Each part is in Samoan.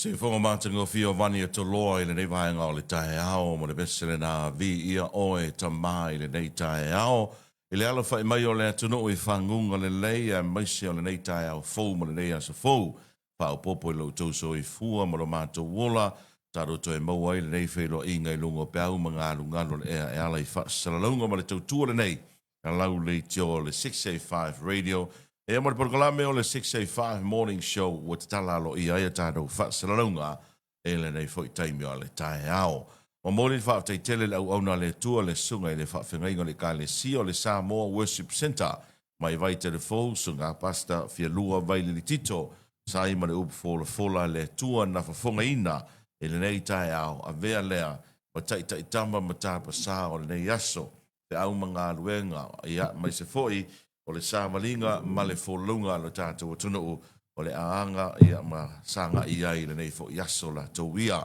Se fofoga matagofie o Vani e Toloa i lenei vaega o le taeao ma le vese lena Viia Oe Tama i lenei taeao i le alafai mai o le atunuu i faguga lelei aemaise o lenei taeao fou ma lenei aso fou faaopoopo i lo outou soifua ma lo matou ola tatou toe maua ai lenei feiloaiga i luga o peau ma galugalu o le ea e ala i faasalalauga ma le tautua lenei lau leitio o le 685 Radio ia ma le polokalame o le 685 Morning Show ua tatala aloaia ai a tatou faasalalauga i lenei foi taimi o le taeao. Momoli le faafetai tele i le auauna a le Atua le Susuga i le Faafeagaiga o le Ekalesia o le Samoa Worship Centre mai Vaitelefou, Susuga Pastor Fialua Vailili Tito, sa ai ma le upu folafola a le Atua na fofogaina i lenei taeao, avea lea ma taitaitama ma tapasā o lenei aso. feau ma galuega, ia, aemaise foi o le savaliga ma le folauga a lo tatou atunuu o le aga, ia, ma sagai ai i lenei foi aso latou ia.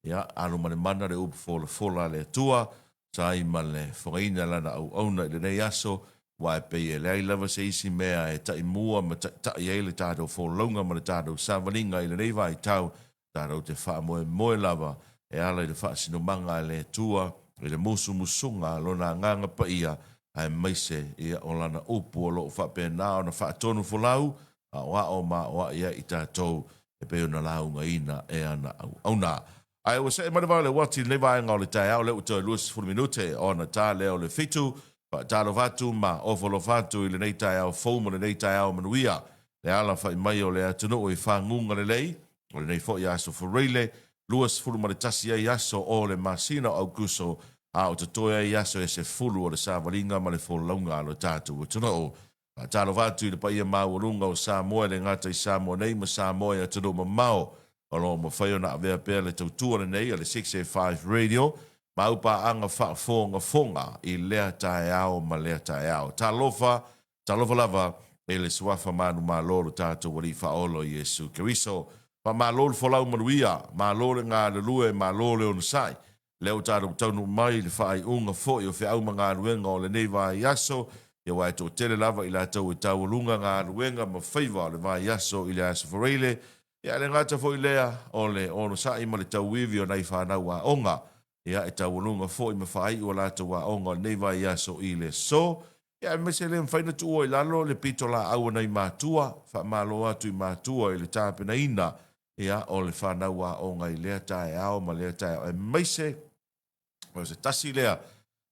Ia, alo ma le mana le upu folafola a le Atua, sa ai ma le fogaina lana auauna i lenei aso, aua e pei e leai lava se isi mea e taimua ma taitai ai le tatou folauga ma le tatou savaliga i lenei vaitau, Tatou te faamoemoe lava e ala i le faasinomaga a le Atua i le musumusuga a Lona Agaga Paia, aemaise ia o Lana upu o lo o faapena ona faatonu folau, aoao ma aoai ai i tatou e pei ona laugaina e ana auauna. Ae ua see mai le vao i le uati i lenei vaega o le taeao lea ua toe 20 minute ona ta lea o le fitu. Faatalofa atu ma ofo alofa atu i lenei taeao fou ma lenei taeao manuia. Le alafai mai o le atunuu i faguga lelei, o lenei foi aso Fureile, 21 ai aso o le masina o Aukuso, a o totoe ai aso e 10 o le savaliga ma le folauga a lo tatou atunuu. Faatalofa atu i le paia maualuga o Samoa e le gata i Samoa nei ma Samoa i atunuu mamao o lo o mafai ona avea pea le tautua lenei a le 685 Radio ma au paaga faafogafoga i lea taeao ma lea taeao. Talofa Talofa lava i le Suafa manumalo o lo tatou Alii Faaola o Iesu Keriso. Faamalo le folau manuia, malo le galulue, malo le onosai. Lea ua tatou taunuu mai i le faaiuga foi o feau ma galuega o lenei vaiaso, ia aua e toatele lava i latou e taualuga galuega ma faiva o le vaiaso i le Aso Faraile, ia ae le gata foi lea o le onosai ma le tauivi o nai fanau aoga, ia e taualuga foi ma faaiu a latou aoga o lenei vaiaso i le aso. Ia aemaise e le mafai ona tuua i lalo le pitolaau a nai matua, faamalo atu i matua i le tapenaina ia o le fanau aoga i lea taeao ma lea taeao, aemaise o se tasi lea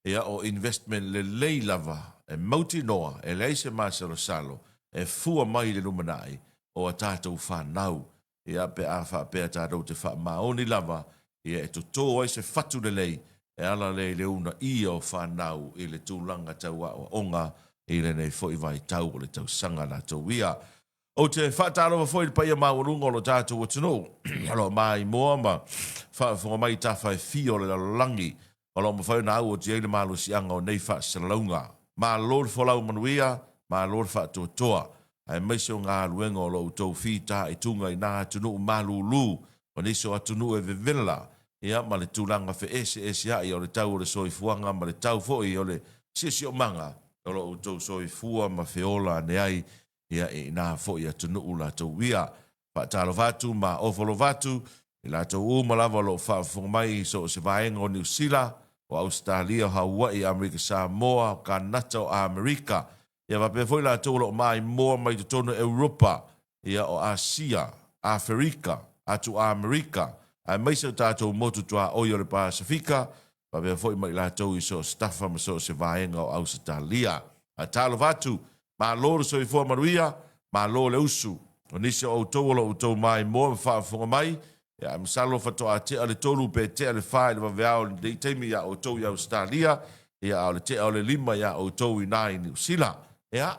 ia o investment lelei lava e mautinoa e leai se masalosalo e fua mai i le lumanai o a tatou fanau Ia, pe a faapea tatou te faamaoni lava, ia e totō ai se fatu lelei e ala lea i le uunaia o fanau i le tulaga tau aoaoga i lenei foi vaitau o le tausaga latou ia. Ou te faatalofa foi i le paia maualuga o lo tatou atunuu o lo o maimoa ma faafofoga mai i tafa e fia o le lalolagi o lo o mafai ona au atu i ai le malosiaga o nei faasalalauga. Malo le folau manuia, malo le faatoatoa, aemaise o galuega o lo outou fitaituga i nā atunuu malūlū ma nisi o atunuu e vevela, ia, ma le tulaga feeseesea'i o le tau o le soifuaga ma le tau foi o le siosiomaga o lo outou soifua ma feola ane ai, ia, i nā foi atunuu latou ia. Faatalofa atu ma ofo alofa atu i latou uma lava o lo o faafofoga mai i so o se vaega o Niu Sila, o Ausetalia, o Hauaʻi, Amerika Samoa, o Kanata, o Amerika, ia faapea foi latou o lo o maimoa mai totonu o Europa, ia o Asia, Aferika, atu Amerika, aemaise o tatou motu tuaoi o le Pasefika, faapea foi ma i latou i so o se tafa ma so o se vaega o Ausetalia. Faatalofa atu, malo le soifua manuia, malo le usu. O nisi o outou o lo o outou maimoa ma faafofoga mai, ia ae masalo faatoa tea le tolu pe tea le fa i le vaveao i lenei taimi iā outou i Ausetalia, ia a o le tea o le lima iā outou i ina i Niu Sila. Ia,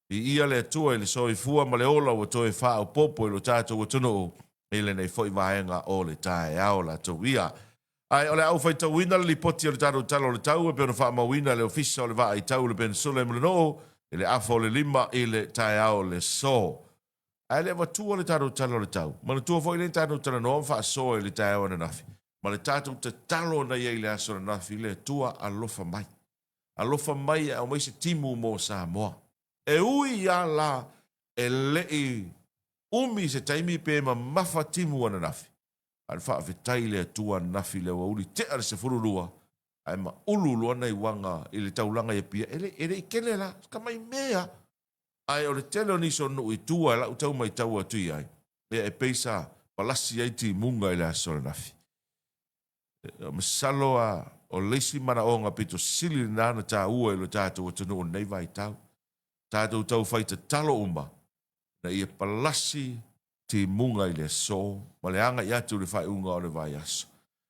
Viia le Atua i le soifua ma le ola ua toe faaopoopo i lo tatou atunuu i lenei foi vaega o le taeao latou ia. Ae o le a ou faitauina le lipoti o le tatou Tala o le Tau e pei ona faamauina e le Ofisa o le Vaai Tau i le Penisula i Mulinuu i le afa o le 5 i le taeao o le aso. Ae le avatua le tatou Tala o le Tau. Manatua foi lea tatou talanoa ma faasoa i le taeao ananafi ma le tatou tatalo na i ai i le aso ananafi, le Atua alofa mai. Alofa mai e aumai se timu mo Samoa. E ui ia la e le i umi se taimi pe mamafa timu ananafi. A o le faafetai i le Atua ananafi i le aoauli tea le 12 ae maulu loa nai uaga i le taulaga i Apia, e le, e le i tele la, tamai mea lava. Ae o le tele o nisi o nuu i tua i lau tau matau atu i ai, ia e pei sa palasi ai timuga i le aso ananafi. Masalo a o le isi manaoga pito sili lena na taua i lo tatou atunuu i lenei vaitau. Tatou tau fai tatalo uma ina ia palasi timuga i le aso ma le agai atu i le faaiuga o le vaiaso.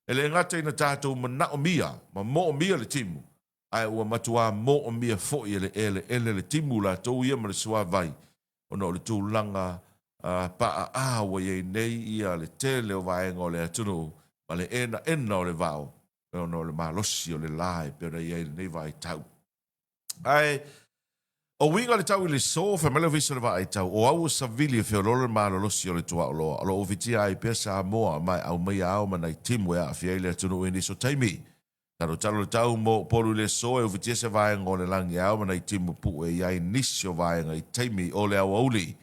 E le gata ina tatou manaomia ma moomia le timu, ae ua matuā moomia foi e le eleele le timu latou ia ma le suavai ona o le tulaga paaa ua i ai nei ia le tele o vaega o le atunuu ma le enaena o le vao ona o le malosi o le la e pei ona i ai i lenei vaitau. Ae o uiga le tau i le so, fai mai le Ofisa o le Vaai Tau, o au o savili e feoloolo le malolosi o le tuaoloa, o lo o ufitia ai pea Samoa ma e aumaia ao ma nai timu e aafia ai le atunuu i nisi o taimi. Talotalo le tau mo Upolu i le aso e ufitia se vaega o le lagi e ao ma nai timu pu'e i ai nisi o vaega i taimi o le aoauli.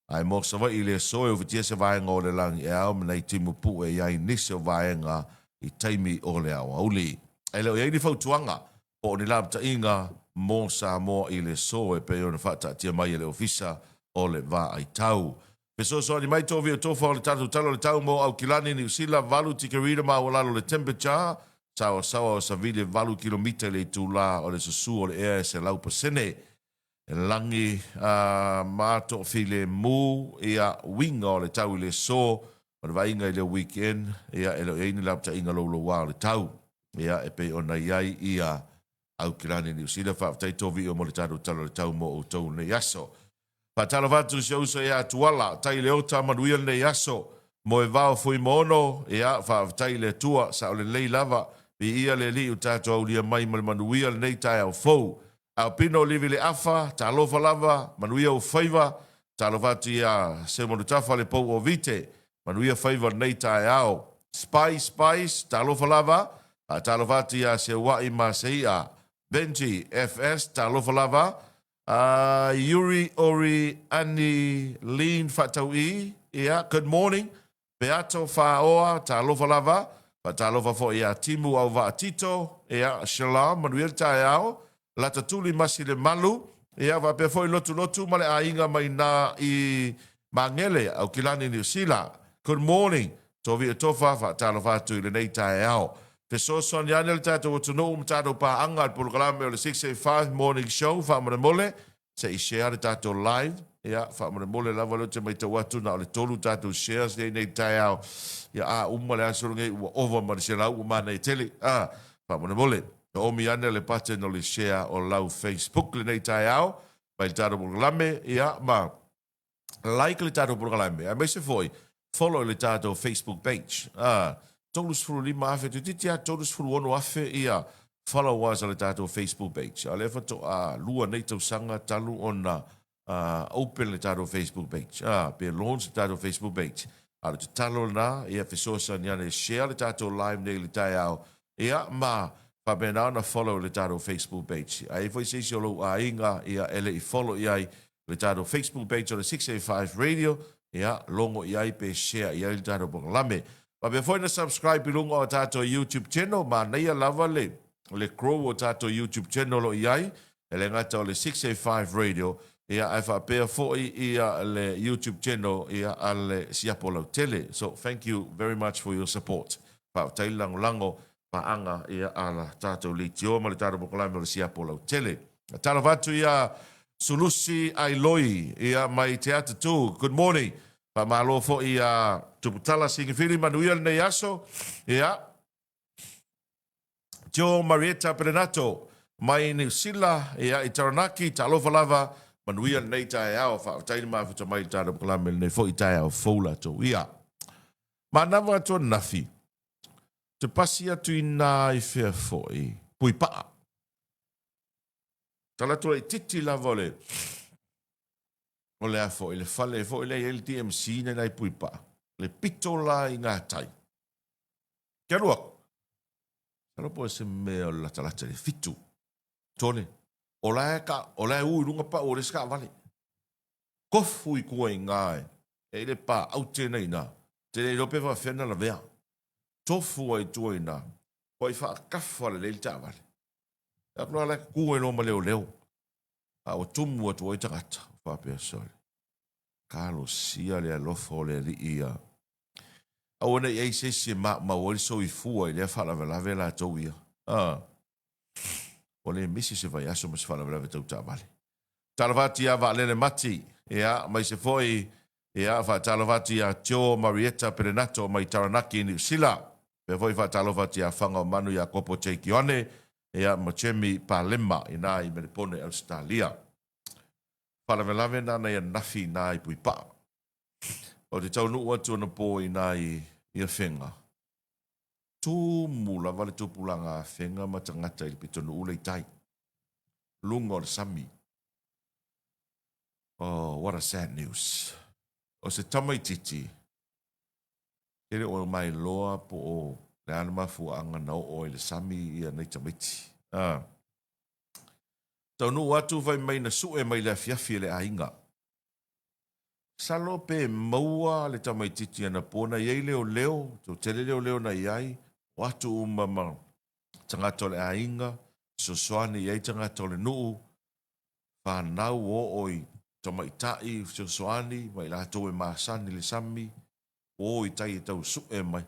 Ae mo Savaii i le aso e ufitia se vaega o le lagi e ao ma nai timu pu'e i ai nisi o vaega i taimi o le aoauli. E le o i ai ni fautuaga po o ni lapataiga mo Samoa i le aso e pei ona faataatia mai e le Ofisa o le Vaai Tau. Fesoasoani mai Tovi o Tofa o le tatou Tala o le Tau mo Aukilani, Niu Sila, 8 tikerita maualalo le temperature, saoasaoa o savili e 8 kilomita i le itulā o le susu o le ea e 100%. E lagi a ma toafilemu ia uiga o le tau i le aso o le vaaiga i le weekend, ia e le o i ai ni lapataiga louloua o le tau, ia e pei ona i ai ia Aukilani Niu Sila. Faafetai Toviio mo le tatou Tala o le Tau mo outou i lenei aso. Faatalofa atu i si ou uso ia Tuala, tai le ota manuia lenei aso. Moevao Fuimaono, ia, faafetai i le Atua, sao lelei lava. Viia le Alii ua tatou aulia mai ma le manuia lenei taeao fou. Aopino Livi le Afa, talofa lava, manuia ou faiva. Talofa atu ia Seumanutafa le pou o Vite, manuia faiva lenei taeao. Spice Spice, talofa lava. Faatalofa atu ia Seuai ma Seia. Benji FS, talofa lava. Yuri Ori Annie Lean Faatau'i, ia, good morning. Peato Faaoa, talofa lava. Faatalofa foi ia Timu Auvaa Tito, ia, Shalom, manuia le taeao. Latatuli Masi Lemalu, ia, faapea foi Lotulotu ma le aiga mai na i Magele, Aukilani, Niu Sila. Good morning. Tovia Tofa, faatalofa atu i lenei taeao. Fesoasoani ane le tatou atunuu ma tatou paaga i le polokalame o le 685 Morning Show, faamolemole, se i share le tatou live. Ia, faamolemole lava lea ou te matau atu na o le tolu tatou shares lea i nei taeao. Ia, a uma le aso lenei ua ova ma le 100 ua manaia tele. A, faamolemole, oomi ane le button o le share o lau Facebook lenei taeao mai le tatou polokalame, ia, ma like le tatou polokalame, aemaise foi follow i le tatou Facebook page. Ah, 35,000, toeitiiti lava 36,000 ia followers o le tatou Facebook page. A o lea faatoa lua nei tausaga talu ona open le tatou Facebook page, ah, pe launch le tatou Facebook page. A o le tatalo lena, ia fesoasoani ane share le tatou live nei i le taeao, ia ma faapena ona follow i le tatou Facebook page. A i ai foi se isi o lou aiga ia e le i follow i ai le tatou Facebook page o le 685 Radio, ia, logo i ai pe share i ai le tatou polokalame. Faapea foi na subscribe i luga o tatou YouTube channel, manaia lava le le grow o tatou YouTube channel o lo o i ai, e le gata o le 685 Radio, ia, ae faapea foi ia le YouTube channel ia a le Siapo Lautele. So, thank you very much for your support. Faafetai le lagolago paaga ia a la tatou leitioa ma le tatou polokalame o le Siapo Lautele. Talofa atu ia Sulusi Ailoi ia mai Te Atatū. Good morning. Faamalo foi ia Tuputala Singifili manuia lenei aso. Ia Joe Marietta Perenato mai Niu Sila ia i Taranaki. Talofa lava manuia lenei taeao. Faafetai le mafuta mai i le tatou polokalame lenei foi taeao fou latou ia. Manava atu ananafi. Te pasi atu i nā i whea foi, Puipa'a. Tala atu laitiiti lava o le, o le a foi, le fale foi lea e i ai le DMC na i nai Puipa'a, le pito la i gatai. Ke alu aku, masalo po o se mea o le latalata i le 7, tole, o la e ka, o la e u i luga pau o le isi taavale. Kofu i tua i ina e, e i le pa aute na i ina. Te le iloa pe faapefea ona lavea. Tofu ai i tua i ina, ua i faakafa lelei le taavale. E atu la la e tu ai loa ma leoleo, a ua tumu atu ai tagata, faapea, Sole, talosia le alofa o le Alii ia. Aua ne i ai se isi e maumau ai le soifua i lea faalavelave latou ia. A. Ua le misi se vaiaso ma se faalavelave tau taavale. Talofa atu ia Vaalele Mati, ia, aemaise foi, ia, faatalofa atu ia Joe Marietta Perenato mai Taranaki i Niu Sila. Faapea foi faatalofa atu ia Fagaomanu Iakopo Jake Ioane, ia, ma Jemmy Palema i ina i Melepone, Ausetalia. Faalavelave na nai ananafi i ina i Puipaa. Ou te taunuu atu anapo i ina i Afega, tumu lava le tupulaga Afega ma tagata i le pitonuu lea i tai, luga o le sami. Oh, what a sad news. O se tamaitiiti, ke le o mailoa po o le a le mafuaaga na oo ai i le sami ia nei tamaiti. Ah. Taunuu atu fai mai na sue mai le afiafi e le aiga. Masalo pe maua le tamaitiiti anapo na i ai leoleo, toatele leoleo na i ai, o atu uma ma tagata o le aiga, fesoasoani i ai tagata o le nuu, fanau o oo i tamaitai, fesoasoani ma i latou e masani i le sami, o i tai e tau sue mai.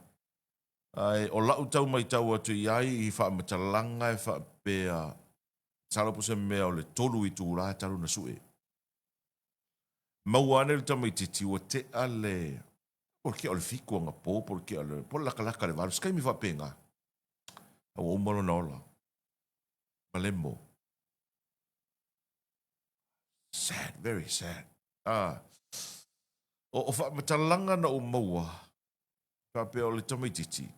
Ae o lau tau matau atu i ai i faamatalaga e faapea, masalo po o se mea o le 3 itula talu ona sue. Maua ane le tamaitiiti ua tea le, po o le tea o le 7 anapo po o le tea o le, po o le latalata i le 8, se taimi faapena, a ua uma lona ola. Malemo. Sad, very sad. Ah. O, o faamatalaga na ou maua, faapea o le tamaitiiti,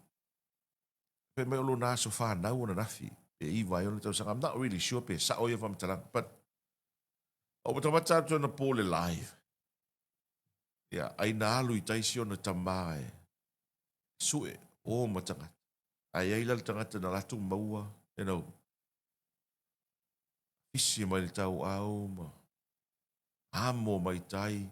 fai mai o lona aso fanau ananafi, pe 9 ai ona tausaga. I'm not really sure pe sao ia faamatalaga, but Ou matamata atu anapo le live. Ia, ai na alu i tai si ona tama e sue, o ma tagata. Ae i ai la le tagata na latou maua, you know, fisi mai le tauau ma amo mai tai,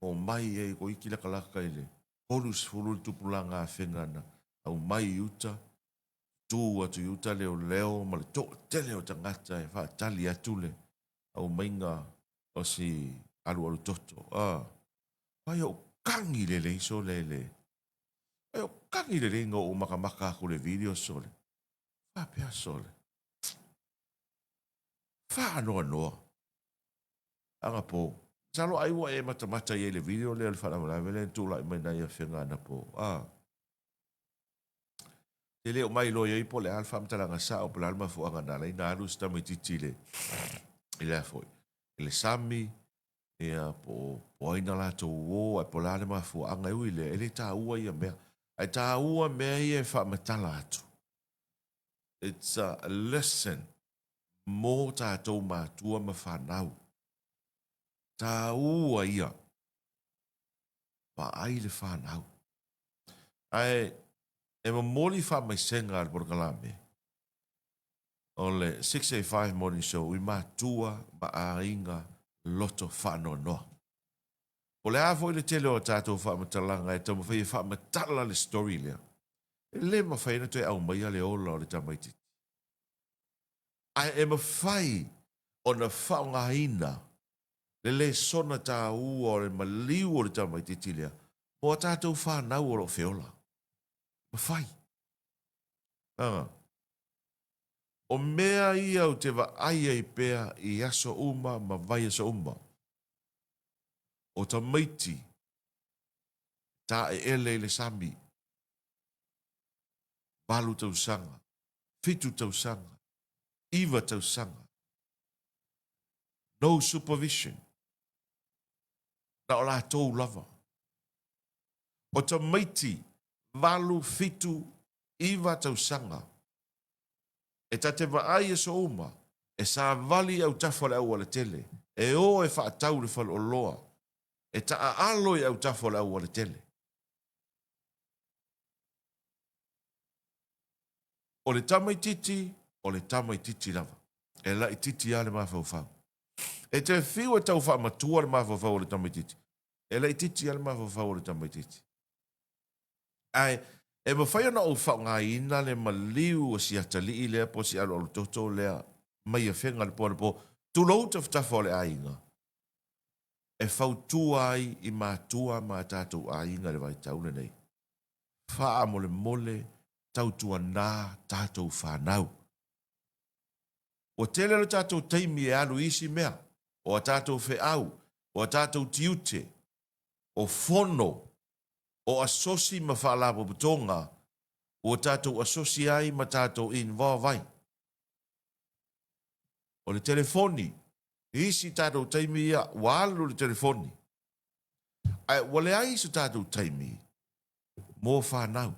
o mai ai ko iki lakalaka i le 30 le tupulaga afega na aumai i uta, tu atu i uta leoleo ma le toatele o tagata e faatali atu le aumaiga o si alualu toto. Ah, ai ou kagi lelei sole le. Ai ou kagi lelei na ou makamaka aku le video sole. Faapea sole. Faanoanoa. Anapo. Masalo ai ua e matamata i ai le video lea o le faalavelave lea na tulai mai nai afega anapo. Ah. Te le o mailoa i ai po o le a le faamatalaga sao po o le a le mafuaaga na ala ai ona alu si tamaitiiti i le, i le a foi, i le sami, ia, po o, po o ai na latou o, ae po o le a le mafuaaga. E ui i lea, e le taua ia mea. Ae taua mea ia e faamatala atu. It's a lesson mo tatou matua ma fanau. Taua ia. Vaai le fanau. Ae e momoli faamaisega a le polokalame o le 685 Morning Show i matua ma aiga loto faanoanoa. Po o le a foi le tele o a tatou faamatalaga e taumafai e faamatala le story lea, e le mafai ona toe aumaia le ola o le tamaitiiti. Ae e mafai ona faaaogaina le lesona taua o le maliu o le tamaitiiti lea mo a tatou fanau o lo o feola. Mafai. Aga. O mea ia ou te vaai ai pea i aso uma ma vaiaso uma. O tamaiti taeele i le sami, 8 tausaga, 7 tausaga, 9 tausaga. No supervision. Na o latou lava. O tamaiti 8, 7, 9 tausaga e ta te vaai i aso uma, e savali i autafa o le aualatele, e o e faatau i le faleoloa, e taaalo i autafa o le aualatele. O le tamaitiiti, o le tamaitiiti lava. E laitiiti lava le mafaufau. E te fiu e tau faamatua le mafaufau o le tamaitiiti, e laitiiti lava le mafaufau o le tamaitiiti. Ae E mafai ona ou faaaogaina le maliu o si atalii lea po o si aloalototo lea mai Afega i le po anapo, tulou tafatafa o le aiga, e fautua ai i matua ma a tatou aiga i le vaitau lenei. Faamolemole tautuana tatou fanau. Ua tele lo tatou taimi e alu i isi mea, o a tatou feau, o a tatou tiute, o fono, o asosi ma faalapotopotoga ua tatou asosi ai ma tatou involve ai. O le telefoni, i isi tatou taimi ia, ua alu le telefoni, ae ua leai so tatou taimi mo fanau.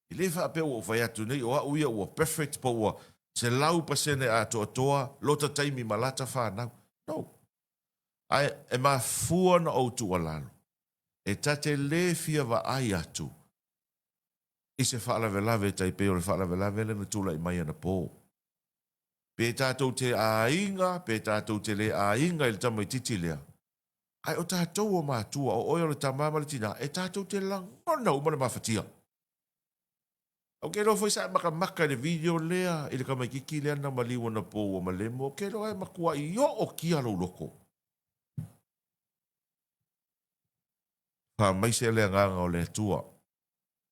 E le faapea ua ou fai atu nei o au ia ua perfect po ua 100% atoatoa lota taimi ma lata fanau. No. Ae e mafua ona ou tuualalo, e ta te le fia vaai atu i se faalavelave tai pei o le faalavelave lea na tulai mai anapo. Pe tatou te aiga, pe tatou te le aiga i le tamaitiiti lea, ae o tatou o matua, o oe o le tama ma le tina, e tatou te lagona uma le mafatia. Ou te iloa foi sa e makamaka i le video lea i le tamaitiiti lea na maliu anapo ua malemo, ou te iloa e matuai ootia lou loto. Faamaise le agaga o le Atua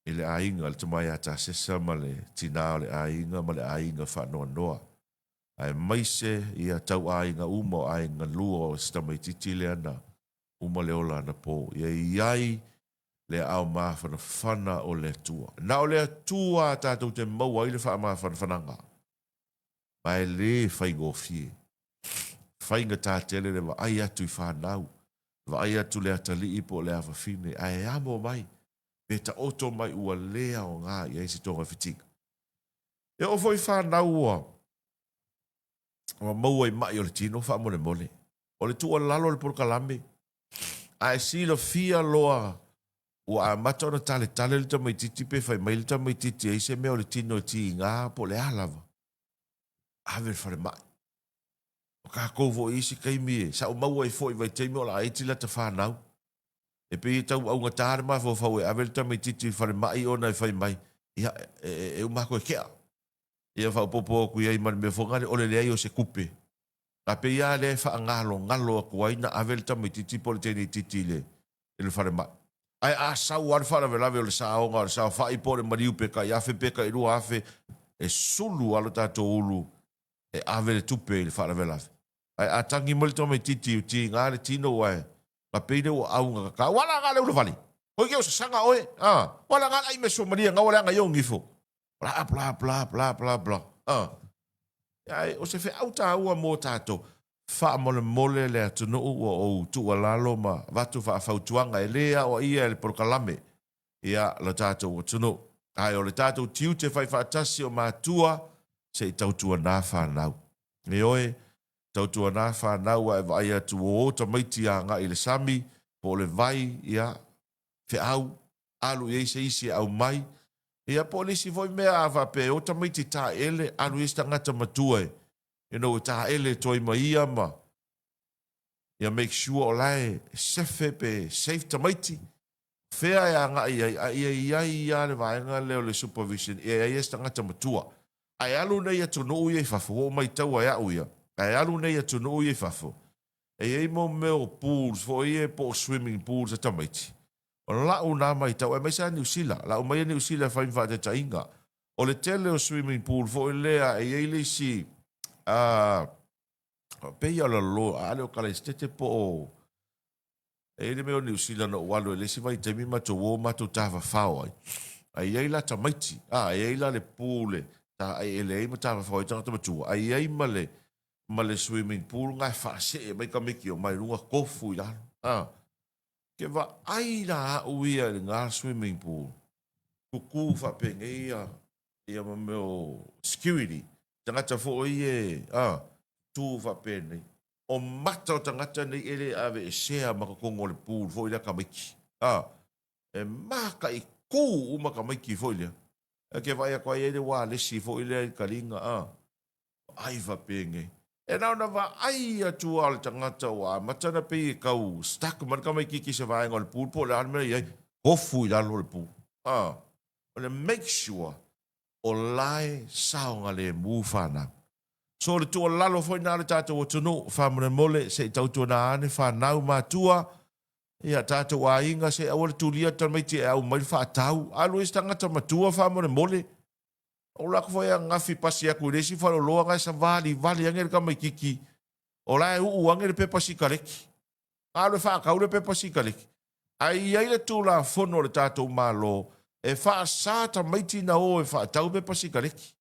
i le aiga, le tama ia Tasesa ma le tina o le aiga ma le aiga faanoanoa, aemaise ia tauaiga uma o aiga lua o si tamaitiiti lea na uma le ola anapo. Ia i ai le aao mafanafana o le Atua. Na o le Atua tatou te maua ai le faamafanafanaga, ma e le faigofie. Faigata tele le vaai atu i fanau, vaai atu le atalii po o le afafine, ae amo mai, pe taoto mai ua le aoga i ai se togafitiga. E oo foi i fanau ua ua maua i mai o le tino faamolemole. O le tuualalo o le polokalame, a e silafia loa ua amata ona taletale le tamaitiiti pe fai mai le tamaitiiti e i ai se mea o le tino e tiga po o le a lava, ave i le falemai. O tatou foi i isi taimi e sa ou maua ai foi i vaitaimi o laiti lata fanau. E pei e tau augata le mafaufau e ave le tamaitiiti i le falemai ona e fai mai, ia, e, e uma atu e tea. Ia faaopoopo atu i ai ma le mea foi lea o le leai o se tupe. A pei lava lea e faagalogalo atu ai na ave le tamaitiiti po o le teineitiiti i le, i le falemai. Ae a sau lava le faalavelave o le saoga o le saofai po o le maliu pe tai afe pe tai 2000, e sulu lava lo tatou ulu e ave le tupe i le faalavelave. Ae a tagi mai le tamaitiiti ua tiga le tino ua e na pei lea ua augatata. Ua laga le ulavale. Oi ke o sasaga oe. Ah, ua laga le ai me suamalie ngaua le aga i ou gifo. Bla bla bla bla bla bla. Ah. Ae o se feau taua mo tatou. Faamolemole le atunuu ua ou tuualalo ma avatu faafautuaga e le aoaia e le polokalame ia lo tatou atunuu. Ae o le tatou tiute faifaatasi o matua se i tautuana fanau. Ioe, tautuana fanau a e vaai atu ua o tamaiti agai i le sami po o le vai, ia, feau, alu i ai se isi e aumai. Ia po o le isi foi mea a faapea e o tamaiti taele, alu i ai se tagata matua e, you know, e taele toe ma ia ma ia make sure o la e sefe pe safe tamaiti. Fea e agai ai, a ia i ai lava le vaega lea o le supervision, ia i ai se tagata matua. Ae alu nei atunuu ia i fafo, ua ou maitaua e au ia, ae alu nei atunuu ia i fafo, e i ai mo mea o pools foi ia po o swimming pools a tamaiti. O lau na matau, aemaise lava Niu Sila, lau mai a Niu Sila e fai ma faataitaiga. O le tele o swimming pool foi lea e i ai le isi, pei o le lo, a le o Kalaisitete po o, e i ai le mea o Niu Sila na ou alu ai i le isi vaitaimi matou o matou tafafao ai, ae i ai la tamaiti, a, e i ai la le pool e taeele ai ma tafafao ai tagata matua, ae i ai ma le ma le swimming pool na e faasee mai tamaiti o mai luga tofu i lalo. A, ke vaai la au ia i lena swimming pool, tutu faapenei ia ia ma mea o security, tagata foi e, a, tutu faapenei. O mata o tagata nei e le aveesea ma totonu o le pool foi lea tamaiti. A, e mataitu uma tamaiti foi lea. E ke vaai atu ai e i ai le ualesi foi lea i kaliga, a, vaai faapenei. E na ona vaai atu lava o le tagata ua amata ona pei e tau stuck mai le tamaitiiti i se vaega o le pool po o le a le mea e i ai, tofu i lalo le pool. A, o le make sure o lae saogalemu fanau. So o le tuualalo foi na le tatou atunuu, faamolemole se i tautuana ane fanau matua, ia tatou aiga se i aua le tulia tamaiti e aumai le faatau. Alu ai se tagata matua faamolemole. Ou alu atu foi ananafi pasi atu i le isi faleoloa na e savalivali ane le tamaititi o la e uu ane le pepa sikaleti. Alu e faatau le pepa sikaleti. Ae i ai le Tulafono a le tatou Malo e faasa tamaiti na o e faatau pepa sikaleti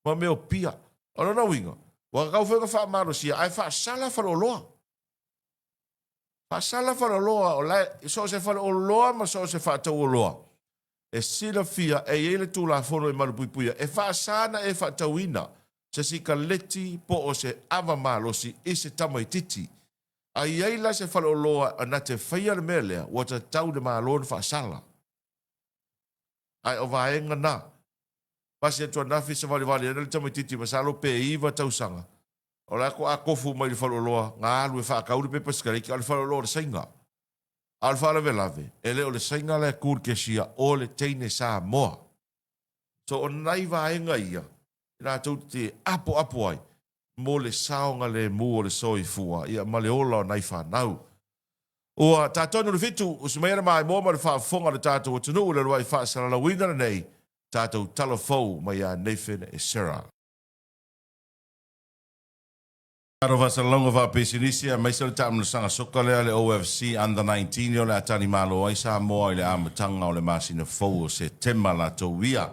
ma mea o pia. O lona uiga, ua tatau foi ona faamalosia ae faasala faleoloa. Faasala faleoloa, o la e, so o se faleoloa ma so o se faatauoloa e silafia e i ai le Tulafono e malupuipuia e faasa ona e faatauina se sikaleti po o se ava malosi i se tamaititi. A i ai la se faleoloa na te faia le mea lea, ua tatau i le Malo ona faasala. Ae o vaega na, pasi atu ananafi savalivali ana le tamaititi masalo pe 9 tausaga, o la e tofu mai i le faleoloa na alu e faatau le pepa sikaleti, a o le faleoloa o le Saina. A o le faalavelave, e le o le Saina la e tu i le kesia, o le teine Samoa. So o nai vaega ia, latou te apoapo ai mo le saogalemu o le soifua ia ma le ola o nai fanau. Ua ta tonu le fitu, usu mai le maimoa ma le faafofoga a le tatou atunuu i le uluai faasalalauina lenei tatou tala fou mai ia Nathan Esera. Tatou faasalalauga faapisinisi aemaise o le taamilosaga soka lea le OFC Under 19 o le a talimalo ai Samoa i le amataga o le masina fou o Setema latou ia.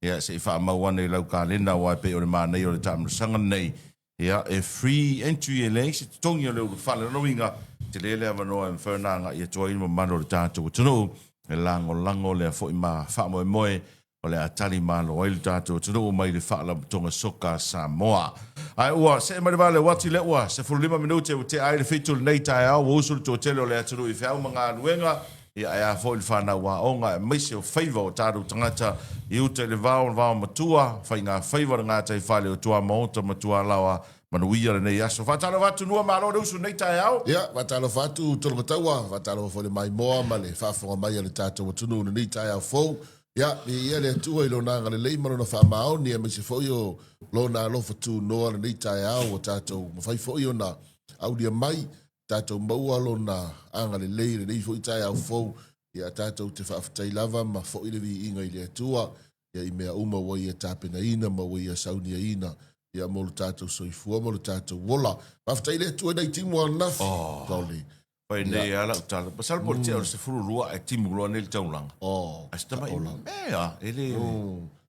Ia, se i faamau ane i lau kalena aua e pei o le manaia o le taamilosaga lenei, ia, e free entry e leai se totogi o le ulufale. O lona uiga, tele le avanoa e mafai ona agai atu ai le mamalu o le tatou atunuu e lagolago lea foi ma faamoemoe o le a tali malo ai le tatou atunuu mai le Faalapotopotoga Soka a Samoa. Ae ua see mai le vale uati lea ua 15 minute ua tea ai le fitu lenei taeao ua usu le toatele o le atunuu i feau ma galuega, ia ae a foi le fanau aoga aemaise o faiva o tatou tagata i uta i le vao, le vao matua, faiga faiva le gataifale o tuamaota ma tualaoa. Manuia lenei aso. Faatalofa atu Nua, malo le usu lenei taeao. Ia, faatalofa atu Tologataua, faatalofa foi le maimoa ma le faafofoga mai a le tatou atunuu i lenei taeao fou. Ia, viia le Atua i Lona agalelei ma Lona faamaoni, aemaise foi o Lona alofa tunoa lenei taeao ua tatou mafai foi ona aulia mai, tatou maua Lona agalelei i lenei foi taeao fou. Ia, tatou te faafetai lava ma foi le viiga i le Atua, ia, i mea uma ua Ia tapenaina ma ua Ia sauniaina, ia, mo lo tatou soifua ma lo tatou ola. Faafetai i le Atua i nai timu ananafi. Oh. Tole. Fai nei lava lau tala. Masalo po o le tea o le 12 ae timu loa nei le taulaga. Oh, Ae se tamai taulaga. mea, e le...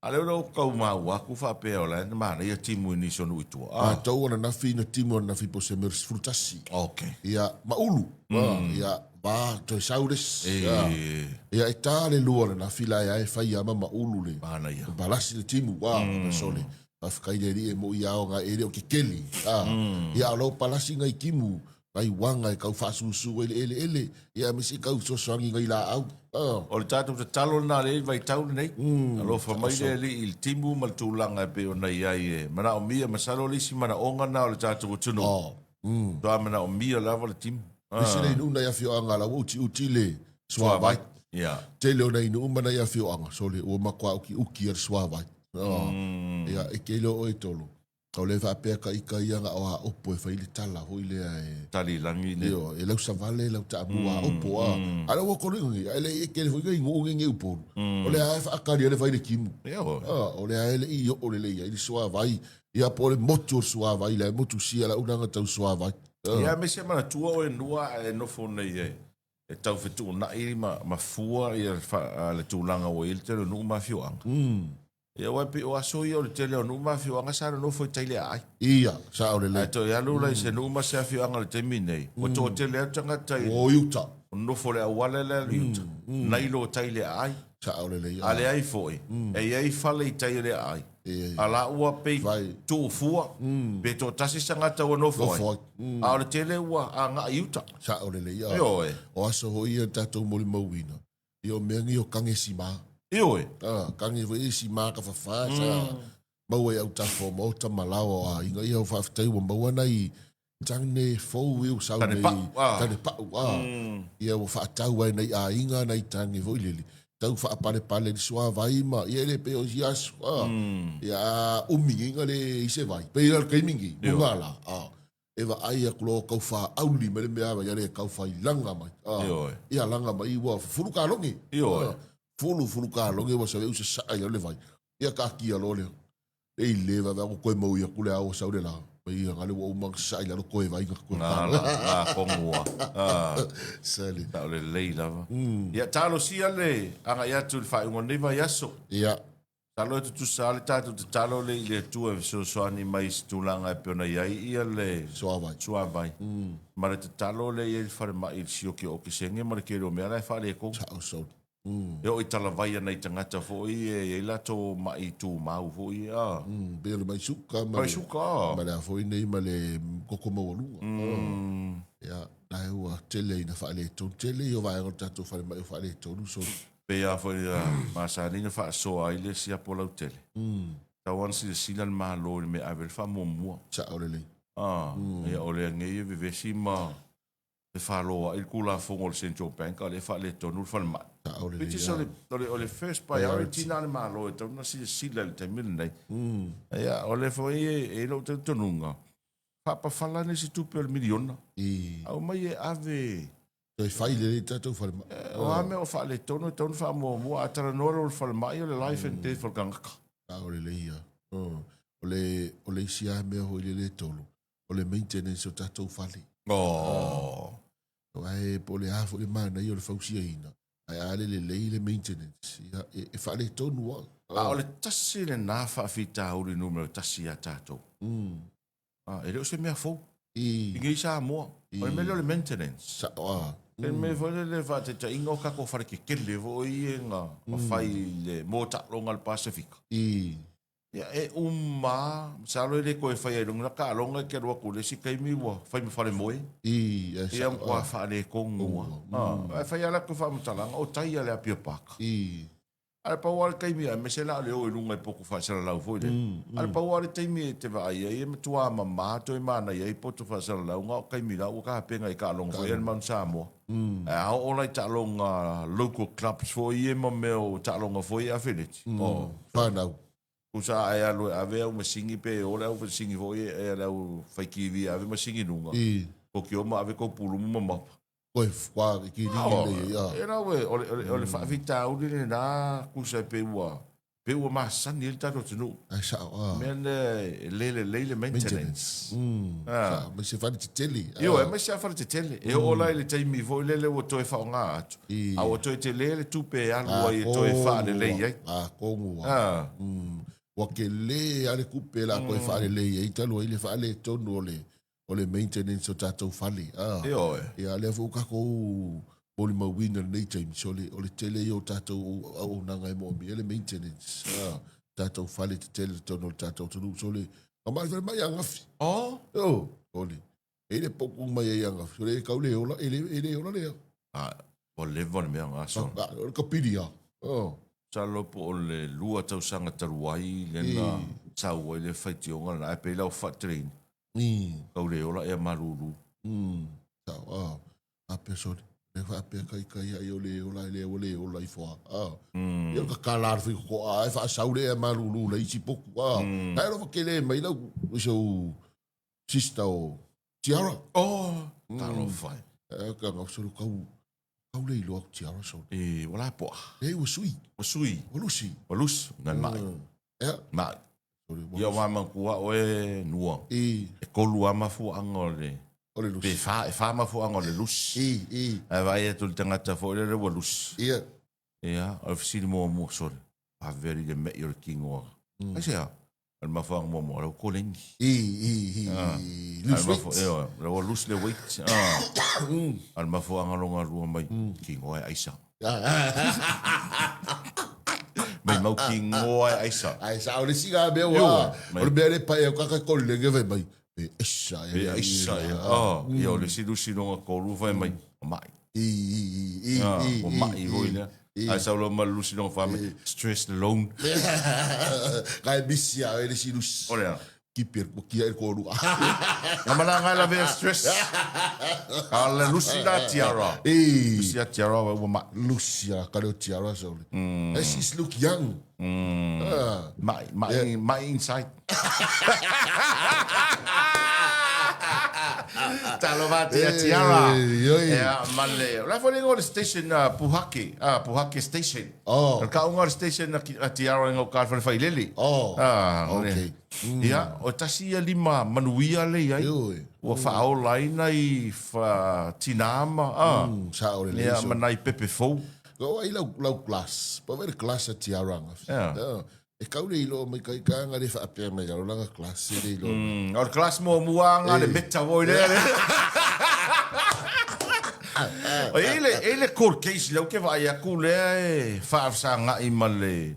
A lea ua tau maua atu faapea o la e manaia timu i nisi o nuu i tua. Ah, Matou ananafi na timu ananafi po o se mea o le 11. okay. Ia, ma ulu. Ia, va toe sau le isi. Ia, E ia, e ta le lua ananafi la e a e fai lava ma maulu le manaia. palasi le timu. Ah, sole. Faafetai le Alii e moi ao ngai e le o kekeli. Ah, ia, o lo palasi ngai timu nai uaga e tau faasusu ai le eleele, ia aemaise tau fesoasoani nai laau. O le tatou tatalo lena i lenei vaitau lenei. Alofa mai le Alii i le timu ma le tulaga e pei ona i ai e manaomia. Masalo o le isi manaoga lena o le tatou atunuu, matua manaomia lava le timu. Aemaise nai nuu nai afioaga la ua utiuti le suavai. Tele o nai nuu ma nai afioaga, sole, ua matua utiuti lava le suavai. Ia, e te iloa oe Tolo, O le faapea ka ika ia na o aopo e fai le tala foi lea e Tali lagi le. Ioe, e lausavale lau taamu aopo a. A lea ua kolo i ai le i kele foi ngai nuu ngai Upolu. O le a e faakali ale fai le timu. Ioe. O le a e le i oo lelei ai le suavai. Ia po o le motu o le suavai la e motu sia la unaga tau suavai. Ia aemaise manatua oe Nua a e nofo nei e tau fetuunai ma fua ia le tulaga ua i ai le tele o nuu ma afioaga. Ia aua e pei o aso ia o le tele o nuu ma afioaga sa nonofo i tai le aai. Ia, sao lelei. Ae toe alu la i se nuu ma se afioaga i le taimi nei, ua toatele atu tagata i. Ua o i uta. Ua nonofo i le auala lea alu i uta, nai lo tai le aai. Sao lelei. A leai foi, e i ai fale i tai o le aai, a la ua pei tuufua, pe toatasi se tagata ua nofo ai, a o le tele ua agai i uta. Sao lelei. Ioe. O aso foi ia tatou molimauina, Ia o mea nei o kage sima. Ioe. Ah, kage foi e sima ka fafa sa maua i autafa o maota ma laoa o aiga. Ia o faafetai ua maua nai tane fou ia ua sau Tane nei. pa'u, ah. Tane pa'u, ah. Ia ua faatau ai nai aiga nai tane foi lele. tau faapalepale i le suavai ma, ia e le pei o isi aso, a. Ia a umi nei na le i se vai, pei la o le taimi nei, luga la, a, e vaai atu loa tau faauli mai le mea ia le tau failaga mai, a. Ioe. Ia laga mai ua fufulu kaloge. Ioe. A, fulu fulu kaloge ua sau e sasaa i lalo le vai. Ia taatia loa lea. Ei le vave aku koe mau i aku le ao sau le la. Mai ia ngale ua uma sasaa i lalo koe vai nga koe Ngā la, ngā kongua. Ah, Sale. ta o le lelei lava. Ia, talosia le agai atu i le faaiuga o lenei vaiaso. Ia. Masalo e tutusa lava le tatou tatalo lea i le Atua e fesoasoani mai i se tulaga e pei ona i ai ia le Suavai. suavai. Ma le tatalo lea i ai le falemai i le sioki o okesene ma le tele o mea la e faaletonu. Sao solo. E oo i talavai a nai tagata foi e i ai latou ma'i tumau foi ia, a. Pei o le mai suka ma Mai suka, a. ma le a foi nei ma le koko maualuga. Ia, la e ua tele ina faaletonu. Tele ia o vaega o le tatou falemai o faaletonu solo. Pei lava foi na masani ona faasoa ai le siapo lautele. Tatau lava ona silasila le Malo i le mea e ave ai le faamuamua. Sao lelei. A, ia o lea nei e vevesi ma fefaloai le Tulafono a le Central Bank a o lea e faaletonu le falemai. Sao lelei. Which is o le, o le, o le first priority na a le Malo e tatau ona silasila i le taimi lenei. Ia, o lea foi e i ai lou talitonuga, faapafala nisi tupe o le miliona, aumai e ave. Toe fai lelei le tatou falemai. O a mea o faaletonu e tatau ona faamuamua, a talanoa loa i le falemai o le life and death o le tagata. Sao lelei ia. O le, o le isi lava mea foi lele e tolu, o le maintenance o tatou fale. Oh. Aua e po o le a foi le manaia o le fausiaina, ae a le lelei le maintenance, ia, e, e faaletonu lava. A o le tasi lena faafitauli numera tasi ia tatou. Ah, e le o se mea fou. I, I nei Samoa. O le mea lea o le maintenance. Sao, ah. Le mea foi lele faataitaiga o tatou fale tetele foi ia na fai i le mo taaloga a le Pasefika. I. Ia, e uma lava, masalo e le toe faia i luga, taaloga e te alu atu i le isi taimi ua fai ma fale moe. I, e Ia, sao, matua ah. faaletonu lava. Ah, ae fai lava latou faamatalaga, o tai a le Apia Park. I. Ae pau lava le taimi, aemaise la o le o i luga i poto faasalalau foi lea. Ae pau lava le taimi e te vaai ai e matua mama toe manaia ai poto faasalalau, na o taimi la ua tapena i taaloga foi ia le Mount Samoa. Ae a oo la i taaloga local clubs foi ia ma mea o taaloga foi ia afeleti, oh. Whanau. Tusa a e alu e ave au masini pe o le au masini foi e le au fai TV e ave masini i luga, koki ma ave kou pulumu ma mapa. Koe wha ki ringi nei ia. E rau e, o le, o le, o le faafitauli lena, tusa e pei ua, pei ua masani ai le tatou atunuu. Ai sao, a. Mea lea e le lelei le maintenance. Sao, aemaise fale tetele. Ioe, aemaise lava fale tetele. E oo la i le taimi foi lele ua toe faaaoga atu, a ua toe tele le tupe e alu ai e toe faalelei ai. A kogu ua. Ua tele lava le tupe o le a toe faalelei ai talu ai le faaletonu o le o le maintenance o tatou fale. Ah. Ioe. Ia, lea foi ua tatou molimauina i lenei taimi, so o le tele ia o tatou auaunaga e moomia le maintenance. Ah, tatou fale tetele i totonu o le tatou atunuu. So le, a mai fale mai angafi. Oh. Oh, ole. E le poku mai ai angafi. O le kau le ola, e le, e le ola lea. Ah, ua leva le mea gaso. Ah, o le kapili a. Oh. Masalo po o le lua tausaga talu ai lea na sau ai le faitioga lena, ae pei la o faateleina. Kau le ola ea malulu. Sao, a, a pea sole. Le faapea kai kai ai o le ola e le ua le ola ifo a. A. Ia ka kala le fai ko a e faasau le ea malulu le isi poku a. Kai alofa kele mai lau i sister o Tiara. Oh, talofa e. E ka ngau solo kau kau le iloa Tiara solo. E ua lapoa. E ua sui. Ua sui. Ua lusi. Ua lusi. Nai mai. Ea. Mai. Ia aua manatua oe Nua. I. E tolu lava mafuaaga o le. O le lusi. Pe fa, e fa mafuaaga o le lusi. I, i. Ae vaai atu i le tagata foi lele ua lusi. Ia. Ia, o le fesili muamua, sole, vave alii le me'i o le tino a. Aisea? O le mafuaaga muamua, o le ua koleni. I, i, i, i. Lose weight. Ioe, o le ua lose le weight. A o le mafuaaga lona lua mai, tino e aisa. Mai mau tino e aisa. Ai sa o le sika mea ua, o le mea le pae o kaka kolenge fai mai. Pe aisa e. Pe aisa e. Ah, ia o le isi lusi lona tolu fai mai, o mai. I, i, i, i, O mai foi lea. Ae sau loa ma le lusi lona fa mai, stress alone. Ka e misi a e le isi lusi. O le a? Kipi e kia e kōrua. Nga malanga e lavea stress. A le lusi la tiara. E. Lusi a tiara wa ua ma. Lusi a kare o tiara so. Mm. And she's look young. Mm. Ah. Mai, mai, yeah. mai inside. Talo va tia tiara. Ea, male. O la fo lengo le station uh, Puhake, uh, Puhake station. Oh. O ka unga le station a tiara ingo ka whare whai lele. Oh. Ah, okay. Mm. Ia, o tasi ia lima manuia le iai. Ioi. Ua mm. whaolaina i wha tinama. Ah. Mm, sa o le Ia, manai pepe fou. Ko ai lau, lau class. Pa vere class a tiara nga. Yeah. Yeah. E kau le ilo mai kai ka nga le whaapea mai lalo langa class le ilo. Mm, o le class mo mua nga le meta voi le. O e le, e le court case leo ke vai aku lea e whaafsanga i ma le,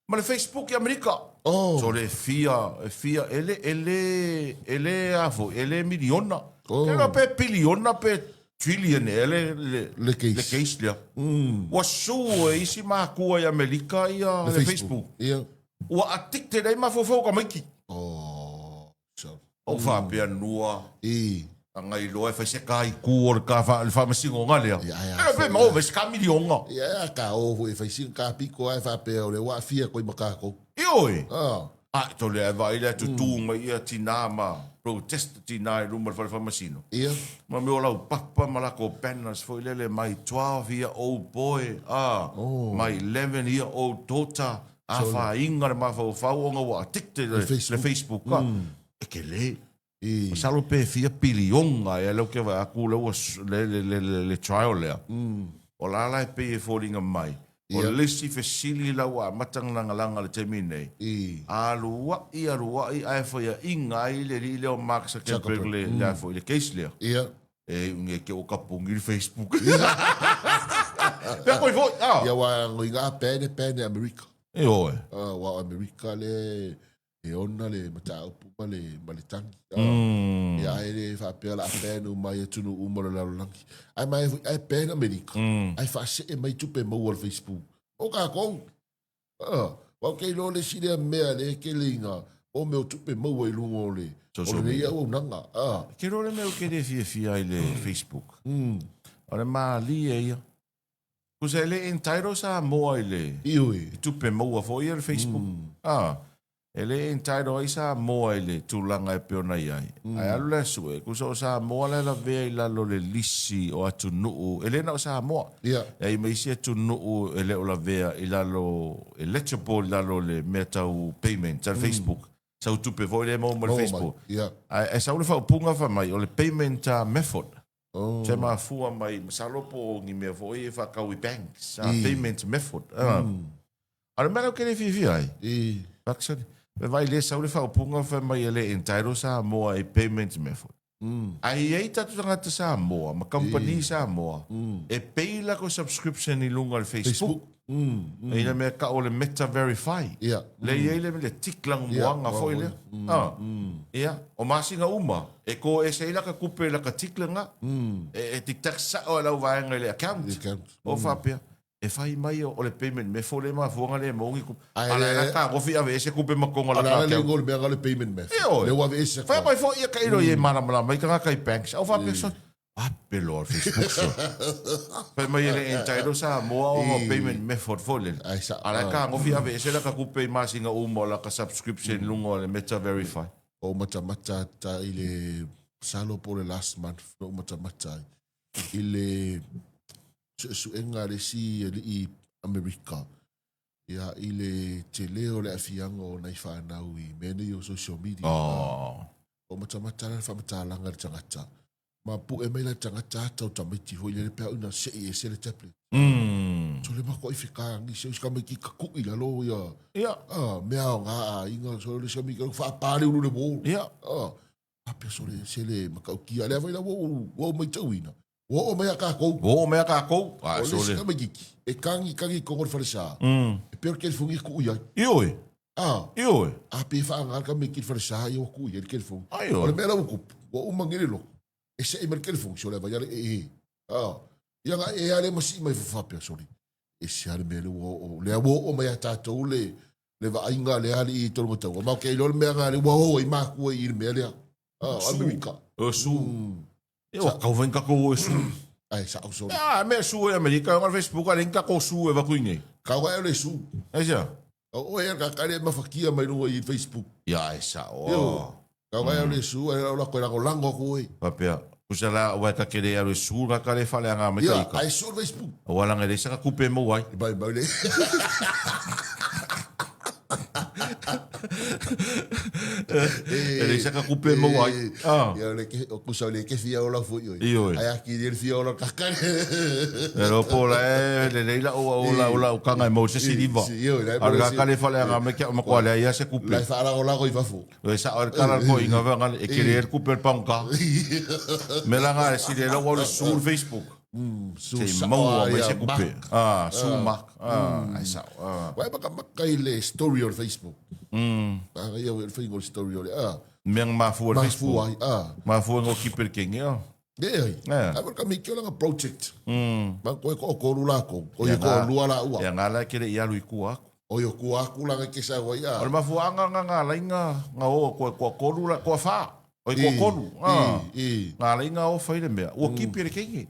ma le Facebook i Amerika. Oh. So le fia, e fia, e le, e le, e le a foi, e le miliona. Oh. Ke pe piliona pe trillion e le, le, Le case. le case lea. Mm. Ua su e isi makua i Amerika ia le, le Facebook. Ia. Ua addicted ai mafofo ka maiki. Oh. So. O whapea nua. E. Anga i loa e whai se ka i ku o le ka wha, le whamasingo ngā lea. Ia, ia, Ero pe mau me se ka milionga. Ia, ia, ka o hui whai sin ka piko ai whapea o le wā fia koi makako. Ioi. Ah. A, tole ai vai lea tutū mai ia tinā ma protest tinā i luma le whare whamasino. Ia. Ma me o lau papa ma lako banners foi lele my 12 year old boy, ah, Oh. my 11 year old daughter, a whainga le mawhauwhau o ngā wa addicted le, Facebook. le Facebook. Mm. E ke le, E. masalo pe fia pilionga e leo ke vai aku le ua le, le, le, le, le trial lea. Mm. O la la e pe e fōringa mai. O Ia. lesi fesili lau a matangalanga le temi nei. E. Alua'i, alua'i, ae whaia inga ai le li leo Mark Zuckerberg le, le a foi le case lea. Ia. E unge ke o kapungi le Facebook. Pea koi foi, ah. Ia wā ngoi ngā pēne pēne Amerika. E oe. Ah, wā Amerika le e ona le mataupu ma le, ma le tangi. Ah. Mm. Ia ai le whaapea la pēne o mai e tunu uma le lalolagi. Ai mai ai pēne Amerika. Mm. Ai whaasee mai tupe maua le Facebook. O kākou. Ah, wau kei lo le sile mea le ke le inga. O meo tupe maua i lunga o le. O Social le media. nei au nanga. Ah. Ke rore meo ke le fia fia i le Facebook. Mm. O le maali e ia. Kusa e le entitled sa moa i le Ioi. i tupe maua foi ia le Facebook. Mm. Ah. E le entitled ai sa moa i le tūlanga e peona i ai. Mm. Ai alu le sue, kusa o sa moa le la vea i lalo le lisi o atu nuu. E le na o sa moa. Ia. E i maisi atu nuu e le o la vea i lalo, eligible i lalo le mea tau payment, tau Facebook. Sau tupe foi le mau ma le Maua mai. Facebook. Ia. Ai, e sau le whaupunga wha mai, o le payment method. Oh. Se mafua mai, masalo po o ngi mea foi e whakau i banks, payment method. Mm. A le mea lau kere whiwhi ai. E. Actually, me vai le sau le whaupunga wha mai e le entitled sa moa e payment method. Mm. Ai ei tatu tangata sa moa, ma company sa moa, Mm. e pay la ko subscription i lunga le Facebook. Facebook. Mm. Mm. E ina mea ka o le meta verify. Ia. Le iei le le tik lang Ia, moanga foi moa le. foi. Ah. Mm. Ia, o masinga uma, e ko e sei la ka kupe la ka tik langa, Mm. e, e tik tak sa o lau vaenga i le account. The account. O whapea, e whai mai o, o le payment, me fo le mafuanga le mongi kupe. Ai, Ala le- la ka gofi ave ese kupe makonga la Ala ka ala le account. ngol mea le payment method. E oe. Le wave ese. Whai mai fo ia ka iro i e mana mana mai ka ngā kai banks. Au whapea so, ape loa Facebook so. Whai mai e le entitled sa moa o ngā payment method fo le. Ai sa. Ala ka ngofi ave ese la ka kupe i masinga uma o la ka subscription lunga o le meta verify. O mata mata ta i le salo po le last month no mata mata i le suesuega le si le i Amerika. Ia i le te leo le afianga o nai whanau i mea nei o social media. Oh. O mata mata la whamatalanga le tangata. Ma pu e mai la tangata ata o tamaiti hoi le pea una se i e se le tablet. Mm. So le mako i whikaangi se uska mai ki kaku'i la lo ia. Ia, Ah, mea o ngā a inga so le sami ka whaapare ulu le mō. ia. Ah, apea so le se le makaukia. Lea vai la wo wo mai tauina. Wo o mai a kākou. O mea ka kou. O Ah, le so le. sika mai kiki. E kangi kangi kongo le wharesa. Mm. E peo ke fungi ku ia. Ioi, Ah, ioi. a pe whaanga ka mai ki le wharesa i o ku ia le kelefoni. Ai O le oi. mea la ukupu. Ua umangele loko. E se i mai le kelefoni. So le vai ale e e. Ah, ia nga e ale masi mai whawhapea, sorry. E se ale mea le ua o. Le ua o mai a tātou le. le vaaiga a le alii i Tologatauga. Ma ou te iloa le mea lena lea ua o ai matua i le mea lea. Ah, o Amerika. O su. E ua kau fai tatou o e su. Ai, sa'o sole. Ah, mea su e Amerika, o le Facebook a le tatou su e vaku i nei. Kau ai o le su. Ai sia? O oe a ka le mafakia mai luga i Facebook. Ia, e sa'o. Io. Kau ai o le su, ai o la koe langolango aku oe. Faapea, kusa la ua e ka kele alu e su la ka le faleaga mai ka Ia, ika. ai su le Facebook. Aua langa e leai saka kupe e maua ai. I mai mai le. E leai saka kupe e maua ai. Ah. Ia, o le ke, o kusa o le ke fia ola foi oi. Ioe. Ai aki le fia ola kakale. E lo po la e lelei lau au lau lau kanga e maua i se siliva. Ioe, la e A o le maua kaka le faleaga mai kia makoa leai ia se kupe. La e faalagolago i fafo. E sao le tala le koiga vanga e kele le kupe le paunga. Me langa e sile lau au le su le Facebook. Su Se sa maua ah, mai ia, se kupe. Mark. Ah, su Mark. Ah, ai sao. Ah. Uai makamaka i le story o le Facebook. Ah, ia o le faiga o le story o le ah. Mea nga mafua le Facebook. Mafua ai ah. Mafua ngo kipe le kenge ah. Leai. Eh. Ai ka mi kiola nga project. Ma koe ko kolu la ko. O ye ko lua la ua. Ia nga la kele i alu i kua aku. O yo kua aku la ke sa wa ia. O le mafuaanga nga nga lai nga nga o koe koa kolu la koa wha. O i koa kolu. Ah. I. Nga lai nga o whai le mea. Ua kipi e le kenge.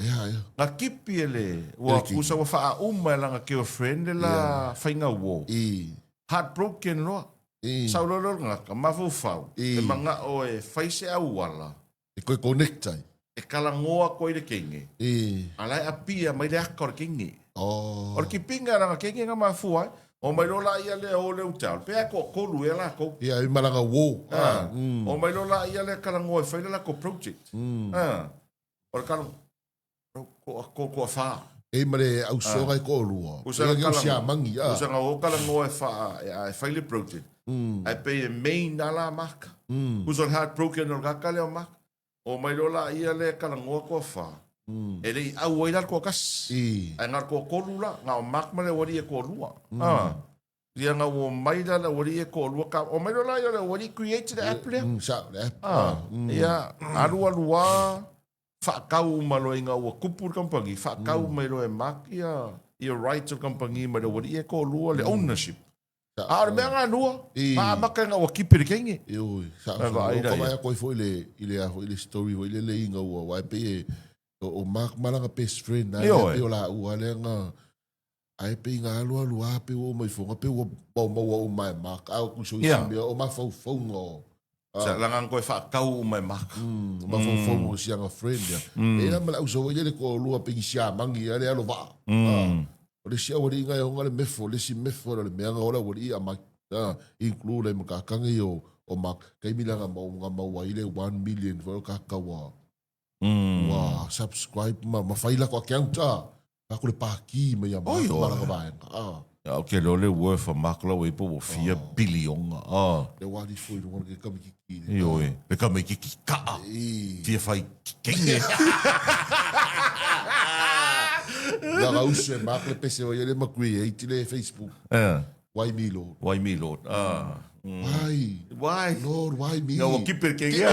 Ia ia. Nga kipi e le ua Le kenge. kusa ua whaa uma e langa keo friend le la whainga uo. I. Heartbroken loa. I. Sau loa loa ngaka, mafaufau. I. E manga o e whai se auala. E koe connect ai. E kalangoa koe i le kenge. I. A la e apia mai le aka o le kenge. Oh. O le kipinga langa kenge nga mafua ai. O mai loa la ia lea o le utau. Pea ko kolu e la kou. Ia i malanga wo. Ah. O mai loa la ia lea kalangoa e whai le lako project. Ah. O le kalangoa. Ko ko ko wha. E ma le ausoga i ko lua. Usa E la au sia kalangoa. mangi ah. Usa nga o kalangoa e wha e a e whai le project. Ai pe e main ala maka. Usa o le heartbroken o le kaka lea o maka. O mai loa la ia le kalangoa koa wha. E lei au ai la koa kasi. I. Ai ngā koa kolu la, ngā o Mark ma le wari e koa lua. Ah. Ia ngā o mai la le wari e koa lua. Ka, o mai loa la ia le wari create le app lea. Sa le app. Ah. Ia, alu alu a, whaakau uma loa i ngā ua kupu le kampangi, whaakau mai loa e Mark ia, ia rights o le kampangi mai le wari e koa lua, le ownership. Sa. A o le mea ngā lua, I. maa maka ngā ua kipi le kenge. E oi, sa Ai, sa. vaai O la ka ia. vai koe foi le i le a foi le story foi le le inga ua wai pe e o o Mark malanga best friend na Ioe. pe o la ua le nga ai pe nga alu alu a pe o mai fonga pe ua mau mau o mai Mark au ku so Ia. isi mea o mafaufauga o Sa langa koe whaakau uma e Mark. O mafaufauga o sianga friend ia. E la mala uso foi le ko lua pe sia mangi ia le alo va. O le sia wali inga e honga le mefo, le si mefo le mea nga ola wali a Mark. Ah, include le makakanga i o o Mark. Kai milanga mau nga mau ai le 1 million foi o kakawa. Wa subscribe ma ma whai lako account ah. Ako le pāki mai a Mark Oi, oi. malanga vaenga. Ah. Ia, o ke leo le worth o Mark lau e po o fia bilionga. Ah. Le wali foi no ke kami kiki. le. Ioe, le ka mai kiki kaa. I. Fia whai kenge. La rausu e Mark le pese o ia le ma create le Facebook. Eh, Why me Lord? Why me, Lord? Ah. Why? Why? Lord, why me? Nga ua kipe le kenge.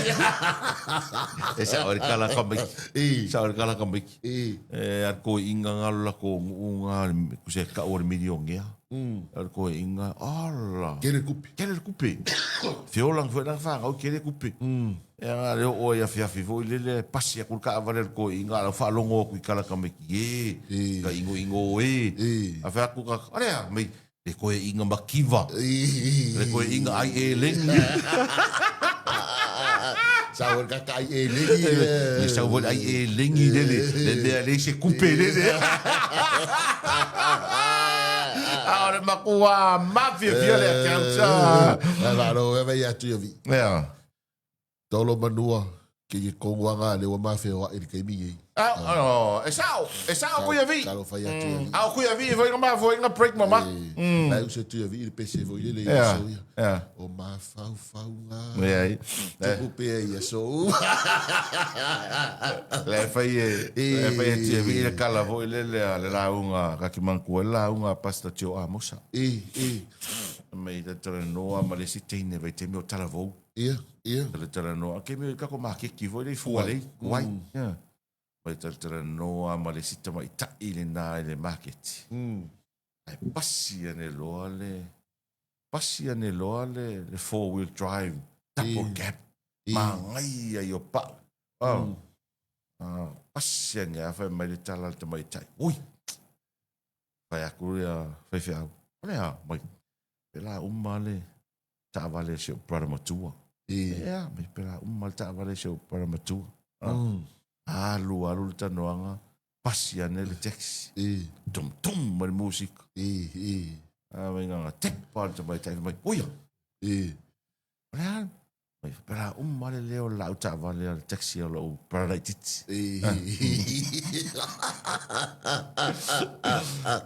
E sa o le kala ka mai. E. Sa o le kala ka mai. E. E ar ko inga ngalo la ko ngunga ku se ka o le miliongea. Ar ko inga ala. Kele kupi. Kele le kupe. Fiolang foi lang whangau kele kupe. E nga leo o ia fiafi foi lele pasi aku ka avale le ko inga la whaalongo aku i kala ka mai ki e. E. Ka ingo ingo e. E. A wha aku ka area mai le koe inga makiva. E. Le koe inga ai e lengi. Sa o ka kai e lengi. Le sau foi ai e lengi lele. Le mea le se kupe lele. A o le makua mafia fia le account. La la lo e vai atu ia vi. Ea. Tolo manua ke ye kongo anga le wa mafia wa i ke mi ei. Ah, oh, e sao, e sao kuia vi. Talo fai atu ia vi. Au kuia vi, foi nga foi nga break mama. Lai usa tu ia vi i le pese foi le le Ea, so ia. ea. O mafaufauga. Ea, e. Tupu pea ia so. Le fai e, le fai e tia vi le kala foi le le le launga ka ki manku e launga pasta tio amosa. E, e. Mai te tara noa ma le si teine vai te meo talavou. Ia, ia. Tara tara noa ke meo kako makeki foi le fua le. Wai. Ia. Mai tara tara noa ma le si tama i tai le nā i le maketi. Ai pasi ane loa le. Pasi ane loa le, le four-wheel drive, double cab, manaia ia o pau. Oh. Ah, pasi ane a fai mai le tala a le tamaitai. Ui! Fai atu ia faifeau. O le a mai. Pela uma le taavale a si ou brother matua. Ea, mai pela uma le taavale a si ou brother matua. Ah. Alu, alu le tanoaga, pasi ane le taxi. Tum tum ma le musika. A mai nganga tepa le tamaitai fai mai, uia. O le a? Mai pela uma le leo o le laau taavale a le taxi a lou brother laitiiti.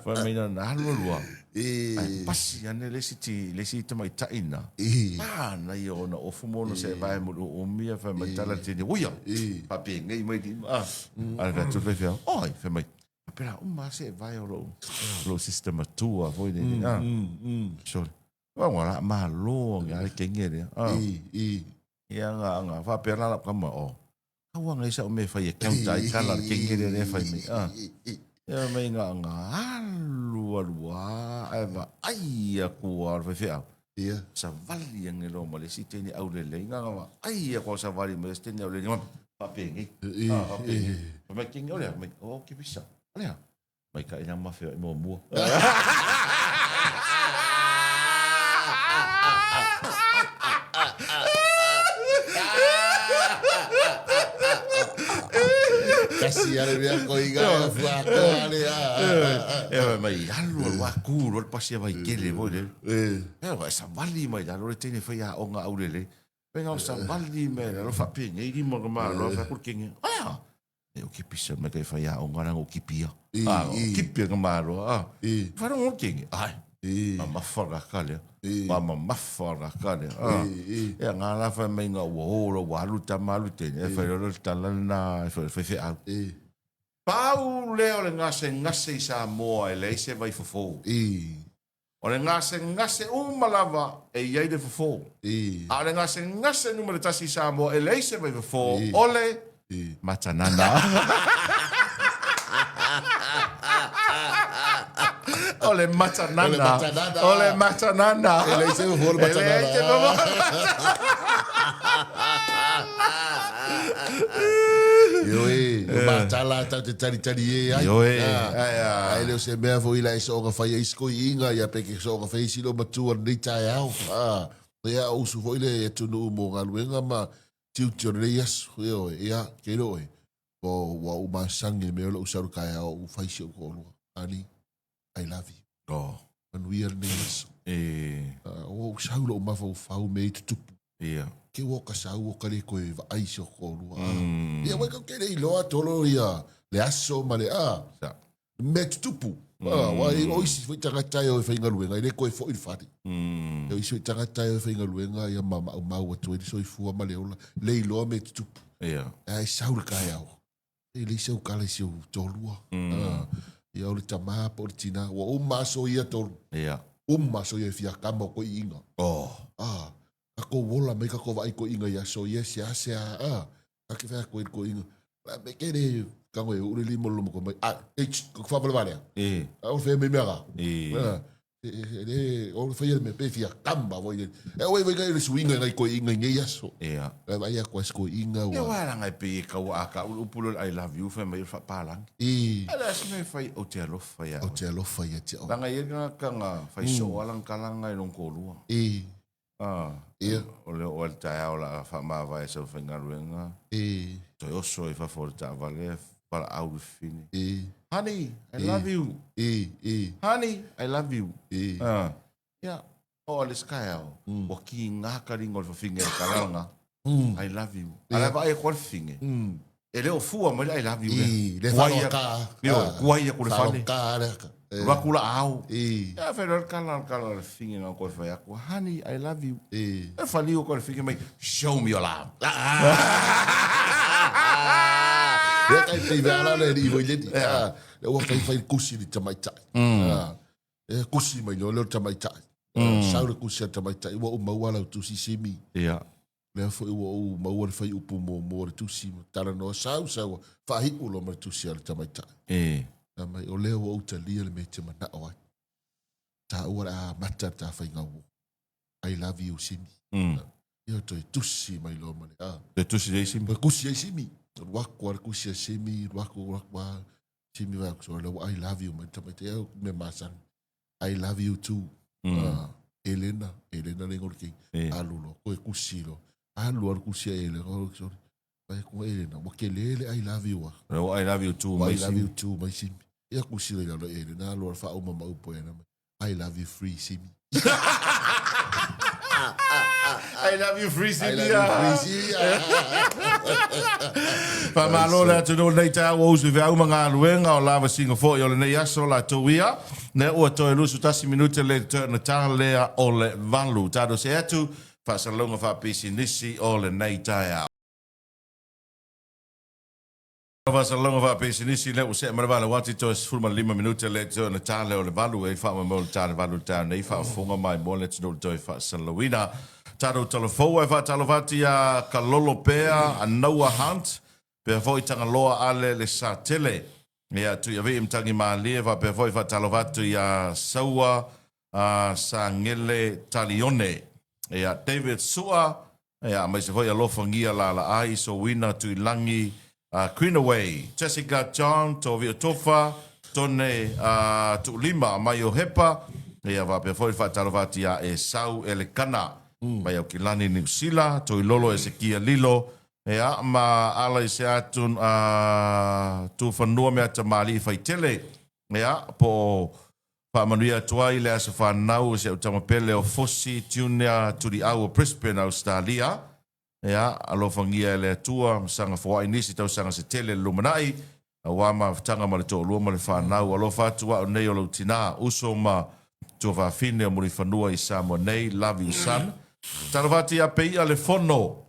Fai mai na alu alua. Ae pasi ane le isi ti, le isi tamaitai na. Manaia ona ofu ma ona seevae mo le uumi ia fai mai tala le teine, uia. Faapenei mai lima. Ah. Ae fai atu le faifeau, oi, fai mai, faapela uma lava seevae o lou, lou sister matua foi lele. Ah. Sorry. Ua ua la malo age a le kenge lea. Ah. Ia nga nga faapea la lau tama, oh. Kaua ngai sau mea e fai e counter ai kala le kenge lea lea e fai mai. Ah. Ia mai nga nga alu alu a ae vaai atu a le faifeau. Ia. Savali ane loa ma le isi teine aulelei. Nga nga vaai atu a savali ma le isi teine aulelei. Nga faapenei. Ah, faapenei. Fai mai kenge o le a? Mai, oh, kipisa. O le a? Maikaʻi na mafeoai muamua. Kasi ale mea ko inga e fuakoa ale a. E fai mai, alu alu a ku loa le pasi a Vaitele foi lele. E e savali mai lalo le teine fai aoga aulelei. Fai ngau savali mai lalo faapenei lima ka malo fai atu le kenge. Aia! E o kipisa mai kai whai aonga ranga o kipia. A, o kipia ka māroa. A, wharongo o kenge. Ai, ma mafa ka kalea. Ma ma mafa ka kalea. A, e ngā la whai mai ngā ua ora, ua alu tama alu tene. E whai roro tala nā, e whai whai whai au. Pau lea o le gasegase i Samoa e leai se vai fofo. O le gasegase uma lava e i ai le fofo. A o le gasegase numera tasi i Samoa e leai se vai fofo, o le matanana. O le matanana. O le matanana. E leai se fofo o le matanana. E leai se fofo o le Ioe, o matala tau te talitali e ai. Ioe, ai a. Ai le o se mea foi la e soonga fai ai isi koiiga, ia pe ke soonga fai isi lo matua lenei taeao. Ah, ia o usu foi le atunuu mo galuega ma tiute o lenei aso. Ioe, ia, ke iloa oe, o ua ou masangi i le mea o lou sau i le taeao ou fai si ou toalua. Honey, I love you. Oh. Manuia lenei aso. E. Ua ou sau i lou mafaufau me i tutupu. Ia. Ke ua ka sau o ka le koe vaai si o toalua. Ia wai kau ke le iloa tolo ia le aso ma le a. Sa. Mea tutupu. Ah, wai o isi foi tagata e o e faigaluega, e le koe foi i le fale. O isi foi tagata e o e faigaluega ia ma maumau atu ai le soifua ma le ola. Le iloa mea tutupu. Ia. Ae sau le taeao. E leai sau kala i si ou toalua. Mm. Ia o le tamā po o le tinā. Ua uma aso ia tolu. Ia. Uma aso ia e fia kama o koiiga. Oh. Ah, kakou ola mai kakou vaai koiiga i aso ia seasea. Ah, kake fai atu ai le koiiga. La me ke le kango e uu le lima o le loma koe mai. Ah, e tsk, ko whawhalewalea. E. A o whea me mea ka. E. Ah, e, o le whaia le mea pe fia kamba voi le. E oi vai ngai le suinga ngai koiiga i nei aso. Ia. E vaai atu ai se koiiga ua. Ia wa langa e pei e kaua a ka ulu upu lole I love you fai mai o le faapalangi. I. A le a se mea e fai ou te alofa ia oe. Ou te alofa ia te oe. Langa i e tagata nga fai soo a langa kalanga i long toalua. I. A. Ia. O le oo ai le taeao la a faamavae sau faigaluega. I. Toe oso ai fafo o le taavale valaau le fafine. I. Honey, I love you. I. I. Honey, I love you. I. A. Ia. Oo le isi taeao, ua kiga ka liga o le fafine i le kalalaga, I love you. A la e vaai atu lava le fafine, e le o fua mai le I love you lea. I, le Tuai whaloa atu, ka. ioe, tuai atu le fale, Whaloa ka le aka. alu atu la ao. I. Ia fai loa le kala, le kala a le fafine na toe fai atu, honey, I love you. I. E faliu atu le fafine mai, show me your love. Ia kai pei vea la le i voi leni. Le ua kai fai kusi le tamaitai. E kusi mai loa lea o le tamaitai. Mm. Sau le kusi a le tamaitai, ua ou maua lau tusi Simi. Ia. Lea foi ua ou maua le fuaiupu muamua o le tusi, talanoa sau sau, faahiu loa ma le tusi a le tamaitai. E. Fai mai, o lea ua ou talia le mea e te manao ai. Taua o le a amata le ta faiga uo. I love you Simi. Ia toe tusi mai loa ma le a. Toe tusi ai Simi. Toe kusi ai Simi. Alu aku a le kusi a Simi, alu aku, alu aku a Simi vai aku sore ua I love you mai tamaiti e mea masani. I love you too. Elena, Elena le igoa o le keiki. Alu loa, toe kusi loa. Alu alu kusi a Elena, sorry. Vai aku a Elena, ua tele le I love you a. Ua I love you too mai Simi. I love you too mai Simi. Ia kusi loa i lalo Elena, alu alu faauma ma upu a Elena mai. I love you free Simi. I love you free Simi. I love you free Simi. Faamalo le atunuu lenei taeao ua usu i feau ma galuega o lavasiga foi o lenei aso latou ia. Lea ua toe 21 minute le toe ona ta lea o le 8. Tatou see atu faasalalauga faapisinisi o lenei taeao. Faasalalauga faapisinisi lea ua see mai le vala ua ati toe 15 minute le toe ona ta lea o le 8 e i faamoemoe o le ta le 8 i le taeao nei faafofoga mai mo le atunuu le toe faasalalauina. Tatou talafou ae faatalofa atu ia Kalolo Pea, Noah Hunt, pea foi Tagaloa Ale le Satele. Ia Tuiavii Matagi Malie faapea foi faatalofa atu ia Saua Sagele Talione. Ia David Sua, Ia, aemaise foi alofagia Laalaai, Sowina, Tuilagi, Greenaway, Jessica, John, Tovio Tofa, Tone Tuulima mai o Hepa, ia faapea foi le faatalofa atu ia Esau Elekana mai Aukilani, Niu Sila, Toilolo Esekia Lilo, ia, ma ala i se atu Tufanua Meatamalii Faitele, ia, po o Faamanuia atu ai le aso fanau o si au tama pele o Fosi Junior Tuliau o Brisbane, Ausetalia. Ea, alofagia e le Atua ma saga foai nisi tausaga se tele le lumanai, aua mafutaga ma le toalua ma le fanau. Alofa atu au nei o lou tina, uso ma tuafafine o Mulifanua i Samoa nei. Love you son. Talofa atu ia Pei'a le Fono.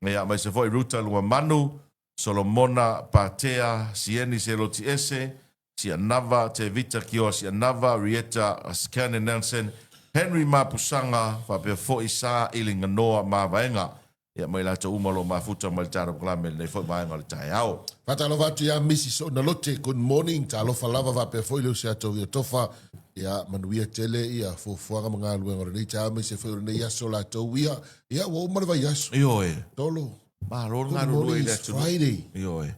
Ea, aemaise foi Ruta Luamanu, Solomona, Patea, Sieni Selotiese, Sianava, Tevita Kioa Sianava, Rieta Scanlon Nelson, Henry Mapusaga, faapea foi Sa Iliganoa Mavaega. Ia, ma i latou uma o lo o mafuta mai le tatou polokalame i lenei foi vaega o le taeao. Faatalofa atu ia Misi Soonalote, good morning, talofa lava faapea foi le usi atu o Tofa, ia manuia tele ia fuafuaga ma galuega o lenei taeao aemaise foi o lenei aso latou ia, ia ua uma le vaiaso. Ioe. Tolo. Malo le galulue i le atunuu. Friday. Ioe.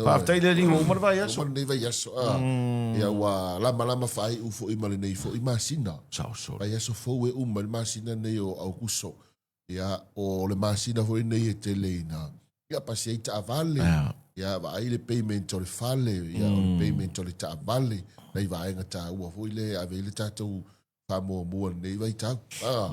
Faafetai le Alii ua uma le vaiaso. Uma lenei vaiaso. Ah. Ia ua lamalama faaiu foi ma lenei foi masina. Sao sole. Vaiaso fou e uma le masina nei o Aukuso. Ia o le masina foi nei e tele ina. Ia pasi ai taavale. Ia vaai le payment o le fale. Ia o le payment o le taavale. Nai vaega taua foi le ave ai le tatou faamuamua lenei vaitau. Ah.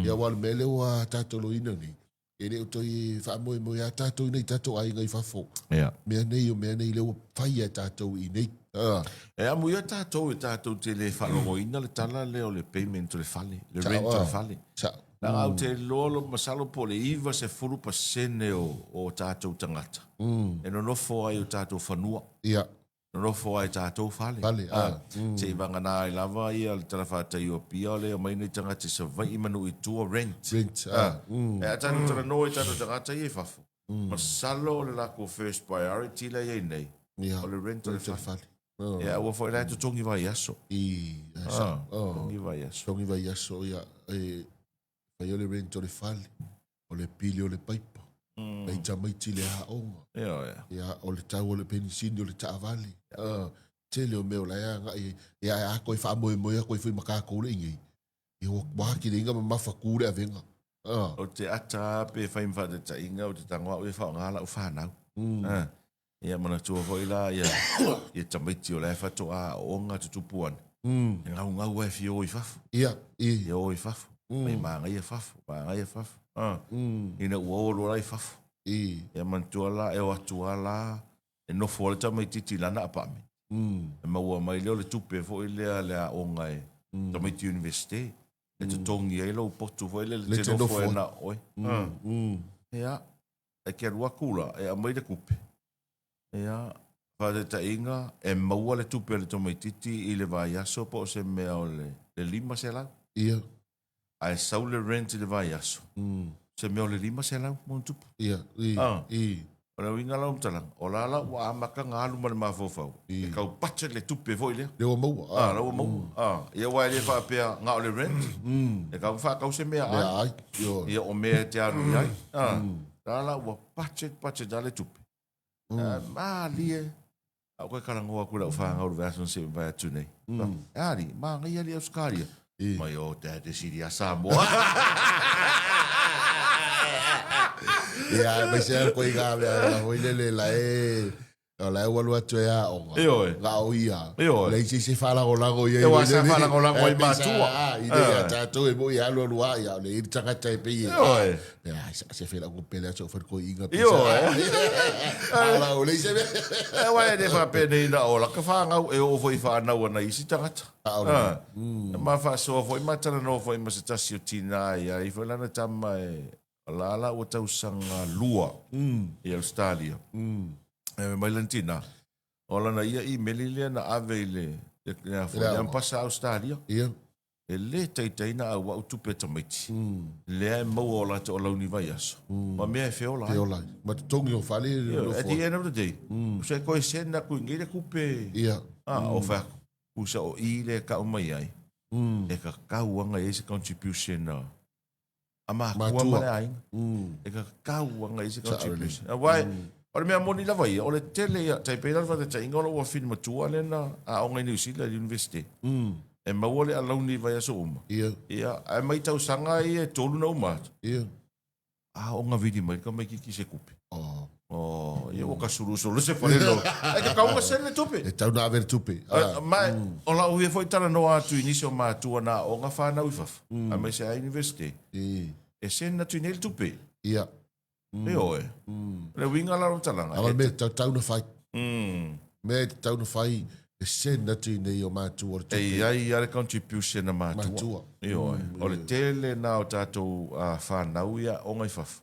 Ia aua o le mea lea ua tatou loina nei. E le o toe faamoemoe a tatou i nei tatou aiga i fafo. Yeah. Mea nei o mea nei lea ua faia e tatou i nei. Ah. E amuia tatou e tatou te le faalogoina le tala lea o le payment o le fale, le rent o le fale. Sao. Leaga ou te iloa lo masalo po o le 90% o tatou tagata e nonofo ai i o tatou fanua. Yeah. Nonofo ai tatou fale. Fale, ah. Se i vagana ai lava ia le talafatai o Apia o lea e omai nei tagata i Savaii ma nuu i tua, rent. Rent, ah. E a tatou talanoa i tatou tagata ia i fafo, masalo o le latou first priority lea e i ai nei, o le rent o le fale. Ia aua foi la e totogi vaiaso. I, ah, totogi vaiaso. Totogi vaiaso, ia, e fai o le rent o le fale. o le pili o le paipa, mm. nai tamaiti le aoga, yeah, yeah. Ia, o le tau o le penisini o le taavale, yeah. tele o mea o la e agai ai. Ia, a koe faamoemoe a koe foi ma kākou le ingei, ia ua ua kile inga mamafa kū le avega. O te ata pe whai ma whaataitainga o te tango au e whaonga lau whanau. Ia manatua foi la ia ia tamaiti o la e whatoa aoga tutupu ana. E ngaungau ai fia o i fafo. Ia, i. Ia o i fafo. Mai māngaia fafo, māngaia fafo. Ina ua o loa la i fafo. I. Ia manatua la e o atu a la e nofo ai le tamaititi i lana apartment. E maua mai lea o le tupe foi lea le aoga e tamaiti universite. E totogi ai lou potu foi lele Le te te nofo nofo ai ai. na oe. Ia, e te alu atu la, e aumai le tupe. Ia, faataitaiga, e maua le tupe a le tamaitiiti i le vaiaso po o se mea o le, le 500. Ia. Ae sau le rent i le vaiaso, se mea o le 500 ma ona tupu. Ia, i, Ah. i. O le uiga la o matalaga, o la la ua amata ona alu ma le mafaufau, e tau budget le tupe foi lea. Lea ua maua. Ah, la ua maua. Ah, ia aua e le faapea na o le rent, e tatau ona faatau se meaai. Meaai, ioe. Ia o mea e te alu i ai. Ah, la la ua budget, budget lava le tupe. Ah, malie. A ou toe talanoa atu i lau fanau i le vaiaso na se'i mavae atu nei. E a alii, manaia alii Ausetalia. Mai o Dad e sili ia Samoa. Ia, aemaise lava koe i ngā mea la foi lele la e o la e ua alu atu e aoga. Ioe. Na o ia. Ioe. Leai se isi e faalagolago i ai. E aua sa faalagolago ai matua. I le ia tatou e moi e alu alu a ia o le i le tagata e pei e. Ioe. Ia, se fai lau kupe lea, se fai ko inga. Ioe. A la o le isi mea. E aua e le faapenei na o laka fanau e oo foi i fanau a nai isi tagata. A E ma faasoa foi ma talanoa foi ma se tasi o tina e iai foi lana tama e la la ua tausaga lua i Australia. E mai lana tina, o lana ia imeli lea na ave i le le ampasa Australia. Ia. E le taitai na auau tupe a tamaiti. Lea e maua o latou alauni vaiaso ma mea e feola ai. Feola ai. Ma totogi o fale. At the end of the day, se koe send atu i nei le tupe. Ia. Ah, o fai atu. Pusa o i lea e kau mai ai, e kakau anga i ai se contribution a a makua ma le aiga. E kakau anga i ai se contribution. Aua o le mea moni lava ia, o le tele ia, tai pei la le faataitaiga o lou afine matua lea na aoga i Niu Sila i le Universite. E maua le alauni i vaiaso uma. Ia, ae mai tausaga ia e tolu na uma atu. Aoga vili mai le tamaititi i se tupe. Oh. Oh, ia ua kasulusulu se fale lo. Ai ka kaunga send le tupe. E tau na ave le tupe. Ah. Ma o lau ia foi talanoa atu i nisi o matua na aoga whanau i fafo. Aemaise a university. E send atu i nei le tupe. Ia. E oe. Le uiga la o talaga. Awa me tau tau na whai. Me tau na whai e send atu i nei o matua le tupe. E iai a le contribution a matua. Matua. Ioe. O le tele na o tatou whanau ia aoga i fafo.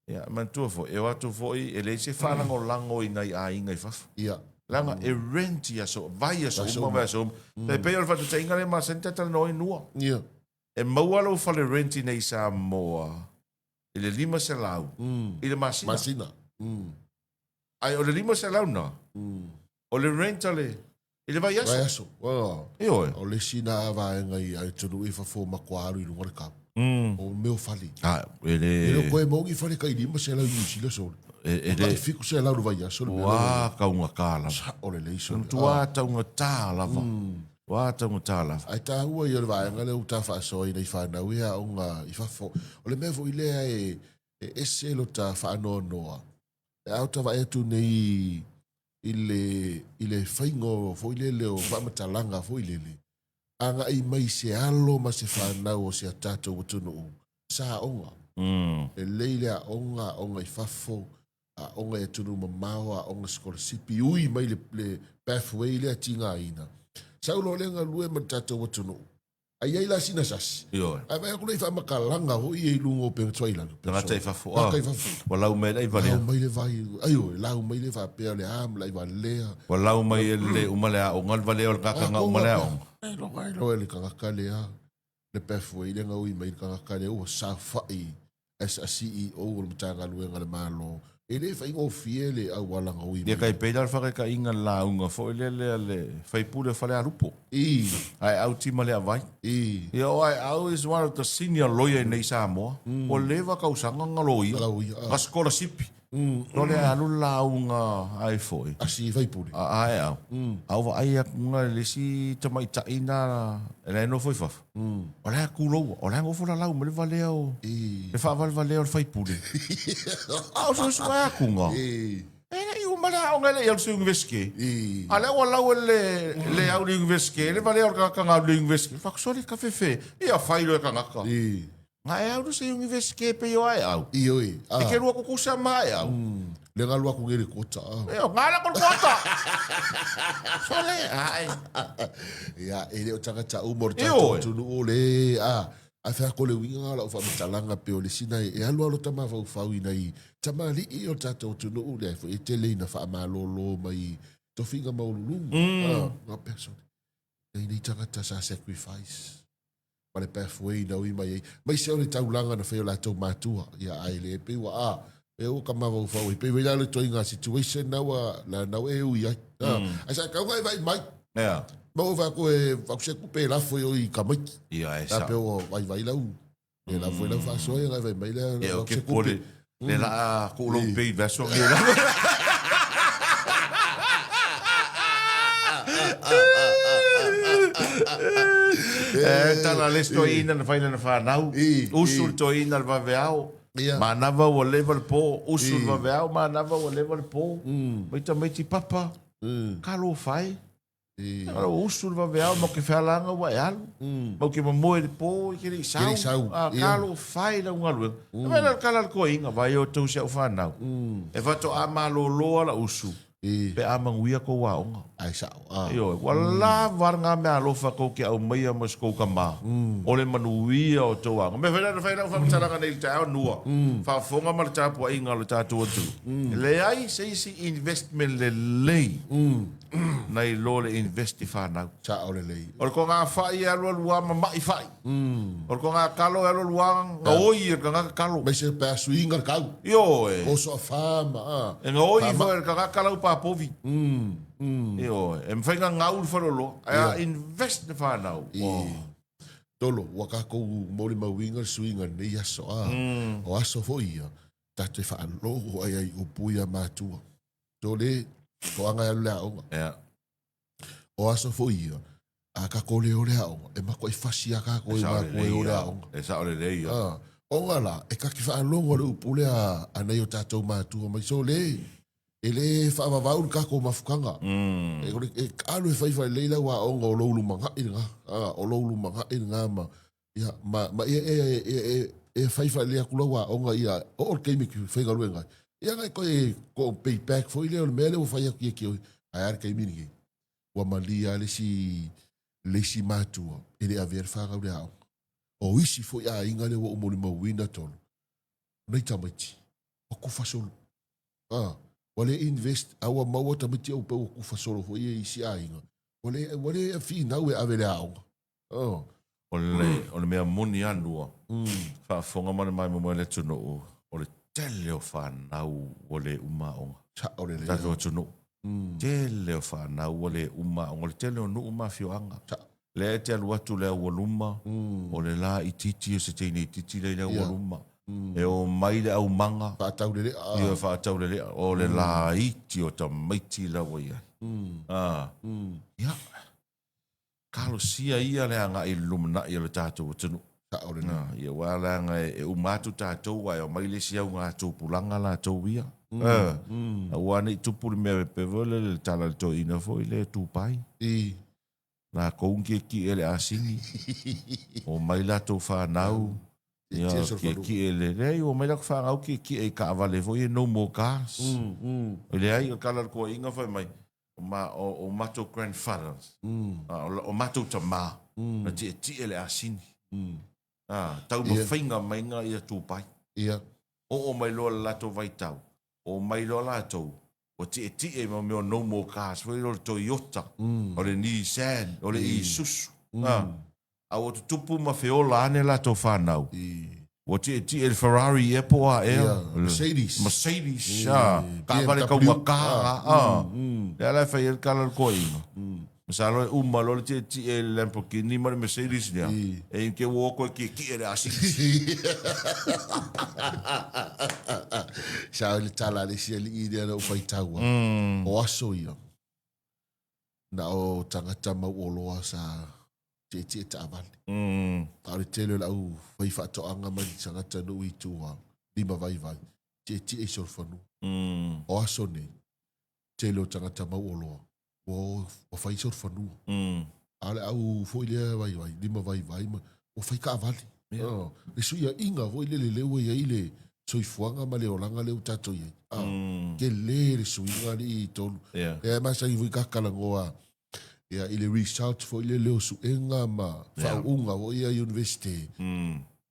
Ia, manatua foi, e o atu foi, e leai se faalagolago i nai aiga i fafo. Ia. Leaga e rent i aso, vaiaso uma, vaiaso uma. E pei o le faataitaiga lea e masani ta talanoa ai nua. Ia. E maua lou fale rent i nei Samoa i le 500 i le masina. Masina. Ae o le 500 na, o le rent a le, i le vaiaso. Vaiaso. Oh. Ioe. O le isi na vaega i atunuu i fafo matua alu i luga le kau. O mea o fale. Ah, e le... E le o koe maua ni fale kai 500 i Niu Sila sole. E, e le... Tai 700 le vaiaso le mea. Ua taugata lava. Sa, o lelei sole. Ua taugata lava. Ua taugata lava. Ae taua ia o le vaega lea ua ta faasoa i nai fanau e aoga i fafo. O le mea foi lea e, e ese lo ta faanoanoa. E a ota vaai atu nei i le, i le faiga foi lele o faamatalaga foi lele, agai mai se alo ma se fanau o si a tatou atunuu, sa aoga. Lelei le aoga, aoga i fafo, aoga i atunuu mamao, aoga sikolasipi, ui mai le, le pathway lea tigaina. Sau loa lea galue ma le tatou atunuu. Ai ai la sina sasi. Ioe. Ae vaai atu lea i faamatalaga foi ia i luga o upega tuailalo. Tagata i fafo. Tagata i fafo. Ua lau mai le aivalea. Lau mai le vai. Aioe, lau mai le faapea o le a ma le aivalea. Ua lau mai e le uma le aoga, le valea o le tagata na uma le aoga. Ai loa, ai loa le tagata lea, le pathway lea na ui mai le tagata lea ua saofai as a CEO o le Matagaluega a le Malo, e le faigofie le auala na ui mai. Ia kai pei la le faakaitaiga le lauga foi lea lea le faipule o Falealupo. I. Aeau Tima Leavai. I. Ia o Aeau is one of the senior lawyer i nei Samoa. Ua leva kausaga na loia. Loia. Na sikolasipi. No le alu le lauga ai foi. A si faipule. A Aeau. A ua vaai atu na le isi tamaitai na e la e nofo i fafo. O la e kuloua, o la e nofo lalau ma le valea o, le faavalevalea o le faipule. A o suesuea atuga, e le i uma le aoga e le i alu i se Universite. A lea ua lau e le, le au i le Universite, le valea o le tagata na alu i le Universite. Fai atu, sole, kafefe, ia fai loa e tagata. Na e alu i se Universite pei o Aeau. Ioe. E ke lua kukusa ma Aeau. Le nga lua ku ngele kota. Io, nga la kol kota. Sole, ai. Ia, e le o tagata uma o le tatou atunuu o le, a, a fea ko le uiga nga lau faamatalaga pe o le sina e alu alo ta mafaufau i nai tamalii o le tatou atunuu lea foi e tele ina faamalolo mai tofiga maualuluga. Ah, nga pea sole. Nei nei tagata sa sacrifice ma le pathway na ui mai ai. Mai se o le taulaga na fai o latou matua. Ia, ai le pei ua a. E ua ka mafaufau ai. Pei foi la o le ituaiga situation na ua la na ua e ui ai. Ae sa tau e vaai mai. Ea. Ma ua fai atu e fai se tupe e lafo i o i tamaiti. Ia, e sao. Pe ua vaivai lau e lafo i lau faasoa ia vaivai mai lea. Ia, o ke pole. Le la a ku lou pei vaso nge la. E tala le toeaina na fai lana fanau. Usu le toeaina le vaveao. Ia. Manava ua leva le po, usu le vaveao, manava ua leva le po. Mai tamaiti papa, talofa e. Ua usu le vaveao ma ke fealaga ua e alu. Mau ke mamoe le po i ke le i sau. Ke le i sau. A, talofa e lau galuega. E vai la le kala le toeaina, vai o tou si au fanau. E faatoa malolo a la usu. Pe a manuia kou aoga. Ae sao. Ah. Ioe, ua lava lena meaalofa tou te aumaia ma si kou tama, o le manuia o tou aoga. Mea foi lea na fai lau faamatalaga nei i le taeao nua, faafofoga ma le tapuaiga o le tatou atunuu. E leai se isi investment lelei nai lo le invest i fanau. Sao lelei. O le togafai e alualu lava ma mai fai. O le togakalo e alualu lava gaoi e le tagata kalo. Aemaise pe a suiga le kau. Ioe. Oso afa ma a. E gaoi foi e le tagata lau papovi. Ioe. E mafai ona gau le faleoloa, ae a invest le fanau. Tolo, ua tatou molimauina le suiga i lenei aso, a. O aso foi ia, tatou te faalogo ai ai i upu ia a matua. Tole, toaga e alu i le aoga. O aso foi ia, a tatou le o le aoga, e matuai fasi lava tatou e matua e o le aoga. E sao lelei ia. A, ona la, e ta te faalogo i le upu lea a nai o tatou matua mai, sole, e le faavavau le tatou mafutaga. E, e alu e fai faalelei lau aoga o lou lumanai lena. A, o lou lumanai lena ma, ia, ma, ma ia, e, e, e, e fai faalelei atu lau aoga ia, oo le taimi e te faigaluega ai. Ia na e toe ko pay back foi lea o le mea lea ua fai atu ia te oe. Ae a le taimi lenei, ua malie lava le isi, le isi matua e le avea le fanau i le aoga. O isi foi aiga lea ua ou molimauina tonu, o nai tamaiti, ua kufa solo. A, ua le invest, a ua maua tamaiti au pei ua kufa solo foi ia i isi aiga. Ua le, ua le finau e ave i le aoga. Oh. O le, o le mea moni a Nua, faafofoga ma le maimoamoa e le atunuu, o le tele o fanau ua le uma aoga. Sao lelei. Tatou atunuu. Tele o fanau ua le uma aoga, o le tele o nuu ma afioaga. Sao. Lea e te alu atu i le aualuma, o le la itiiti o se teine itiiti lea i le aualuma. E omai le aumaga. Faataulelea. Ia, faataulelea. O le laiti o tamaiti la ua i ai. Ah. Ia. Talosia ia le agai i le lumanai o le tatou atunuu. Sao lelei. Ah, ia aua leaga e uma atu tatou ae omai le isi auga tupulaga latou ia. Eh, aua ne i tupu le mea pei foi lele le tala a le toeaina foi lea e tupai. I. Latou ni kiekie le asini. Omai latou fanau. Ia, kiekie le, leai, omai latou fanau kiekie i taavale foi ia no more cars. Leai, o le tala a le toeaina fai mai, o, ma, o, o matou grandfathers, o, o matou tama, na tietie le asini. Ah, taumafaiga maiga ia tupai. Ia. Oo mai loa le latou vaitau, oo mai loa latou, ua tietie ma mea o no more cars foi lea o le Toyota, o le Nissan, o le Isuzu. Ah, a ua tutupu ma feola ane latou fanau. Ua tietie i le Ferrari ea po o a ea. Ia, Mercedes. Mercedes, a, taavale taugata, a. Lea la e fai ai le tala a le toeaina. Masalo e uma loa le tietie i le Lamborghini ma le Mercedes lea, e te ua o toe tietie i le asini. Sa le tala a le isi alii lea na ou faitau ai. O aso ia, na o tagata mauoloa sa tietie taavale. A o le tele o le au faifaatoaga ma tagata nuu i tua, lima vaivai, tietie i solofanua. O aso nei, tele o tagata mauoloa, ua ua fai solofanua. A o le au foi lea vaivai, lima vaivai ma ua fai taavale. Yeah. Le suiaiga foi lele lea ua i ai le soifuaga ma le olaga lea ua tatou i ai. Ah, tele le suiga alii i tolu. Yeah. Lea e masani foi ta talanoa ia, i le result foi lele o suega ma faauuga foi ia University.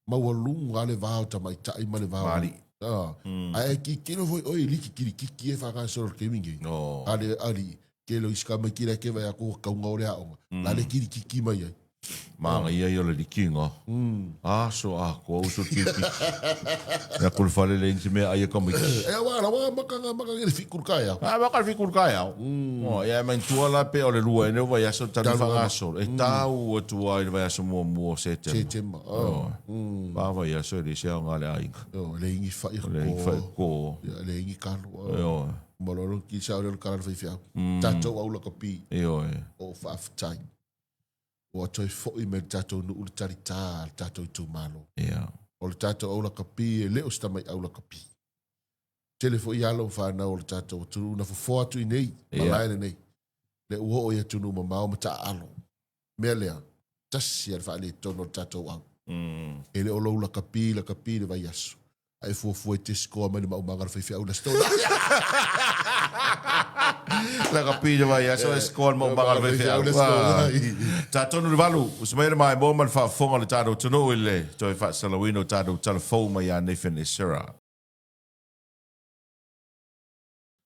Maualuga lava le va o tamaitai ma le va o Alii. Ah, ae tilotilo foi oe i liki kilikiki e faagasolo i le taimi nei. Oh. A le alii, tele o isi tamaiti la e te vaai atu ua tauga o le aoga, la le kilikiki mai ai. Manaia ia o le likiga. Aso atoa uso kirikiti. Mea ko le fale leai se mea ai a tamaiti. E aua la maka nga maka le fiku le taeao. A maka le fiku le taeao. Oh, ia manatua la pe o le lua ene o vaiaso talu faagasolo. E tau atu lava i le vaiaso muamua o Setema. Setema. Oh. Fa vaiaso e leai se aoga a le aiga. Oh, e leai ni fai ko. Leai ni fai ko. Ia, leai ni kalo. Ioe. Uma loa le kisa o le kala le faifeau. Tatou au lakapi. Ioe. O faafetai. Ua toe foi mai le tatou nuu le talitā a le tatou itumalo. Yeah. O le tatou au lakapi e le o se tamai au lakapi. Tele foi alo ma fanau o le tatou atunuu na fofoa atu i nei, malae lenei. Le ua oo i atunuu mamao ma taaalo. Mea lea, tasi a le faaletonu o le tatou au. E le o lou lakapi lakapi le vaiaso. A e fuafua e te score mai le maumaga le faifeau le aso Lakapi le vaiaso e score le maumaga le faifeau. Ta tonu le valu, usu mai le maimoa ma le faafofoga o le tatou atunuu i le toe faasalauina o tatou tala fou mai ia Nathan Esera.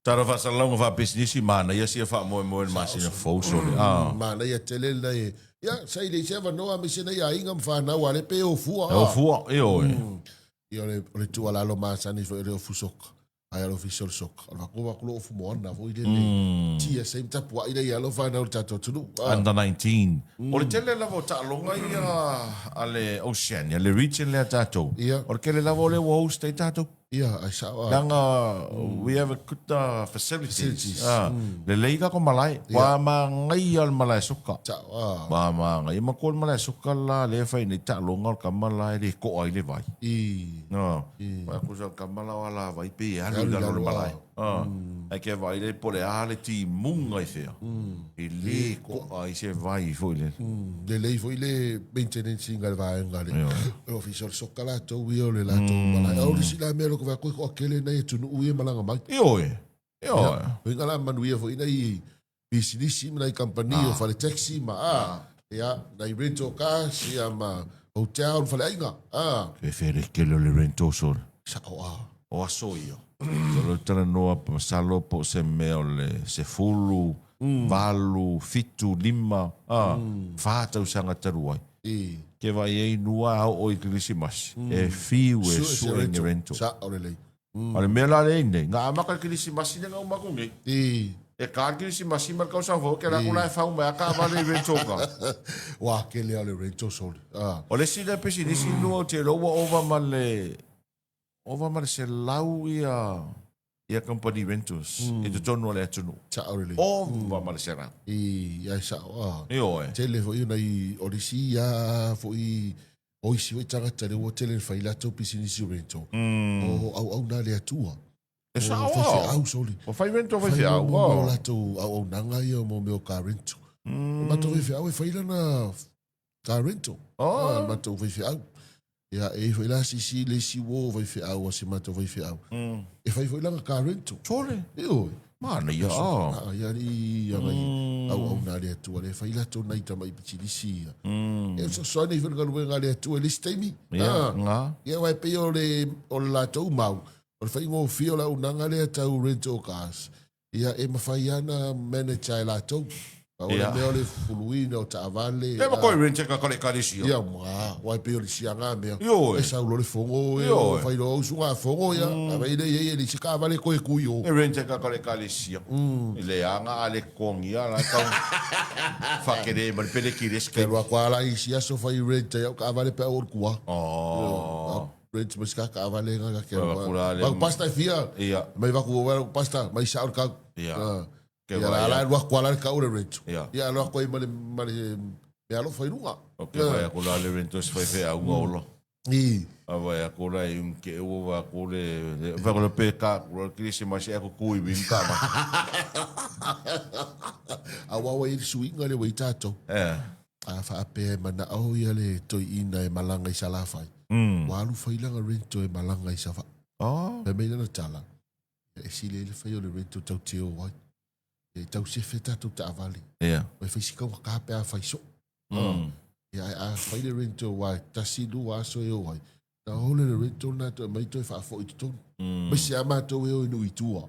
Tatou faasalalauga faapisinisi, manaia sia faamoemoe i le masina fou sole. Ah. Manaia tele lena e. Ia, sa i leai se avanoa aemaise nai aiga ma fanau a lea pe o fua. E o fua, ioe. Ia, o le tuualalo masani foi o le ofu soka. Ai a le ofisa o le soka. O le vaku vaku lo ofu moana foi lele. TSA ma tapuai lea i alo fanau o le tatou atunuu. Under 19. O le tele lava o taaloga ia a le Oceania, le region lea a tatou. Ia. O le tele lava o lea ua host ai tatou. Ia, ai sao a. Leaga we have a good facilities. Facilities. Ah, lelei tatou malae. Ua manaia le malae soka. Sao a. Ua manaia. Matua le malae soka la lea e fai nei taaloga o le tama la e le to'a ai le vai. I. No. Vai aku sa tama la o ala vai pe e alu i lalo o le malae. Ah. Ai ke vaai le po o le a le timuga i fea. E le to'a ai se vai foi lele. Lelei foi le maintenance ina le vaega le ofisa o le soka latou ia o le latou malae. A o le isi la mea loko vae koe toatele nai atunuu ia e malaga mai. Ioe. Ioe. Uiga la manuia foi nai pisinisi ma nai kamupani o fale taxi ma a ia nai rental cars ia ma hotel ma faleaiga a. Fefelekele o le rental sole. Sao a. O aso ia. Solo talanoa masalo po o se mea o le sefulu, valu, fitu, lima, a, fa tausaga talu ai. I. Ke vaai ai nua a oo i Kerisimasi, e fiu e sue ni rental. Sao lelei. A le mea la lea i nei, na amata le Kerisimasi lea na uma atu nei. I. E ka le Kerisimasi ma le tausaga fou, ke la ku la e fau mai a taavale i rental car. Ua kele a o le rental sole. A. O le isi lea pisinisi nua ou te iloa ua ova ma le, ova ma le 100 ia, ia company rentals i totonu o le atunuu. Sao lelei. Ova ma le 100. I, ai sao a. Ioe. Tele foi ona i, o le isi ia foi O isi foi tagata lea ua tele ina fai latou pisinisi rental. O auauna a le Atua. E sao O faifeau sole. O fai rental faifeau. Fai mo latou auaunaga ia mo mea o car rental. O matou faifeau e fai lana car rental. Oh. Matou faifeau. Ia, e i foi la sisi le isi uo faifeau a si matou faifeau. E fai foi lana car rental. Sole. Ioe. Manaia. Ah, ia alii agai auauna a le Atua lea e fai latou nai tamai pisinisi ia. E fesoasoani ai foi le galuega a le Atua i le isi taimi. Ia, nga. Ia, aua e pei o le, o le latou mau, o le faigofie o le auaunaga lea tau rental cars, ia e mafai lava ona manage e latou. Pau o le mea o le fuluina o taavale. Ia ma koe rent ka kale ekalesia. Ia ma, wai pei o le siaga mea. Ioe. E sau loa le fono e Ioe. fai loa usugafono ia. Avai lea i ai e leai se taavale koe kui o. E rent ka kale ekalesia. I le aga a le totogia la tau whakere ma le peleki le Ke roa koa la i isi aso fai rent ai au taavale pe au o le kua. Oh. Rent ma sika taavale nga ke Vai wakula le- Vaku pasta e fia. Ia. Mai vaku o pasta mai sao le kau. Ia. Ah. Ke Ia vai la la ia. lua koa la le kau le rent. Ia. Ia loa koe ma le ma le mea alofa i luga. O ke vai aku la le rent se fai whea unga ola. I. A vai aku la i un ke ua vai aku le vai aku le pe ka aku la kirisimasi aku kui wim ka ma. A wawa i le suiga le ua i tatou. Eh. A faapea e manao ia le toeaina e malaga i Salafai. Ua alu fai lana rental e malaga i Savaii. Oh. Fai mai lana tala, e sili ai le fai o le rental tau te o ai. E tau sefe tatou taavale. Ia. Ua fai si taugata pe a fai soo. Ia, a fai le rental aua e tasi lua aso e o ai, na hole le rental lena toe aumai toe faafoi i totonu. Aemaise lava matou e o i nuu i tua,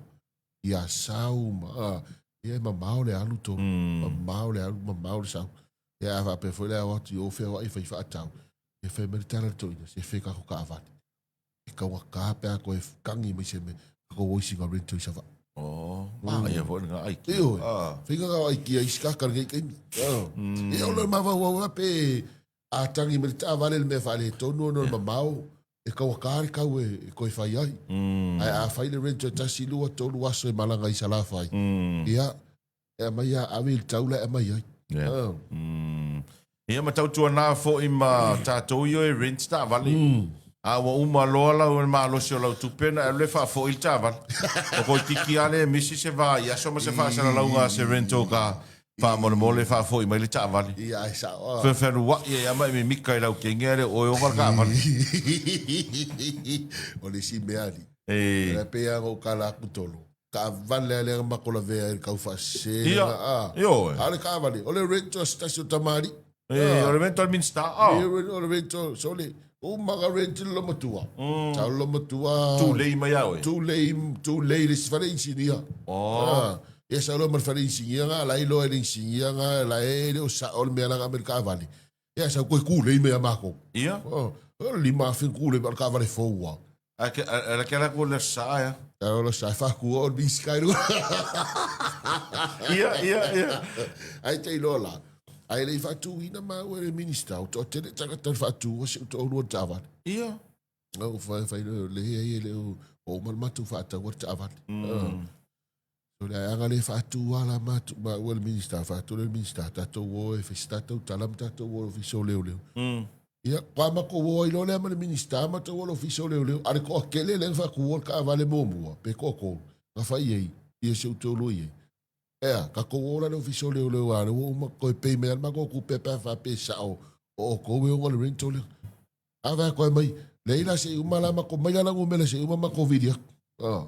i Asau ma, ia e mamao le alu tonu, mamao le alu, mamao le sau. Ia a faapea foi la e o atu i o feoai fai faatau, ia fai mai le tala a le toeaina, se fe kako kaavale. E taugata pe a toe tagi mai se mea, tatou o i sina rental i Savaii. Oh, manaia foi lena aikia. Ioe, faiga na o aikia i isi tagata i lenei taimi. Ia o le mafaufau lava pe a tagi mai le taavale i le mea faaletonu ona o le mamao, e taugata le tau e toe fai ai. Ae a fai le rental e tasi, lua, tolu aso e malaga i Salafai, ia, E aumai a ave i le tau la e aumai ai. Yeah. Oh. Mm. Ia ma tautuana foi ma tatou ia e rent taavale. Mm. A ua uma loa lau le malosi o lau tupe na alu e faafoi le taavale. O koe tiki a le misi se va i aso ma se faasalalauga a se rental car. Faamolemole faafoi mai le taavale. Ia ai sao. Ah. Fefeluai ai ama e mimika i lau kenge a le oe oga le taavale. O le isi mea ali. E. E pei lava ona ou kala atu tolo. Taavale a lea na matou lavea ai le tau faasese Ia, a. ioe. A o le taavale, o le rental a se tasi o tamalii. E, o le rental Minista, a. Ia, o le rental, sole, uma na rent le loomatua. Sau le loomatua. Tulei mai a oe. Tulei, tulei le isi fale inisinia. Oh. Ia sau loa ma le fale inisinia na, la e iloa e le inisinia na, la e le o sao le mea la na aumai le taavale. Ia sau toe tulei mai ia matou. Ia. Oh, o le 5,000 tulei mai o le taavale fou a. A ke a ke la ko le sa ya. A o le sa fa ku o bi sky lu. Ia ia ia. Ai te iloa la. Ai le faatuina maua e le Minista o toatele tagata le faatu o si ou toalua le taavale. Ia. Na ou fai fai le le ai le o o uma le matou faataua le taavale. So le aiga le faatu a la matou maua le Minista faatu le Minista tatou o e fai se tatou tala ma tatou o i le Ofisa o Leoleo. Ia, kua matou o ai loa lea ma le Minista matou o i le Ofisa o Leoleo, a le toatele lea na faatuina le taavale muamua, pe toatolu, na fai ai ia si ou toalua i ai. Ea, tatou o la i le Ofisa o Leoleo a lea ua uma toe pay mai lava le matou tupe pe a faapea e sao o outou e ona le rental lea. A fai atu ai mai, leai la se i uma la matou, mai la la numera se i uma matou vili atu. Ah.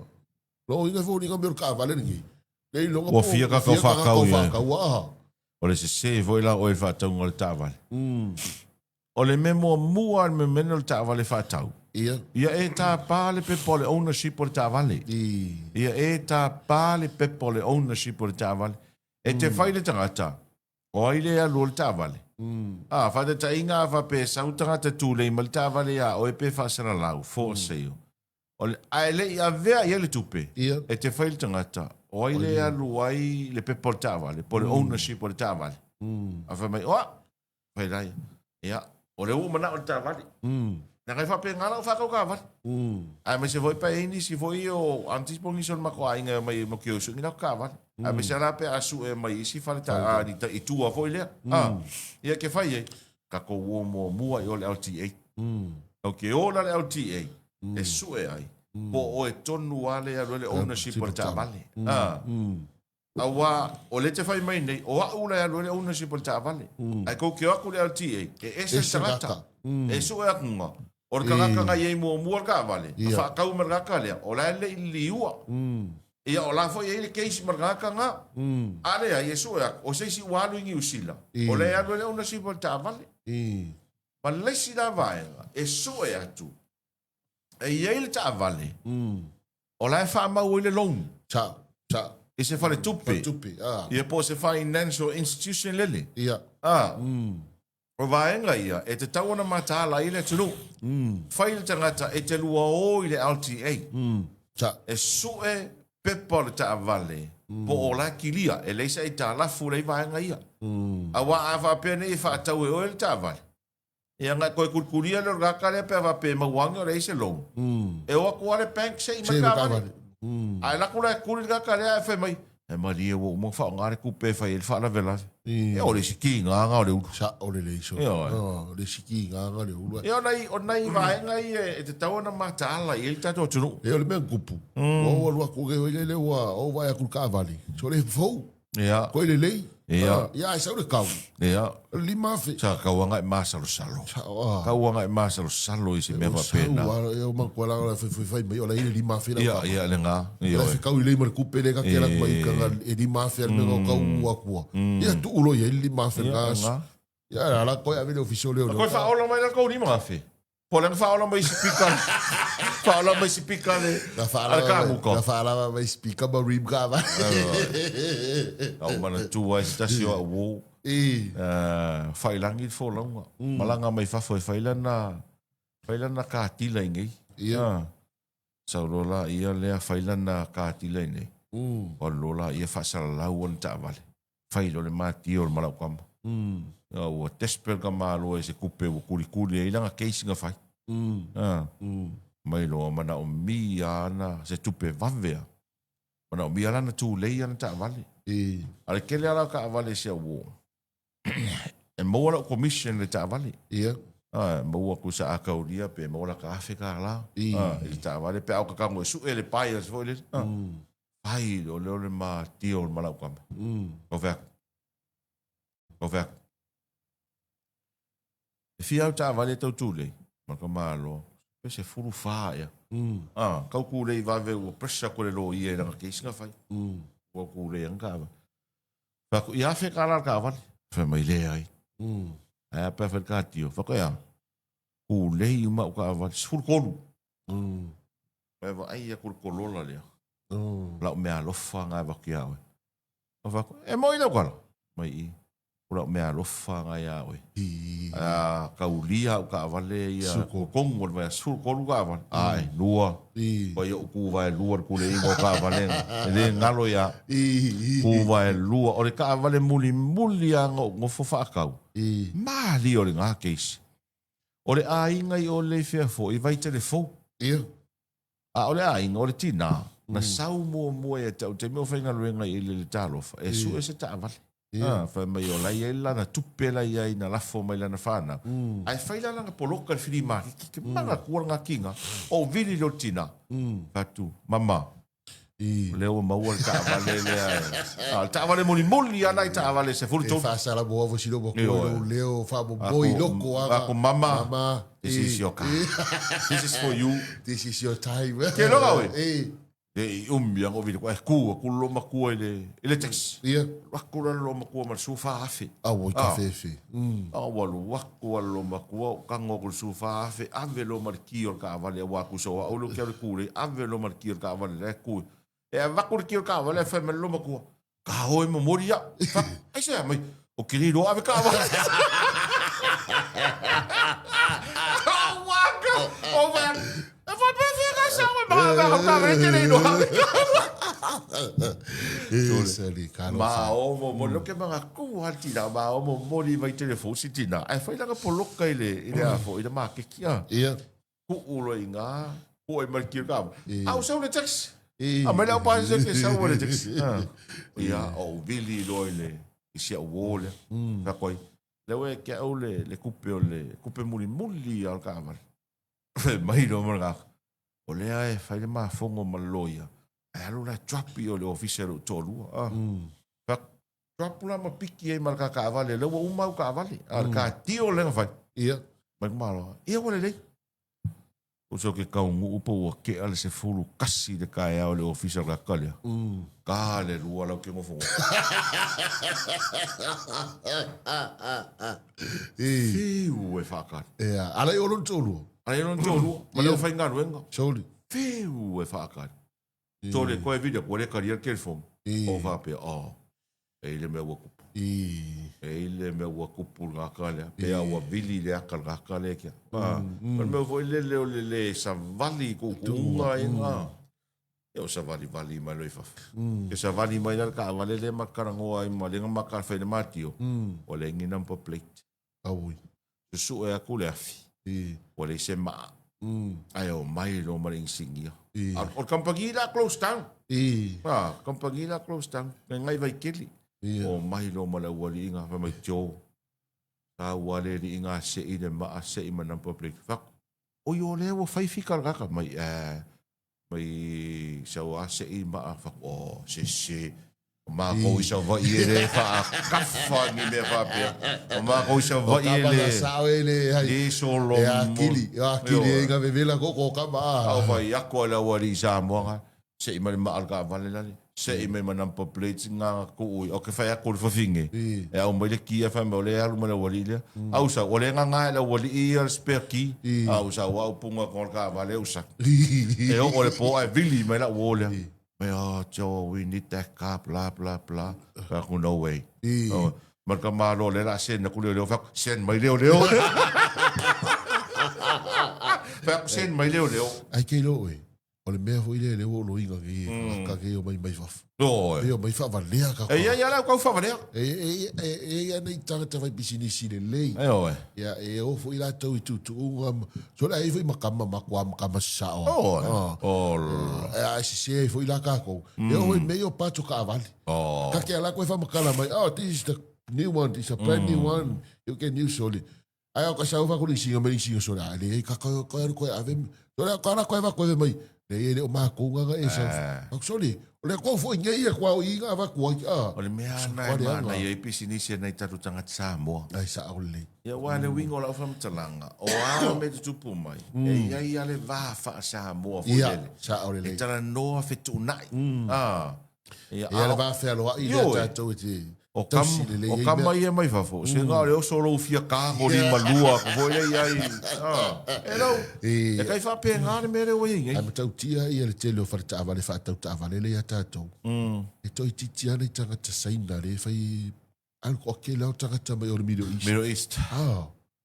Lona uiga e foliga mai o le taavale lenei. Le iloga Ua fia kakau faatau i ai. Faatau aha. O le sese foi la oe i le faatauga o le taavale. O le mea muamua lava le mea o le taavale faatau. Ia. Ia e tapa le pepa o le ownership o le taavale. Ia e tapa le pepa o le ownership o le taavale. E te fai le tagata, o ai le alu o le taavale? A, faataitaiga a faapea e sau tagata tulei mai le taavale ia oe pe faasalalau, for sale. O le, ae le i avea i ai le tupe, Ia. e te fai le tagata, o ai le alu ai le pepa o le taavale, po o le ownership o le taavale. A fai mai, oa, fai la ia, ia, o lea ua ou manao i le taavale. Leaga e faapena lau faatau taavale. Aemaise foi pe i ai nisi foi o aunties po o nisi o le matou aiga e omai ma te o e sue ni latou taavale. Aemaise lava pe a sue mai isi fale ta, ni i tua foi lea. A, ia ke fai ai, tatou o muamua i o le LTA. Ok, o la le LTA, e sue ai, po o oe tonu lava lea e alu ai le ownership o le taavale. A, aua o lea e te fai mai nei, o au la e alu ai le ownership o le taavale. Ae tou te o atu i le LTA, e ese le tagata. E sue atu o le tagata na i ai muamua le taavale, na faatau ma le tagata lea, o la e le i liliua. Ia, o la foi e i ai le case ma le tagata na. A leai, e sue atu, o se isi ua alu i Niu Sila, o lea e alu ai le ownership o le taavale. Ma le isi la vaega e sue atu, e i ai le taavale, o la e faamau ai le loan. Sa, sa. I se faletupe. Faletupe, a. Ia, po o se financial institution lele. Ia. A. O vaega ia, e tatau ona mataala ai le atunuu. Fai le tagata e te lua o i le LTA. Sa. E sue pepa o le taavale po o la e kilia, e leai se aitalafu la i vaega ia. Aua a faapea nei e faatau e oe le taavale, ia na toe kulikulia lea o le tagata lea pe a faapea e maua ane o leai se loan. E o atu lava le bank se i mai le taavale. Ae alu atu la e kuli le tagata lea ae fai mai, E malie ua uma ona faaaoga le tupe e fai ai le faalavelave. Ia o le isi kigaga o le ulu. Sao lelei sole. Ioe. O le isi kigaga o le ulu. Ia o nai vaega ia e tatau ona mataala i ai le tatou atunuu. Ia o le mea na tupu, ua ou alu atu nei lele ua ou vaai atu i le taavale, sole fou. Ia. Koe lelei. Ia. Ia ae sau le kau. Ia. O le 5,000. Sa tau agai masalosalo. Sao a. Tau agai masalosalo i se mea faapena. Sau a, ia manatua la o le fai mai o la e i le 5,000 lau Ia, kava. ia, lena. Ia la e fekau lelei ma le tupe lea ka te alu atu mai uka na e 5,000 le mea na o tau atu a. Ia tuu loa i ai le 5,000 lena. Ia la koe ave i le ofisa o leoleo. Koe faaola mai la tou 5,000. Po o le ana faaola mai sipika faaola mai sipika le Na a le kamuka. Na faalava mai sipika ma rim kava. Na ou manatua ai se tasi o au uo. Faiilagi le folauga. Malaga mai fafo e fai lana, fai lana katila i nei. Sau loa laia lea fai lana katila i nei. Alu loa laia faasalalau ana taavale. Fai loa le matia o le malaukama. Ua desperate ka malo e se tupe ua kulikuli ai lana case na fai. Mai loa manaomia ana se tupe vave a. Manaomia lana tulei ana taavale. A o le tele lava o taavale i si au uo, e maua lau commission i le taavale. Ia. A, e maua tusa a taulia pe maua lata $1,000 i le taavale pe a o ta tago e sue le buyers foi lele. Fai loa lea o le matia o le malaukama. Ou fai atu, ou fai atu, E fia au taavale e tau tulei? Ma ka malo, pe 14 ea. A, tau tulei vave ua pressure atu e le loia i lana case na fai. Ua tulei ana taavale. Fai atu, ia $1,000 le taavale. Fai mai, leai. Ae a pe a fai le katio? Fai atu, e a? Tulei uma au taavale, 13. Ae vaai atu i le Corolla lea. Lau meaalofa na e avatu ia oe. Fai atu, e moi lau tala? Mai i. O lau meaalofa na ia oe. A taulia au taavale ia totonu o le vaiaso, 13 taavale. Ae, lua. Ua i ou tu vaelua le puleina o taavale na. E le galo ia. Tu vaelua. O le taavale mulimuli lava na ou nofo faatau. Malie o lena keisi. O le aiga i o le i fea foi, Vaitele Fou. A o le aiga, o le tinā, na sau muamua ia te au i le taimi o faigaluega i le Talofa, e sue se taavale. A, fai mai o la e i ai lana tupe la e i ai na lafo mai lana fanau. Ae fai la lana poloka i le fili maketi, ke manatua lena tiga, ou vili lea o le tinā. Fai atu, mama, o lea ua maua le taavale lea. A, o le taavale mulimuli lava nai taavale 13. E faasalamoa foi silo matua i lou leo faamomoi i loko aga. Aku mama, mama, this is your car. This is for you. This is your time. Ke loga oe? E i umi anga o vili koe, ku aku lo matua i le, i le taxi. Ia. Aku la lo matua ma le 14,000. Au, i ka fefe. A ua alu aku a lo matua, o kago aku i le 14,000, ave loa ma le ki o le taavale, aua tusa o au lea ou te alu i le kūlei, ave loa ma le ki o le taavale la e ku. E avatu le ki o le taavale ae fai mai le lo matua, Ka hoe momori au. Aisea mai, o ke le iloa ave taavale. Oh, waka! Oh, man! E whapewhea ka sau e maa ave au taavale te le iloa ave taavale. E sali, ka Ma o momori, lo ke manga ku ha tina, ma o momori vai telefoni si tina. Ai whai langa poloka i le, i le afo, i le makeki a. Ia. Kuu loa i ngā, kuu ai mai ki ka. Au sau le taxi. A mai le au pasese ke sau le taxi. Ia, o vili loa i le, i si au uo lea. Ka koe, le ue ke au le, le kupe o le, kupe muli muli a o le kaavale. Fai mai loa ma le ngaka. O lea e fai le mafogo ma le loia, ae alu la e drop i o le ofisa i lou toalua. Ah. Fai atu, drop la ma piki ai ma le kaavale, lea ua uma au kaavale. A o le katio lea na fai. Ia. Mai ku malo. Ia ua lelei. Uso ke kaunuu po ua kea le 11 i le taeao i le ofisa o le kaka lea. Ka le lua lau ke nofonofo. Whiu e whaakari. Ia, ala i o lona toalua. Ala i o lona toalua. Ma leo faigaluega. Soli. Whiu e whaakari. Tole koe video kua le karia le telefoni. O whapea, oh, e i le mea ua kupu. E i le mea ua kupu le ngaka lea. Pea ua vili le aka le ngaka lea kia. O le mea foi lele o le le savali i kuukuuga i ngā. E o savali vali mai loa i fafo. Ke savali mai la le kaavale lea ma karangoa ai ma lenga ma ka whai le matio. Ua leai ni number plate. Aui. Susue aku le afi. Ua leai se maa. Ae omai loa ma le inisinia. A o le kamupani la close down. A, kamupani la close down. Ngai ngai Vaitele. Omai loa ma le aualiiga fai mai, Joe, sa ua le aliiga sei le maa, sei ma number plate. Fai atu, oi o lea ua fai fika le kaka. Mai, eh, Mai sau a sei maa fai atu, oh, sese, o makou i Savaii e le faakafa ni mea faapea. O makou i Savaii e le... sao e le hai. Le solo. E akili, e akili e nga vevela koko o kama. Au fai ako a le aualii i Samoa nga, sei mai le maa o le taavale lale. Sei mai ma number plates nga kuui. O ke fai atu le fafine, e au mai le key ae fai mai o lea e alu mai le aualii lea. Au sau, o lea e gaga e le aualii ia le spare key. Au sau au punga atu o le taavale au sau. E oo le po ae vili mai lau uo lea. Mai, oh Joe, we need that car, blah, blah, blah. Fai atu, no way. Ma le tamaloa lea o le a send atu leoleo, fai atu, send mai leoleo. Fai atu, send mai leoleo. Ai ke iloa oe, o le mea foi lea lea ua ou loiga nei e tagata nei e omai mai fafo. Ioe. E omai faavalea tatou. E i ai lava le au tau faavalea. E e e e i ai nai tagata faipisinisi lelei. Ioe. Ia, e o foi latou i tuutuuga ma, sole a i ai foi ma tama matua ma tama sasao. Ioe. Ola. A e sese ai foi la tatou. E oo i mea ia o parts o taavale. Oh. Ka ke ala koe whamakala mai, oh, this is the new one, this is a brand new one, you can use sole. Ai au ka sau fa kuli singa mai singa sole, a le ka ka ka aru koe ave, sole ka ara koe va koe mai, le e le o ma ko nga e sau. Au sole, o le ko fo ngai e kwa o inga va kwa a. O le mea ana e mana ia i pisinisi e nei tatou tagata Samoa. Ai sa o le. Ia aua le uiga o lau faamatalaga, o a mea e tutupu mai, e i ai lava le va faa-Samoa foi lele. Ia, E talanoa fetuunai. Ah. Ia, Ia le va fealoai lea tatou e te tausi lelei ai mea. O kama ia mai fafo, se nga o le oso lou fia kago lima lua ko foi lea i ai. E lau, e kai faapena le mea lea ua i ai nei. Ae matautia ia le tele o fale taavale faatau taavale lea ia tatou. E toeitiiti lava nai tagata Saina lea e fai Alu ko ke lau tagata mai o le Middle East. Middle East. Ah.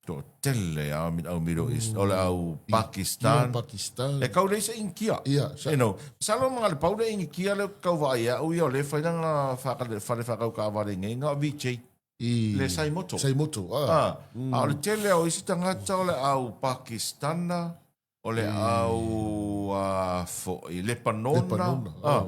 Toatele a mi au Middle East. O le au Pakistan. Pakistan. E kau lei se Inkia. Ia. You know, masalo ma le pau le Inkia le kau vaai au ia o le fai langa whale whakau ka wale ngai ngā VJ. I... Le Saimoto. Saimoto, ah. Ah. A o le tele o isi tangata o le au Pakistana, o le au foi Lepanona. Lepanona, ah.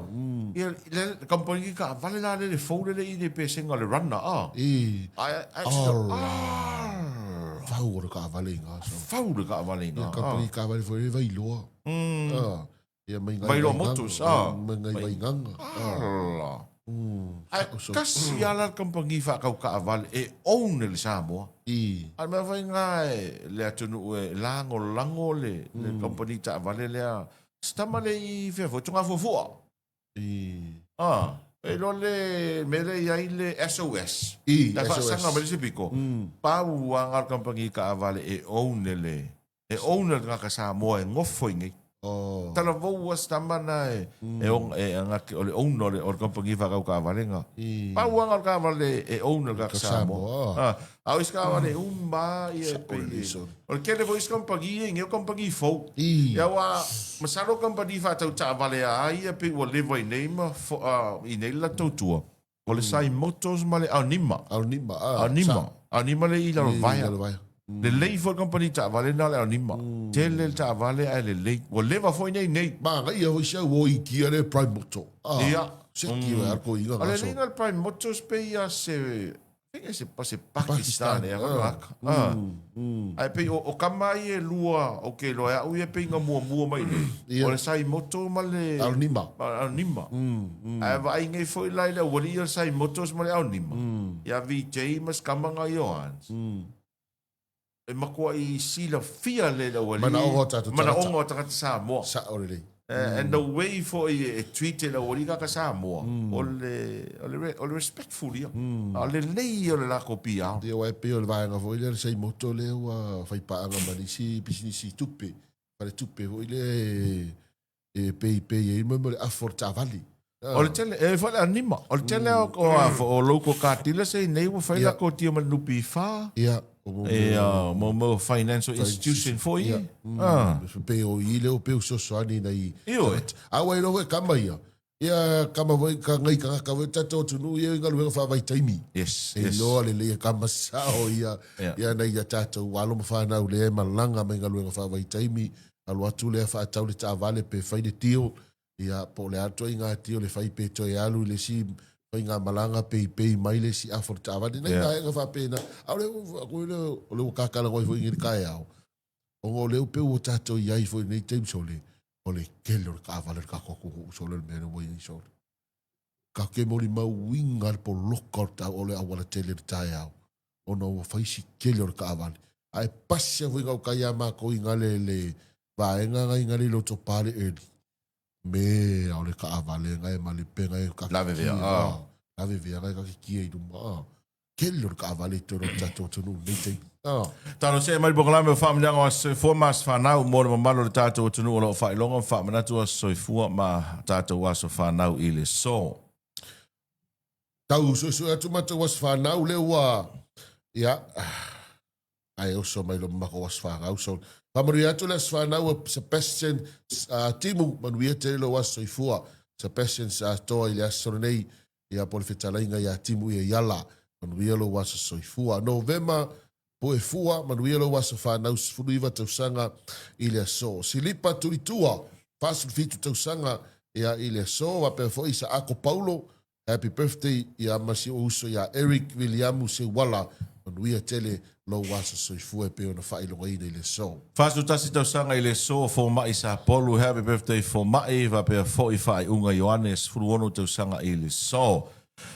Ia, le kamupani ki kaavale la le le fou le le i le pesenga o le runner, ah. I. Ai, ai, ah. Fau o le kaavale i ngā. So. Fau le kaavale i ngā. Ia, kamupani kaavale foi le Vailoa. Ah. Ia, mai ngai Vailoa Motors, ah. Mai ngai Vaiganga. Ah. Ae tasi lava la le kamupani faatau taavale e own e le Samoa. I. A o le mea foi lena e le atunuu e lagolago le kamupani taavale lea. Se tama le i fea foi, Togafuafua. I. Ah, e iloa le mea lea e i ai le SOS. I, Le SOS. faasaga mai le isi pito, pau lava le kamupani taavale e own e le E own e le tagata Samoa e nofo i nei. Oh. Talavou a si tama na e, e, ong, e anga, o le owner o le, o le company whakau kaavale nga. I. Pau anga o le kaavale e own e le tagata Samoa. Samoa. Ah, a o isi kaavale uma ia e Sa- pei. o le sorry. O le tele foi isi company e ngeo company fou. I. Ia ua, masalo company whaatau taavale a ia pei ua leva i nei ma, fo, uh, i nei la tautua. O le Sai Motors ma le Aonima. Aonima, ah. Aonima. Aonima le i lalo vaea. Lalo vaea. Lelei foi le company taavale na le Aonima. Tele le taavale ae lelei. Ua leva foi nei nei. Manaia foi si au o Ikia le Prime Motor. Ah, Ia. Se ki o arko inga O le ngaso. lelei na le Prime Motors pe ia se I se pa se Pakistan e Ah. ah. Ae pei o, o kama ai e lua o ke loa e au ia pei nga muamua mai nei. Ia. O le Sai Moto ma le Aonima. ma Aonima. Ae vaai nei foi la i le aualii o le Sai Motors ma le Aonima. Ia VJ ma se kama nga Johans. E makuai silafia le aualii. Manaoga o tatou tagata. Manaoga o tagata Samoa. Sao lelei. And the way foi e treat e le aualii kaka Samoa, o le, o le, o le respectful ia. A o lelei ia o le lakou PR. Ia aua e pei o le vaega foi lea le Saimoto lea ua fai paaga ma le isi pisinisi tupe, faletupe foi lea e e peipei ai ma le afa o le taavale. O le tele, e foi le anima. O le tele o, o, a, o local car dealers e nei ua fai Ia. lakou tia ma le NPF. Ia, o mo E, uh, mo mo financial institution foi. Ia. Ah. Pe o i leo pe o fesoasoani nei. Ioe. A ua iloa foi kama ia. Ia kama foi ka ngai kangaka foi tatou atunuu ia i galuega faavaitaimi. Yes, E yes. iloa lelei e kama sao ia Ia. ia nei ia tatou alo ma fanau lea e malaga mai galuega faavaitaimi alu atu lea faatau le taavale pe fai le deal ia po o le a ituaiga deal e fai pe toe alu i le isi faigamalaga peipei mai le isi afa o le taavale nai Ia. vaega faapena. A o le o le o le ua kakalago ai foi i le taeao ona o lea pei ua tatou i ai foi i lenei taimi sole o le tele o le taavale o le tatou atunuu sole o le mea lea ua i ai sole. Ka ke molimauina le poloka o le o le auala tele i le taeao ona ua fai si tele o le taavale. Ae pasi lava foi gauta ia matou i gale le vaega na i gale i Lotopa le early. Mea o le taavale na e malepe na e ka Lavevea, ah. Lavevea na e kakikia i luma. Ah. Tele o le taavale i totonu o le tatou atunuu i lenei taimi. Ah. Talosia mai le polokalame o Faamanuiaga o Aso Soifua ma Aso Fanau mo le mamalu o le tatou atunuu o lo o faailoga ma faamanatu Aso Soifua ma tatou Aso Fanau i le so. Tau suesue atu matou aso fanau lea ua ia ae oso mai lo makou aso fanau so faamanuia atu le aso fanau o Sebastian uh, Timu manuia tele lou aso soifua Sebastian Satoa i le aso lenei ia po le fetalaiga ia Timu ia iala manuia lou aso soifua Novema Puefua, manuia lou aso fanau 19 tausaga i le aso. Silipa Tulitua, 47 tausaga ia i le aso. Faapea foi Saako Paulo, happy birthday ia ma si ou uso ia Eric Viliamu Seuala, manuia tele lou aso soifua e pei ona faailogaina i le aso. 41 tausaga i le aso, Fomai Sapolu, happy birthday Fomai, faapea foi Faaiuga Ioane, 16 tausaga i le aso.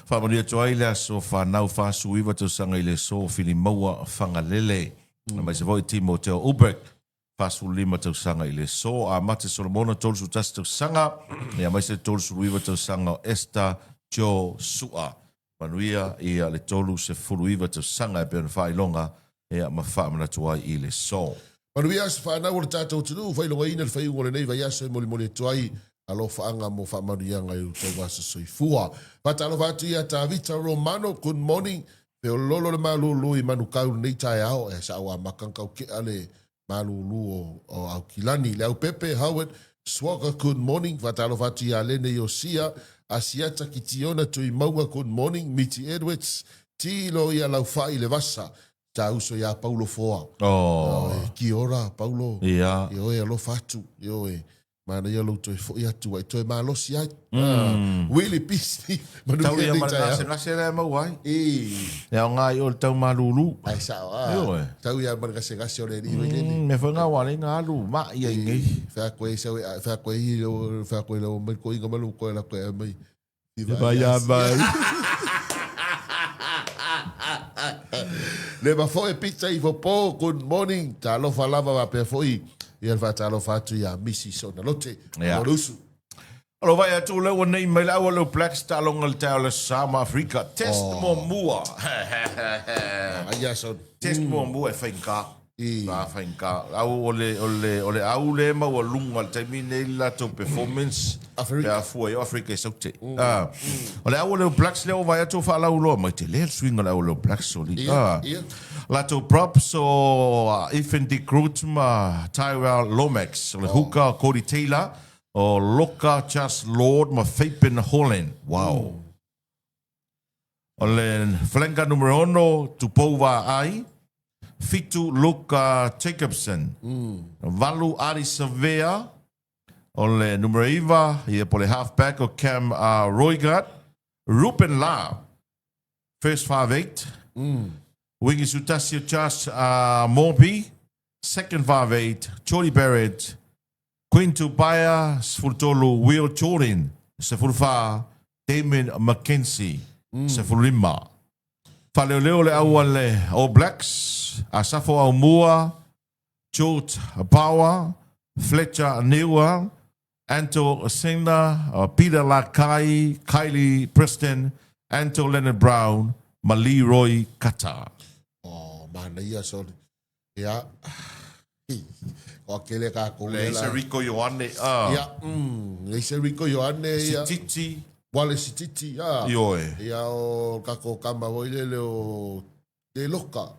Faamanuia atu ai le aso fanau 49 tausaga i le aso Filimaua Fagalele. Aemaise foi Timoteo Ubrek, 45 tausaga i le aso. Amate Solomona, 31 tausaga. Aemaise 39 tausaga o Esther Joe Sua. Manuia ia le 39 tausaga e pei ona faailoga ia ma faamanatu ai i le aso. Manuia aso fanau o le tatou atunuu, faailogaina le faiuga o lenei vaiaso e molimoli atu ai alofaaga mo faamanuiaga i outou aso soifua. Faatalofa atu ia Tavita Romano, good morning. Feololo le malulu i Manukau lenei taeao, e sa ua amata ona tau le malulu o, o Aukilani. Le Aupepe, Howard Swagger, good morning. Faatalofa atu ia Lene Iosia, Asiata Kitiona Tuimauga, good morning. Miti Edwards, Tilo ia Laufai le Vasa, ta uso iā Paulo Foa. Oh. Ioe, kia ora Paulo. Ia. Ioe, alofa atu. Ioe, manaia lou toe foi atu ai toe malosi ai. Mm. Willie Beasley, manuia Tau ia ma le gasegase lea e maua ai. I. E aoga i o le tau malulu. Ai sao, ah. Ioe. Tau ia ma le gasegase o le alii mm, lele. Mea foi ngā wale ngā alu ma ia i nei. Whea koe sau, whea koe i, whea koe lau mai ko inga malu koe la koe mai. Vai a mai. Le ma foi pizza i fopo, good morning. Talofa lava faapea foi ia le faatalofa atu ia Misi Sonalote. Yeah. Lusu. Alo vai atu le ua nei mai le aua leo Black Star longa le taeao le Sama Afrika. Test oh. muamua. Ai aso. Test muamua e faigata. I. Ba faigata. Au o le, o le, o le au le maualuga i le taimi nei le latou performance. Afrika. Pe a fua i o Afrika i Saute. Ah. O le au o le Blacks lea ua vaai atu ua faalauiloa mai tele le suiga o le au o le Blacks o li. Ia, Ah. ia. Latou props o ah, Ethan de Groot ma Tyrell Lomax. O le hooker o Cody Taylor, o Loka Just Lord ma Fabian Holland. Wow. O le flanker numero 6, Tupou Vaai. Fitu Luka Jacobson. Valu Adi Savea. O le numero 9, ia po le halfback o Cam uh, Roigard. Ruben La, first 5'8. Wingi Sutasi o Josh uh, Morby. Second 5'8, Jordy Barrett. Queen Tupaia, 13, Will Jordan, 14, Damien McKenzie, 15. Faaleoleo le au a le All Blacks, Asafo Aumua, George Power, Fletcher Newell, Anto Singler, Peter Lakai, Kylie Preston, Anto Leonard Brown ma Leroy Kata. Oh, manaia sorry. Ia. Ko kele ka ko Le la. Rico Ioane. Ah. Ia, mm, le Rico Ioane ia. Sititi. Wale Sititi, ia. Ioe. Ia o kako kama voi le le o te loka.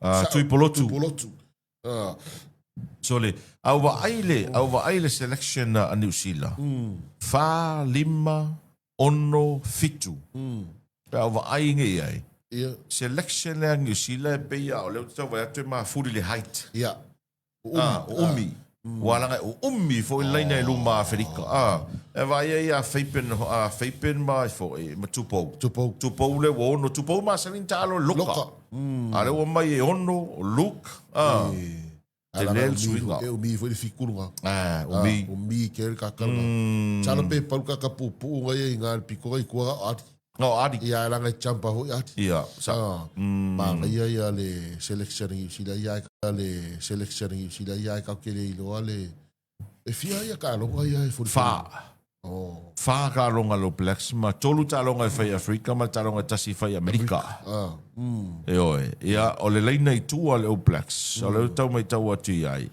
Uh, Tuipolotu. Tuipolotu. Uh. So le, au vaai le, au vaai le selection a New Zealand. Mm. Wha, lima, ono, fitu. Mm. Pe au vaai nge iai. Ia. Selection le a New Zealand e pei a o leo te tau vai atu e mafuli le height. Ia. Umi. Ah, umi. Ua langa o umi foi le laina i luma Aferika. Ah, e vaai ai a Fabian, a Fabian ma i foi, ma Tupou. Tupou. Tupou le ua ono, Tupou masani na taalo Loka. Loka. Mm. A le ua mai e ono, Luke. Ah. E, Tele le suiga. E umi foi le fikulunga. Ah, umi. Ah, umi ke le kakalunga. Mm. Talo pe palu kakapupu ngai e ngā le piko i kua ati. No, adi. Ia langa i champa hoi ati. Ia, sa. Ah, mm. Manaia ia le selection i sila ia le selection i sila ia ka kele i loa le e fia ia ka longa ia e fuli. Fa. Oh. Fa ka longa lo Blacks ma tolu ta longa e fai Afrika ma ta longa tasi fai Amerika. Ah. Mm. E oe. Ia, o le laina i tua le All Blacks. O le tau mai tau atu i ai.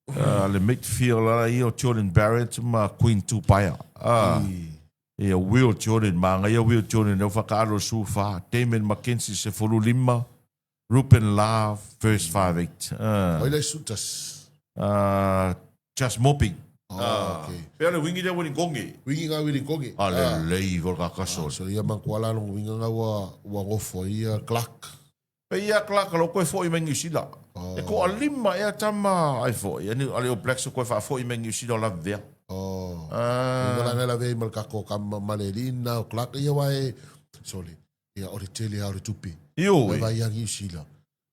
Uh, le midfield ala ia o Jordan Barrett ma Queen Tupaia. Ah. I. Ia Will Jordan, manaia Will Jordan lea ua faataalo i le 14, Damon McKenzie 15, Ruben Love first 5'8. Ai la Sutas. Just Mopping. Oh, okay. Pea le wingi lea Willy Gonge. Wingi nga Willy Gonge. A lelei foi le kakaso. So ia man kuala longo winga nga ua ua gofo ai ia Clark. Pe ia Clark lo koe foi mai New Zealand. E ko alima ea tama ai foi. Ani ale o Blacks o koe faafoi mai New Zealand la vea. Oh. Ah. Nga la vea mal kako kam malelina o Clark ia wae sorry. Ia o le tele a o le tupe. Ioe. Vai ia New Zealand.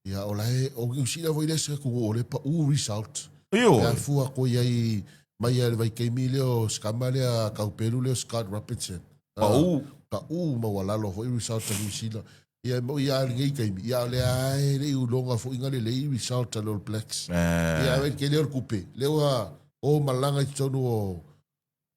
Ia o la e o New Zealand foi le se ku o le pa u result. Ioe. Ia fua ko ia i mai ia le vaikaimi lea o Skama lea Kaupelu lea Scott Robertson. Pa u. Pa u maualalo foi result a New Zealand. Ia mo ia lenei taimi. Ia o lea e le i uloga foi nga lelei result a le All Blacks. Ia e ke lea o le kupe. Lea ua o malaga i totonu o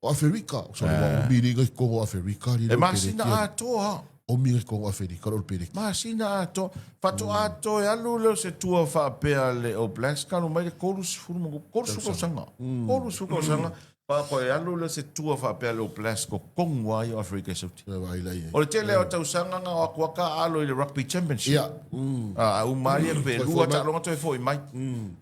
o Aferika. O sona ua omi le i Kongo Aferika. E masina atoa. Omi i Kongo Aferika le Peleki. Masina atoa. Faatoa atoa e alu lea o se tua faapea le All Blacks ka alu mai le 30 ma 30 tausaga. 30 tausaga. Faatoa e alu lea se tua faapea le All Blacks ko Kongo ai o Aferika i Sauti. O le tele o tausaga na o atu a ka alo i le Rugby Championship. Ia. A uma ai pe lua taaloga toe foi mai.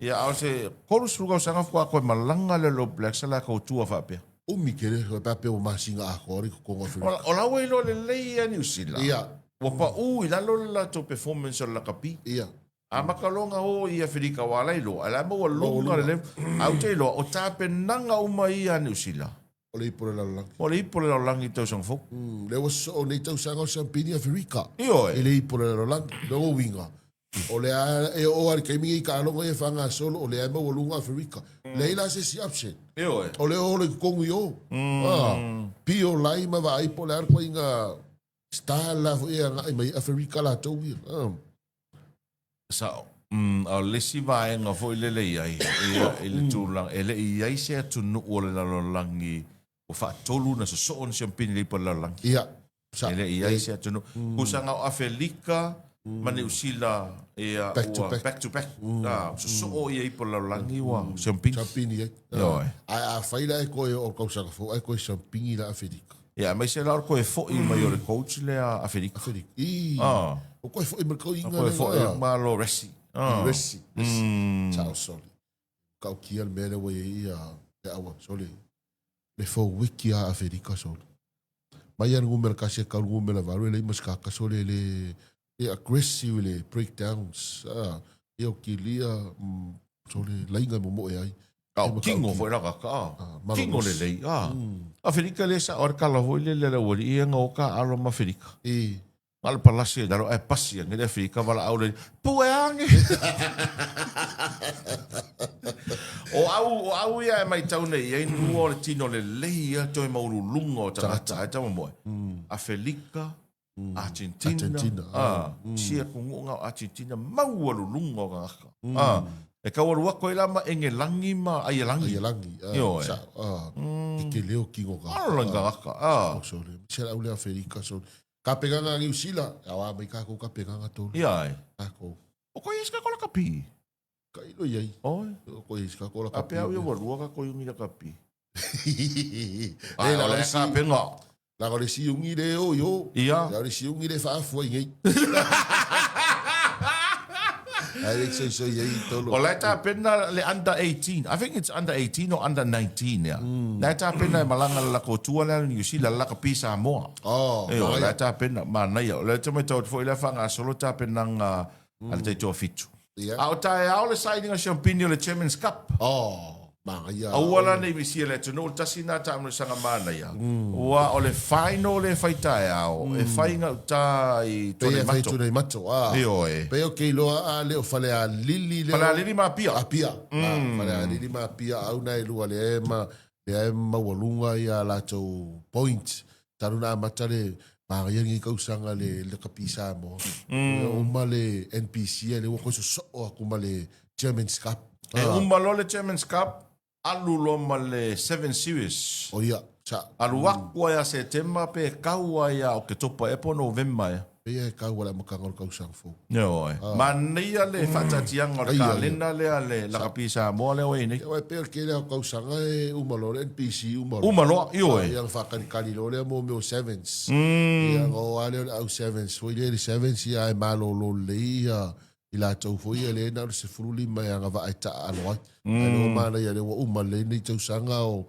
Ia a o se 30 tausaga faatoa toe malaga le All Blacks a latou tua faapea. Umi tele, pe a pea ua masina atoa le totoga o Aferika. O la ua iloa lelei ia Niu Sila. Ia. Ua pau i lalo le latou performance o le lakapi. Ia. Amata loa ona o i Aferika aua la iloa, a la e maualuga le level. Ae ou te iloa, o tapenaga uma ia a Niu Sila. O le ipu o le lalolagi. O le ipu o le lalolagi i tausaga fou. Lea ua sosoo nei tausaga o siampini Aferika. Ioe. I le ipu o le lalolagi. Lona uiga, o lea e oo lava i le taimi nei i taaloga ia e faagasolo, o lea e maualuga Aferika. Leai la se isi upset. Ioe. O lea o olo i totonu i o. Pio lai ma vaai po o le a le ituaiga style la foi e agai mai ai Aferika latou ia. Sao. A o le isi vaega foi lele i ai, ia, i le tulaga, e le i i ai se atunuu o le lalolagi ua faatolu ona sosoo ni siampini le ipu a le lalolagi. Ia, sao. E le i i ai se atunuu. Tusa na o Afelika ma Niu Sila, ia, Back to ua back. back to back. A, sosoo ia ipu a le lalolagi ua siampini. Siampini ai. Ioe. Ae afai la e koe oo tausaga fou, ae koe siampini la Afelika. Ia, aemaise la o le toe foi mai o le coach lea Aferika. Aferika. Ii. Ah. O koe foi mai le O koe foi ah. malo Resi. Ah. Resi. Resi. Mm. Sao soli. Kau kia le mea lea ua i ai le aua. Soli. Le fou wiki a Aferika soli. Mai a le numera kasi e kau le numera valu e leai ma se kaka soli e le e aggressive le breakdowns. Ah. Ia o kilia mm, soli lainga e momoe ai. Ao kingo foi la kaka. Ah, kingo lelei. Ah. Aferika le sa o le kala foi le le aualii ia nga o ka alo ma Aferika. E. Nga le palasi e lalo ae pasi ange le Aferika valaau le pue ange. O au o au ia e maitau nei i ai nua o le tino lelei ia toe maualuluga o tagata ae tama moe. Afelika, Argentina, Argentina, ah, sia atunuu na o Argentina maualuluga o tagata. Ah, e tau alu atu ai la ma Engelangi ma Aialangi. Aialangi, ah, Ioe. sa, ah, ke tele o kino ka. Alo la tagata, ah. Oh, sorry. Se la ule Aferika, sorry. Ka peganga Niu Sila, awa mai kākou ka peganga tolu. Ia ai. Kākou. O koe isi ka kola kapi. Ka ilo iai. Oi. O koe isi ka kola A kapi. pea au ia ua lua ka koe ungi la kapi. E Ai, la o le le ka penga. La o le siungi le o yo. Ia. La o le siungi le faafua i nei. Ai le soi soi ai tolo. O la e tapena le under 18. I think it's under 18 or under 19 ia. La e tapena e malaga le lakou tua lea Niu Sila le lakapi Samoa. Oh, Ioe, manaia. la e tapena, manaia. O lea te matau atu foi lea faagasolo tapenaga a le taitoafitu. Ia. A o taeao le sailiga siampini o le Chairman's Cup. Oh, manaia. Aua la nei misia le atunuu, tasi lena taamilosaga manaia. Ua o le final le fai taeao, e fai gauta i Pei e fai Tuanaimato. Tuanaimato, ah. Ioe. Pei o ke iloa a le o Falealili lea. Falealili ma Apia. Apia. Ah, Falealili ma Apia au na e lua lea e ma lea e maualuga ia latou point. Talu na amata le manaia lenei tausaga le lakapi Samoa. Ua uma le NPC a lea ua toe sosoo atu ma le Chairman's Cup. E uma loa le Chairman's Cup, alu loa ma le Seven Series. O ia, sa. Alu aku ai ia Setema pe kau ai ia Oketopa ea po o Novema ea. Pei e kau le amataga o le tausaga fou. Ioe. Manaia le faataatiaga o le kalena lea a le Lakapi Samoa lea ua i ai nei. Aua e pei o le tele lava o tausaga e uma loa le NPC uma loa. Uma loa, ioe. Ia ona faatalitali loa lea mo mea o sevens. Ia ona o lava lea o le au sevens foi lea i le sevens ia ae malolo lelei ia i latou foi ia lea na o le 15 e agavaa e taaalo ai. Ae lea ua manaia lea ua uma lelei lenei tausaga o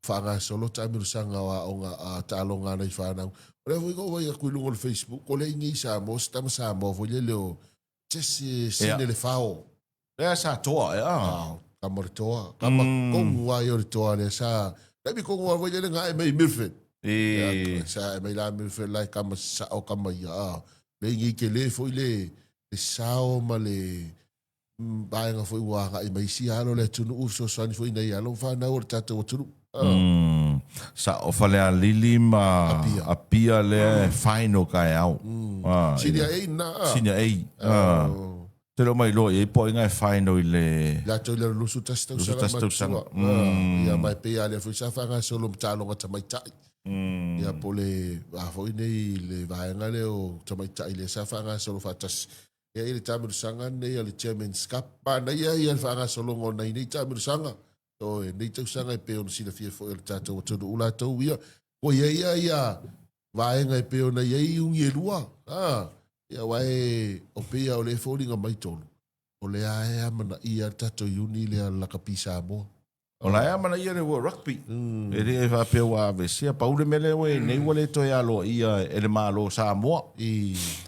faagasolo taamilosaga o aoga a taaloga a nai fanau. O lea foi na ou vaai atu i luga o le Facebook, o lea i inei i Samoa se tama Samoa foi lele o Jesse Sine Lefao. Lea sa toa ea. Ah, tama o le toa. Tama tonu lava ia o le toa lea sa... Taimi tonu lava foi lele na ae mai i Milford. E. Sa ae mai la Milford la e tama sao tama ia. Ah, lea i inei tele foi le sao ma le vaega foi ua agai mai isi alo o le atunuu, fesoasoani foi i nai alo ma fanau o le tatou atunuu. Mm, sao Falealili ma Apia, Apia lea e final taeao. Ah, Senior A na. Senior A. Ah. Te leo mai loa i ai po inga e final i le Latou i le 21 tausaga 21 tausaga. Ia mai pei a lea foi sa faagasolo ma taaloga tamaitai. Ia po le a foi nei le vaega lea o tamaitai lea sa faagasolo faatasi. Ia i le taamilosaga lenei a le Chairman's Cup. Manaia ia le faagasologa o nai nei taamilosaga. O nei tausaga e pei ona silafia foi o le tatou atunuu latou ia. Ua i ai ia ia vaega e pei ona i ai iuni e lua. A, ia aua e o pei o lea e foliga mai tolu. O lea e amanaia le tatou iuni lea lakapi Samoa. O la e amanaia le World Rugby. E le faapea ua aveesea. Pau le mea lea ua i ai nei ua le toe aloaia e le Malo o Samoa.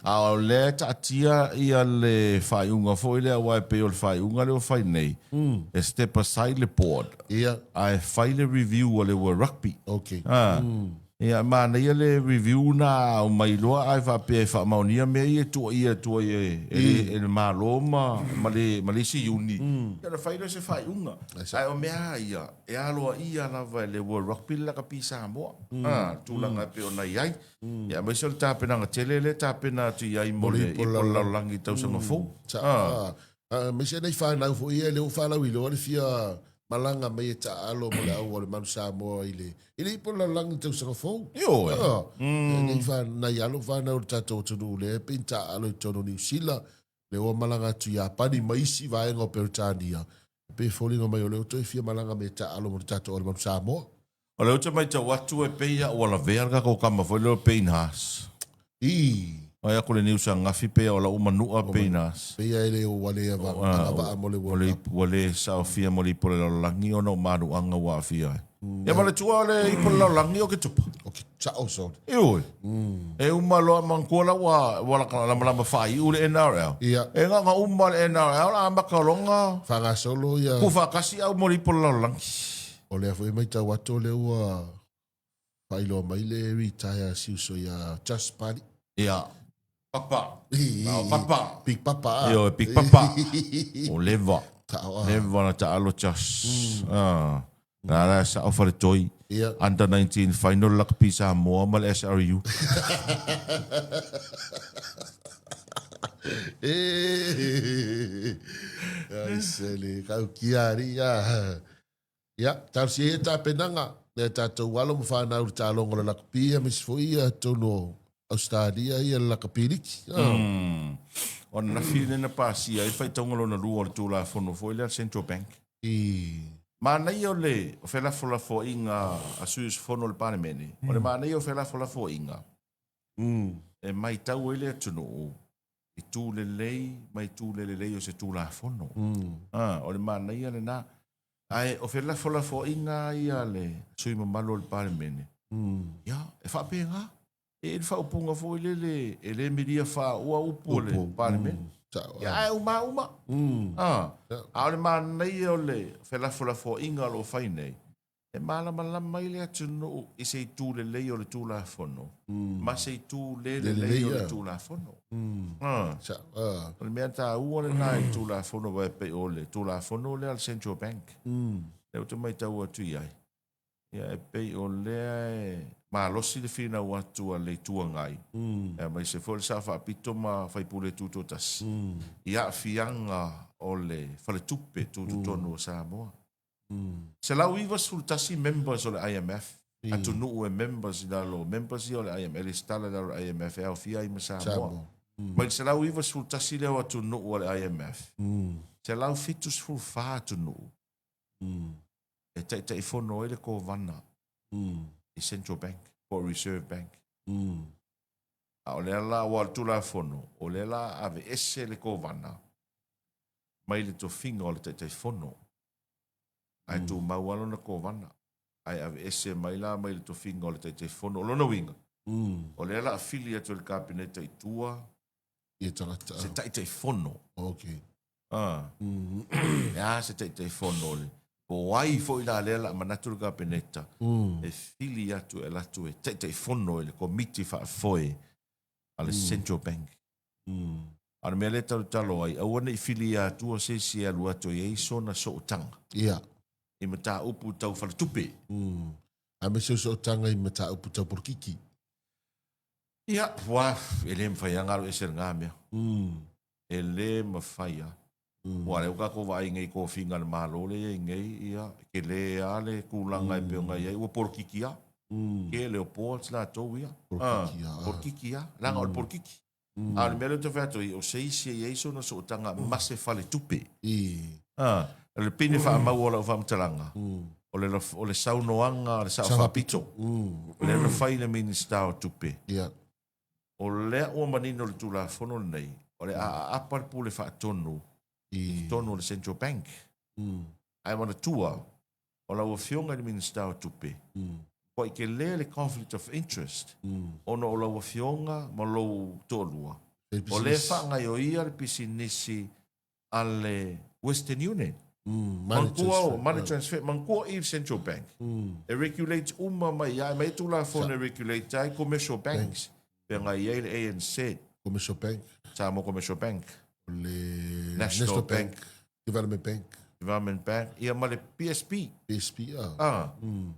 A o lea e taatia ia le faaiuga foi lea aua e pei o le faaiuga lea ua fai nei, e step aside le board ae fai le review a le World Rugby. Ia, e manaia le review na aumai loa ae faapea e faamaonia mea ia e tuuaia atu ai e le Malo ma ma le ma le isi iuni, ia ona fai lea o se faaiuga. Ae o mea lava ia, e aloaia lava e le World Rugby le lakapi Samoa, a, le tulaga e pei ona i ai. Ia aemaise o le tapenaga tele lea e tapena atu i ai mo le ipu o le lalolagi i tausaga fou. A. Aemaise nai fanau foi ia lea ua faalauiloa le fia malaga mai e taaalo mo le au a le Manu Samoa i le i le ipu o le lalolagi i le tausaga fou. Ioe. Nai nai alo ma fanau o le tatou atunuu lea e pei ona taaalo i totonu o Niu Sila, lea ua malaga atu i Iapani ma isi vaega o Peretania. E pei e foliga mai o lea ua toe fia malaga mai e taaalo mo le tatou au a le Manu Samoa. O lea ou te matau atu e pei a ua lavea le tatou tama foi lea o Payne Haas. Ii. Vaai atu le news ananafi pei a o la ua manua Payne Haas. Pei a e le ua le agavaa mo le World Cup. Ua le saofia mo le ipu o le lalolagi ona o manuaga ua aafia ai. Ia manatua o le ipu o le lalolagi o Ketopa. O ke sao sole. Ioe. E uma loa manatua la ua ua lamalama faaiu le NRL. Ia. E na ona uma le NRL amata loa Faagasolo ia. Tuufaatasi au mo le ipu o le lalolagi. O lea foi e matau atu o lea ua faailoa mai le retire a si uso ia Just Party. Ia. Papa. O Papa. Big Papa. Ah. Ioe, Big Papa. O leva. Leva na taalo Just. Ah. Na la sao faletoi. Ia. Under 19 final Rugby Samoa ma le SRU. E. Ai sele, kau kia ari ia. Ia, talosia ia tapenaga nai a tatou alo ma fanau i le taaloga o le lakapi aemaise foi ia totonu o Ausetalia ia le lakapi liki. O ananafi lea na pasia ai le faitauga lona lua o le Tulafono foi lea a le Central Bank. I. Manaia o le felafolafoaiga a sui usufono o le Palemene, o le manaia o felafolafoaiga e matau ai le atunuu itu lelei ma itu le lelei o se Tulafono. O le manaia lena. Ae o felafolafoaiga lava ia a le sui usufono mamalu o le Palemene, ia, e faapena. E i ai le faaupuga foi lele, e le milia faaua upu o le Palemene. Ia, ae uma lava uma. A o le manaia o le felafolafoaiga o lo o fai nei, E malamalama ai le atunuu i se itu lelei o le Tulafono ma se itu le lelei o le Tulafono. O le mea taua lena i le Tulafono aua e pei o le Tulafono lea a le Central Bank lea ou te matau atu i ai, ia e pei o lea e malosi le finau atu a le Itu Agai, aemaise foi o le Sao Faapito ma sui usufono tutoatasi i aafiaga o le faletupe tutotonu o Samoa. 191 members o le IMF. Atunuu e members i lalo, members ia o le IMF, e resitala i lalo o le IMF e aofia ai ma Samoa. Mai le 191 lea o atunuu a le IMF, 174 atunuu e taitaifono ai le Kovana i Central Bank po o Reserve Bank. A o lea la, aua o le Tulafono, o lea la aveese le Kovana mai le tofiga o le Taitaifono ae tumau lava lona Kovana, ae aveese mai la mai le tofiga o le Taitaifono. O lona uiga, o lea la a fili atu e le Kapeneta i tua Ia tagata. se Taitaifono. Okay. Ah. E a se Taitaifono o le po o ai foi la lea la a manatu le Kapeneta e fili atu e alu atu e Taitaifono i le Komiti Faafoe a le Central Bank. A o le mea lea e talotalo ai, aua ne i filia atua se isi e alu atu e i ai sona sootaga. Ia. I mataupu tau faletupe. Aemaise o sootaga i mataupu tau polokiki. Ia, ua, e le mafai lava ona alu ese lena mea. E le mafai lava. Aua o lea ua tatou vaai nei i tofiga a le Malo lea e i ai nei, ia, e tele lava le tulaga e pei ona i ai, ua polokiki lava. Tele o boards latou ia. Polokiki lava. Polokiki lava, leaga o le polokiki. A o le mea lea ou te fai atu ai, o se isi e i ai sona sootaga ma se faletupe. O le pine faamau o lau faamatalaga, o le, o le saunoaga a le Sao Faapito, o lea na fai i le Minisita o Tupe. O lea ua manino le Tulafono lenei, o le a aapa le Pule Faatonu i totonu o le Central Bank. Ae manatua, o lau Afioga i le Minisita o Tupe, ua i tele le conflict of interest ona o lau Afioga ma lou toalua, o lea e faagaioia le pisinisi a le Western Union. Manatua, money transfer, manatua i le Central Bank. E regulate uma mai ai, mai Tulafono e regulate ai commercial banks. Feagai i ai le ANZ. Commercial Bank. Samoa Commercial Bank. O le National, National Bank. Bank. Development Bank. Development Bank. Ia ma le PSP. PSP, ah. Ah.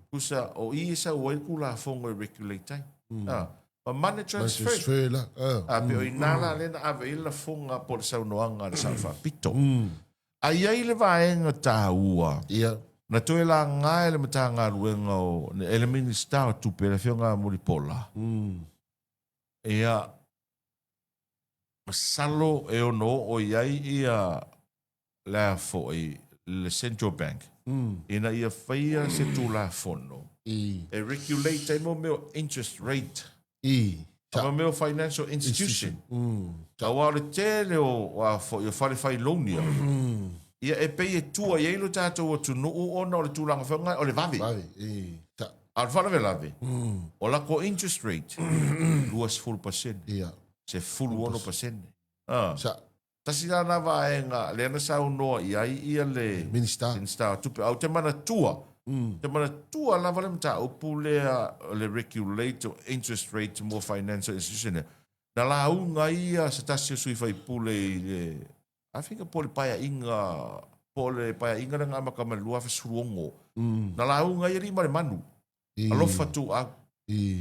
Tusa, o i e sau ai le Tulafono e regulate ai. Ah. Ma money transfer. Money transfer la. Ah. Ah, pe o ina la lea na ave i le lafoga po o le saunoaga a le Sao Faapito. A i ai le vaega taua. Ia. Na toe laga e le Matagaluega o, e le Minisita o Tupe, le Afioga ia Mulipola. Ia, masalo e ono oo i ai ia le a foi, le Central Bank, ina ia faia se Tulafono e regulate ai mo mea o interest rate. I. Ma mea o financial institution. Aua o le tele o a foi o fale fai loan ia. Ia e pei e tua i ai lo tatou atunuu ona o le tulaga foi o le vave. Vave, i. A o le faalavelave, o lako interest rate, 20%. Ia. 16%. Ah. Sa. Tasi la na vaega lea na saunoa i ai ia le Minista. Minista o Tupe. Ae ou te manatua, te manatua lava le mataupu lea o le regulate o interest rate mo financial institution lea. Na lauga ai ia se tasi o sui faipule i le, I think po o le paeaiga, po o le paeaiga lea na amata mai i le 2016. Na lauga ai alii ma le manu. Alofa Tuuau.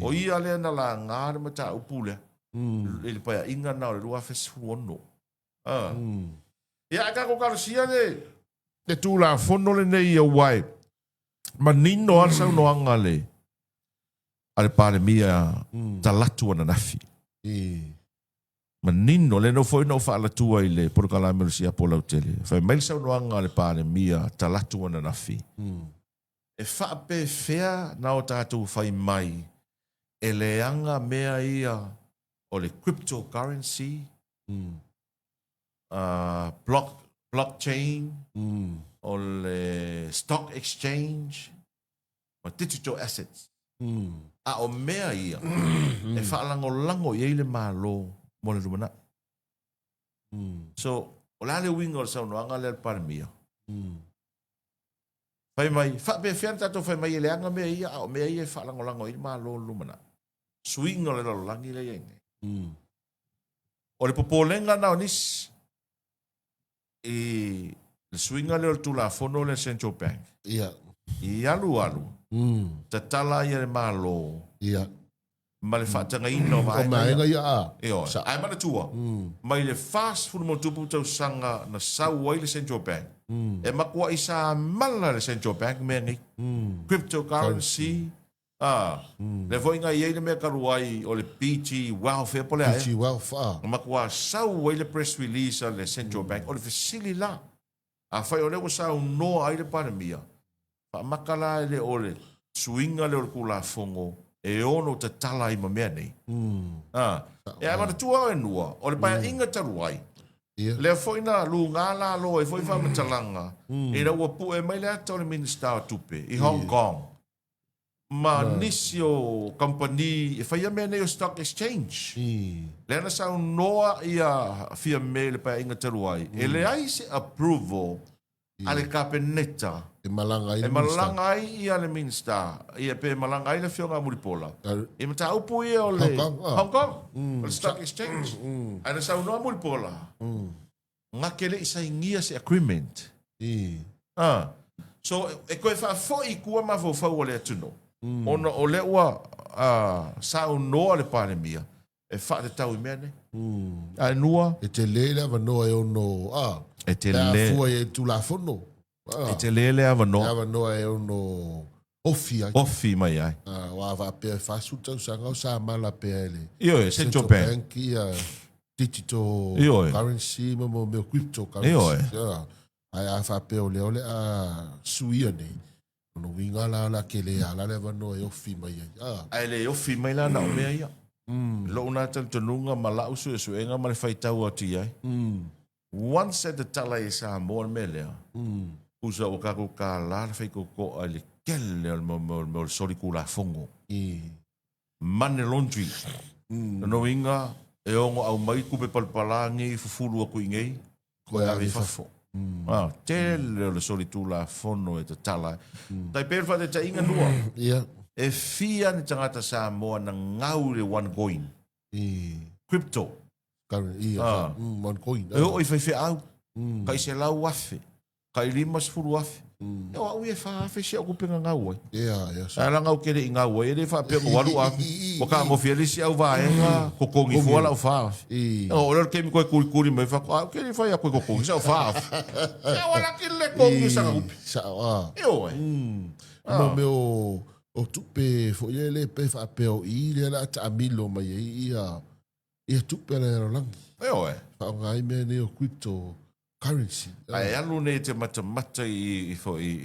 O ia lea na laga le mataupu lea i le paeaiga lena o le 2016. Ah. Ia, ae tatou talosia le, le Tulafono lenei aua e manino lava le saunoaga a le, a le Palemia talaatu ananafi. Manino, lea foi na ou faalatua i le polokalame o le Siapo Lautele. Fai mai le saunoaga a le Palemia talaatu ananafi. E faapefea na o tatou fai mai e leaga mea ia o le cryptocurrency, blockchain, o le stock exchange ma digital assets. A o mea ia e faalagolago i ai le Malo mo le lumanai. So, o le a le uiga o le saunoaga lea a le Palemia? Fai mai, faapefea na tatou fai mai e leaga mea ia, a o mea ia e faalagolago ai le Malo i le lumanai. Suiga o le lalolagi lea e i ai nei. O le popolega lena o nisi i le suiga lea o le Tulafono lea a le Central Bank. I alu alu, tatala ai e le Malo ma le faatagaina o vaega ia. Ioe. Ae manatua, mai le 40 ma tausaga na sau ai le Central Bank, e matuai samala le Central Bank mea nei. Cryptocurrency, A, lea foi na i ai le mea talu ai o le PG Wealth ea po o le a ea. PG Wealth, a. Na matua sau ai le press release a le Central Bank. O le fesili la, afai o lea ua saunoa ai le Palemia, faamata la e le o le suiga lea o le Tulafono e ono tatala ai ma mea nei. A, e a manatua oe Nua, o le Paeaiga talu ai, lea foi na luga lalo ai foi faamatalaga ina ua pue mai le ata o le Minisita o Tupe i Hong Kong ma nisi o kamupani e faia mea nei o stock exchange. Lea na saunoa ia Fiame i le Paeaiga talu ai, e leai se approval a le Kapeneta e malaga ai e malaga ai ia le Minisita, ia pe malaga ai le Afioga a Mulipola i mataupu ia o le Hong Kong, o le stock exchange. Ae na saunoa Mulipola, na te le i sainia se agreement. Ah. So, e toe faafoi i tua mafaufau o le atunuu, ona o lea ua saunoa le Palemia e faatatau i mea nei. Ae nua. E tele le avanoa e ono, a, E pe tele. a fua i ai le Tulafono. E tele le avanoa. Le avanoa e ono ofi ai. Ofi mai ai. Aua a faapea e 40 tausaga o samala pea e le Ioe, Central Bank. Bank ia digital Ioe. currency ma mo mea crypto currency. Ioe. Ae a faapea o lea o le a suia nei, lona uiga la o le a tele lava la le avanoa e ofi mai ai. Ae le ofi mai la na o mea ia. I lou na talitonuga ma lau suesuega ma le faitau atu i ai, Once e tatala ai e Samoa le mea lea, tusa ua tatou tala le faitotoa i le tele o le mea o le solitulafono. Money laundry. Lona uiga, e ono aumai tupe palapala nei fufulu atu i inei, Toe ave i fafo. Tele o le solitulafono e tatala ai. Tai pei o le faataitaiga lua, e fia ni tagata Samoa na gau i le one coin, crypto. Ia, one coin. E oo i faifeau, tai 100,000, tai 50,000. E o au ia e 4,000 si au tupe na gau ai. Ae leaga ou te le i gau ai, e le faapea ua alu afe, ua tagofi ai le isi au vaega, totogi fua lau 4,000. O lea o le taimi toe tulituli mai, fai atu, a, ou te le i fai atu e totogi sau 4,000. Ia ua laki le totogi o sana tupe. Sao, Ioe. Mo mea o tupe foi lele pe faapea o i lea o le a taamilo mai ai ia Ia tupe a le lalolagi. Ioe. Faaaoga ai mea nei o crypto currency. Ae alu nei e te matamata i, i,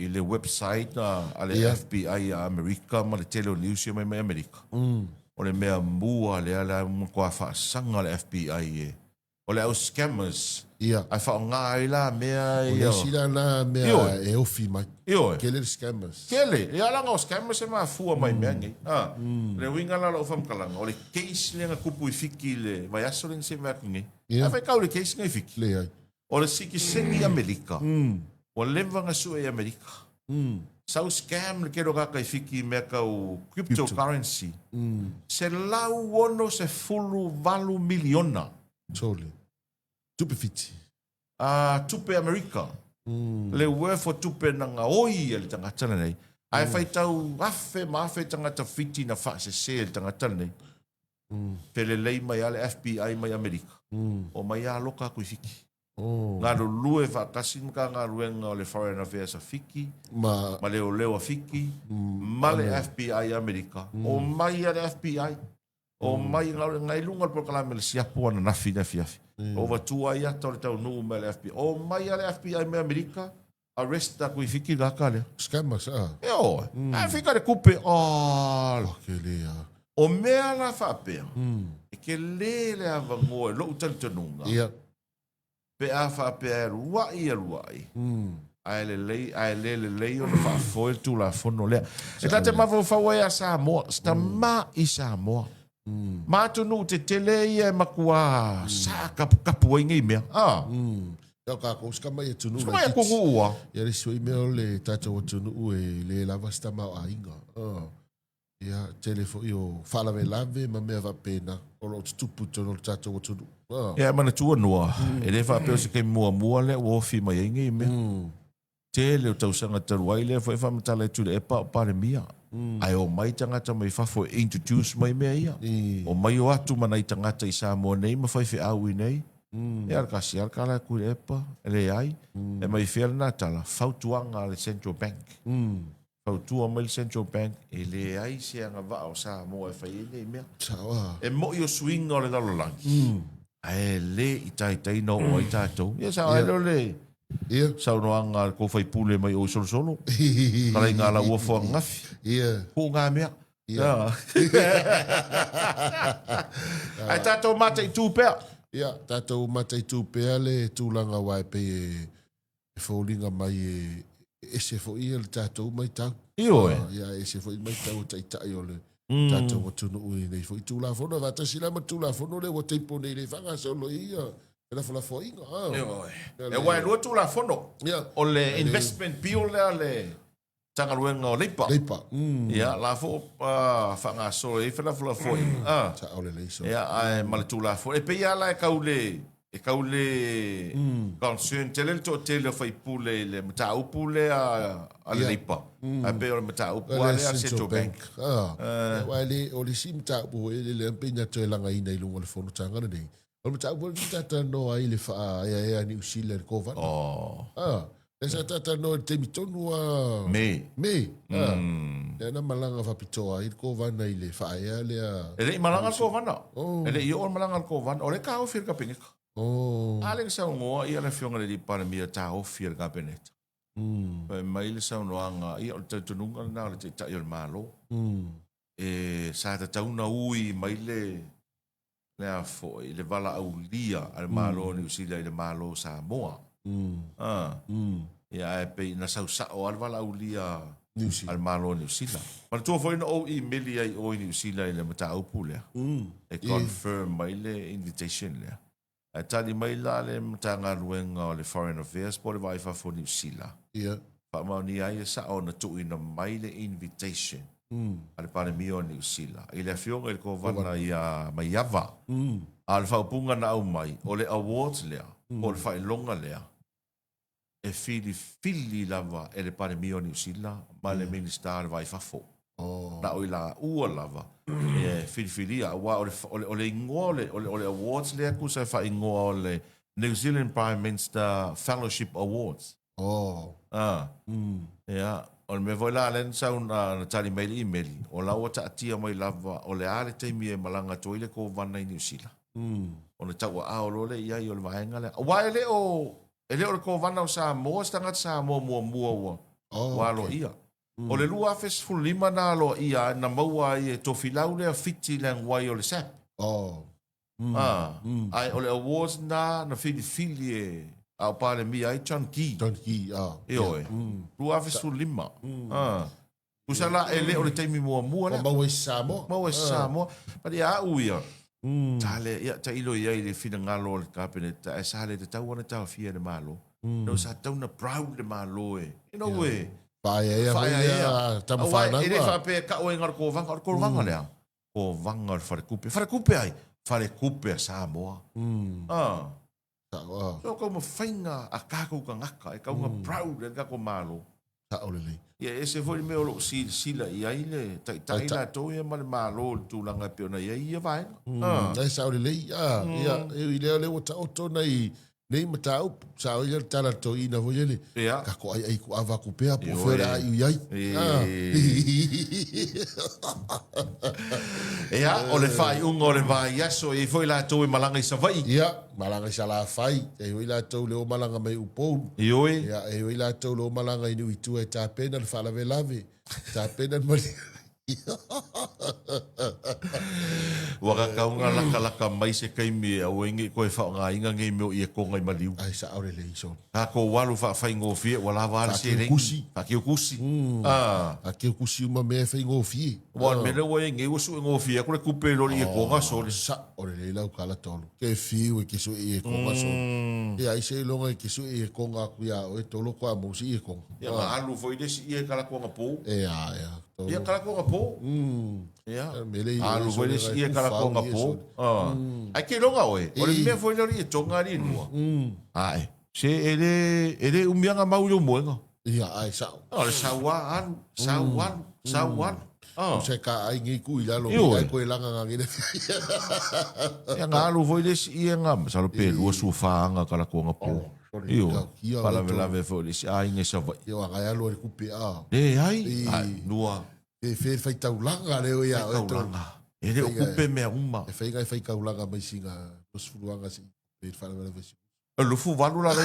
i le website a, a le Ia. FBI a Amerika ma le tele o news ia mai mai Amerika. O le mea mua lea la matua faasaga le FBI e o le au scammers. Ia. Ae faaaoga ai la mea O le ia. isi la na mea Ioe. e ofi mai. Ioe. Tele le scammers. Tele, ia leaga o scammers e mafua mai mea nei. A, le uiga la o lau faamatalaga, o le case lea na tupu i Fiti i le vaiaso lea na sei atu nei. Ia. A faitau i le case nei i Fiti. Leai. O le sikiseni i Amerika, ua leva na sue i Amerika. Sau scam le tele o tagata i Fiti i mea tau cryptocurrency. 168 miliona. Sole. Tupe Fiti. A tupe Amerika. Le worth o tupe na gaoi e le tagata lenei. Ae faitau afe ma afe tagata Fiti na faasese e le tagata lenei. Felelei mai lava le FBI mai Amerika. Omai lava loka atu i Fiti. Galulue faatasi le Matagaluega o le Foreign Affairs a Fiti, ma, ma Leoleo a Fiti, ma le FBI a Amerika. Omai lava le FBI. Omai ngai luga o le polokalame o le siapo ananafi i le afiafi. Ua avatua ai ata o le taunuu mai a le FBI. Omai lava le FBI mai Amerika, arrest atu i Fiti le tagata lea. Scammers, ah. Ioe. Ae fika le tupe, ala. Tele ah. O mea la faapea, e tele le avanoa i lou talitonuga. Ia. Pe a faapea e alua'i alua'i, ae lelei, ae le lelei ona faafoe le Tulafono lea. E ta te mafaufau ai ia Samoa, se tama'i Samoa. Ma atunuu tetele ia e matua sa kapukapu ai nei mea. A. Ia o kākou se tama i atunuu Se tama i laitiiti. atunuu a. Ia le isi foi mea o le tatou atunuu e le lava se tamaoaiga. Ia, tele foi o faalavelave ma mea faapena o lo o tutupu i totonu o le tatou atunuu. Ah. Ia, e manatua Noa, e le faapea o se taimi muamua lea ua ofi mai ai nei mea. Tele o tausaga talu ai lea foi e faamatala e Tuilaepa o Palemia. Ae omai tagata mai fafo e introduce mai mea ia. Omai o atu ma nai tagata i Samoa nei ma faifeau i nei. Ia, le kasi lava le tala a Tuilaepa, e leai. E mai fea lena tala? Fautuaga a le Central Bank. Fautua mai le Central Bank, e leai se agavaa o Samoa e fai ai nei mea. Sao a. E moi o suiga o le lalolagi, ae le i taitai na oo ai tatou. Ia sao ai lea o le saunoaga a le tou faipule mai o i Solosolo, talaiga a Lauofo ananafi. Puu ngā mea. Ae tatou mataitu pea. Ia, tatou mataitu pea le tulaga aua e pei e e foliga mai e ese foi ia le tatou maitau. Ioe. Ia, e ese foi le maitau a taitai o le tatou atunuu i nei foi Tulafono. E faatasi la ma le Tulafono lea ua table nei le faagasolo ai ia felafolafoaiga. Ioe. Aua e lua Tulafono. Ia. O le Investment Bill lea a le Matagaluega o Leipa. Leipa. Ia, la foi ua faagasolo i ai felafolafoaiga. Ah. Sao lelei so. Ia, ae ma le Tulafono. E pei lava la e tau le, e tau le concern tele le toatele o faipule i le mataupu lea a le Leipa. Ae pei o le mataupu lava lea a le Central Bank. Ah. Aua e le, o le isi mataupu foi lea pei na toe lagaina i luga o le fonotaga lenei, O le mataupu lea sa talanoa ai i le faaeaea a Niu Sila i le Kovana. Oh. Ah, lea sa talanoa i le taimi tonu a... Me. Me. Ah. Lea na malaga faapitoa ai le Kovana i le faaea lea. E le i malaga le Kovana. Oh. E le i oo le malaga a le Kovana. O lea e taofi e le Kapeneta. Oh. A lea na saunoa ia le Afioga i le Alii Palemia e taofi e le Kapeneta. Fai mai le saunoaga, ia o le talitonuga lena o le Taitai o le Malo. E sa tatau ona ui mai le le a foi, le valaaulia a le Malo o Niu Sila i le Malo o Samoa. Ah. Ia, ae pei na sau sao lava le valaaulia a le Malo o Niu Sila. Manatua foi na ou imeli ai i o i Niu Sila i le mataupu lea, e confirm mai le invitation lea. Ae tali mai la le Matagaluega o le Foreign Affairs po o le Vaai Fafo o Niu Sila, faamaonia ai e sao ona tuuina mai le invitation a le Palemia o Niu Sila i le Afioga i le Kovana ia Maiava. A o le faaupuga na aumai, o le awards lea, po o le faailoga lea, e filifili lava e le Palemia o Niu Sila ma le Minisita o le Va i Fafo. Na o i laua lava e filifilia, aua o le, o le, o le igoa o le, o le, o le awards lea tusa e faaigoa o le New Zealand Prime Minister Fellowship Awards. Ah. Ia, o le mea foi la lea na sau na, na tali mai le imeli, o la ua taatia mai lava o le a le taimi e malaga atu ai le Kovana i Niu Sila. Ona tauaao loa lea i ai o le vaega lea. Aua e le o, E le o le Kovana o Samoa se tagata Samoa muamua ua Oh, ua okay. aloaia. O le 2015 na aloaia ai, na maua ai e Tofilau lea Fiti le aguai o le SAP. Oh. Ah, ae o le awards na na filifili e a o Palemia ai John Key. John Key, ah. Ioe. 2015. Ah. Tusa la e le o le taimi muamua lea. Ua maua i Samoa. Maua i Samoa. But ia au ia, sa le, ia, tailo i ai le finagalo o le Kapeneta, ae sa le tatau ona taofia e le Malo. No, sa tatau ona proud le Malo e, you know, e. Faaeaea foi lea tama whānau. E le faapea e kau ai ngā kōwanga, o le kōwanga lea. Kōwanga o le wharekupe. Wharekupe ai? Wharekupe a Samoa. Ah. Sao, ah. So kau mawhainga a kākou kangaka, e kau nga proud e le kākou Malo. Sao lelei. Ia, e ese foi le mea o loo silasila i ai le taitai latou ia ma le Malo i le tulaga e pei ona i ai ia vaega. Ah. E sao lelei, ah, ia, e ui lea o lea ua taoto nai nei mataupu, sao ia le tala a le toeaina foi lele, Ia. kako aiai ku ava aku pea po o fea o le a iu i ai. Ah. Ia, o le faaiuga o le vaiaso, e i ai foi latou e malaga i Savaii. Ia, malaga i Salafai, e i ai foi latou le o malaga mai Upolu. Ioe. Ia, e i ai foi latou le o malaga i Niu i tua e tapena le faalavelave, tapena le maliu. Ua kakau nga lakalaka mai se taimi e aua ai nei koe faaaogaina nei mea o iekoga i maliu. Ai sao lelei sona. Tatou alu faafaigofie ua lava a le seleni. Faakiukusi. Faakiukusi. Ah. Faakiukusi uma mea e faigofie. Aua o le mea lea ua i ai nei ua suegofie atu le tupe i lo le iekoga sole. Sao lelei lau tala tolo. Ke fiu e ke sue iekoga sole. Ia ai seiloga e ke sue iekoga aku ia oe tolo koa mau se iekoga. Ia na alu foi le isi ia i kalakuaga po. Ea, ea. Tolo. Ia kalakuaga po. Ia. Mele i Alu foi le isi ia kalakuaga po. Ai ke iloga oe. O le mea foi lea o le ietoga alii lua. Ae. Se e le, e le umiaga mau i lou moega. Ia, ae sao. O le sau a alu, sau alu, sau alu. O se ka ai ngi ku i lalo, Ioe. ai koe langa nga ngile. Ia nga alu foi le isi ia nga, masalo pe lua suafa aga kalakuaga po. Ioe, faalavelave foi i le isi aiga i Savaii. Io agai alu ai le kupe a. Leai, ai, nua. Pe fe le faitaulaga lea o ia oe Faitaulaga. E le o kupe mea uma. E fai ngai faitaulaga mai sina 20 anga si pe le faalavelave si. Lufu valu la le.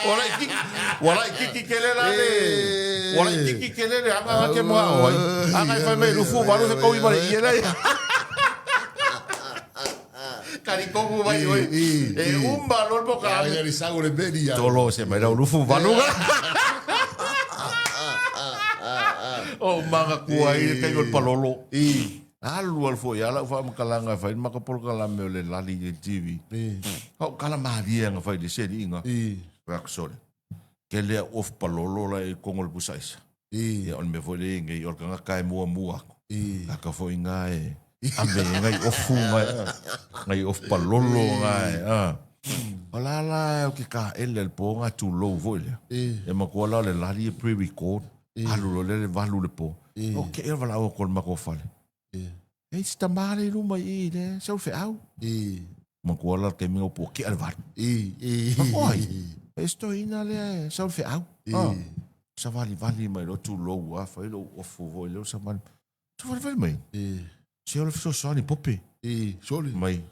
Wala i kiki, wala i kiki kele la le. Wala i kiki kele le anga nga ke mua o ai. Anga i fai mai lufu valu he kau i mare i ele. Kari kogu mai oi. E umba lol po ka. Ai ari sango le meri ya. Tolo se mai lau lufu valu ga. O manga kua i kai ol palolo. I. Alu alu foi ala fa makalanga fai makapolokalame o le lali i le TV. I. Au kala malie anga fai le seli inga. I. Rak sole. Ke lea off palolo la e kongo le pusa isa. I. Ia o le mea foi le ngai o le kanga e mua mua aku. I. Kaka foi nga e ame ngai ofu ngai ngai off palolo ngai. Ah. O la la o ke ka ele le po nga tulou foi lea. I. E makoa la o le lali e pre-record. Alu lo le le valu le po. O ke e wala o kol mako fale. E si tamale i luma i le sau feau. I. Makoa la te mingo po ke al valu. I. I. Makoa ai. E sto ina le sau feau. I. Sa vali vali mai lo tu lo a fai lo ofu voi lo sa vali. Tu vali vali mai. I. Se o le fesoasoani pope. I. Soli. Mai.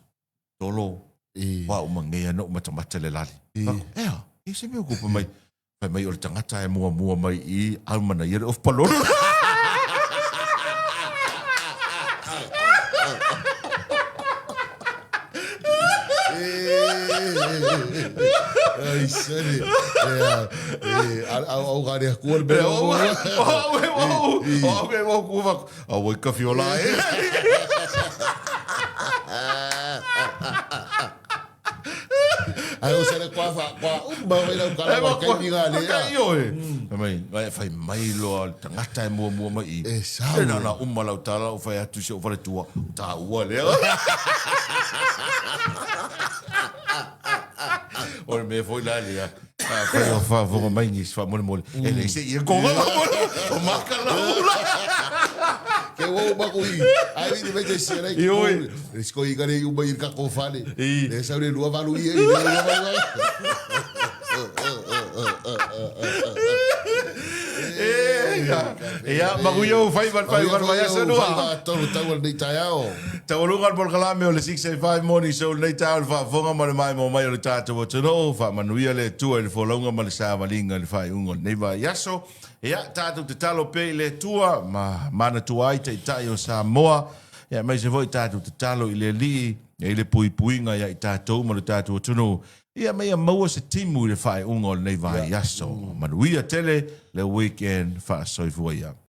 Tolo. I. Wa uma ngea no matamata le lali. I. Ea, e se mea kupa mai. Fai mai o le tagata e muamua mai i au mana ia le ofu palolo. Ai, sene. Au au ga le kua le Au au au au au kuva au ka fiola e. Ai o sele kwa fa kwa uma wai lau kala wa kai mi ga le. Kai oi. Mai mai fai mai loa le tagata e muamua mai i. E sau. E na na uma lau tala o fai atu se o fale tua. Ta ua lea. O le mea foi la lea. Fai o faafofoga mai nisi faamolemole. E leai se ia konga o maka lau ula. Ke wo uma ku i. Ai ni me te se rei. I oi. Le sko i kare uma i ka ko fale. I. Le sa le lua valu i i le lua valu. Ia, manuia o faiva le faiva le vaiaso nua. Faiva tolu tau lenei taeao. Taualuga le polokalame o le 685 Morning Show lenei taeao le faafofoga ma le maimoa mai o le tatou atunuu. Faamanuia le Atua i le folauga ma le savaliga i le faaiuga o lenei vaiaso. Ia, tatou tatalo pea i le Atua ma manatua ai Taitai o Samoa. Ia, aemaise foi tatou tatalo i le Alii i le puipuiga ia i tatou ma le tatou atunuu. Ia, ma ia maua se timu i le faaiuga o lenei vaiaso. Manuia tele le weekend faasoifua ia.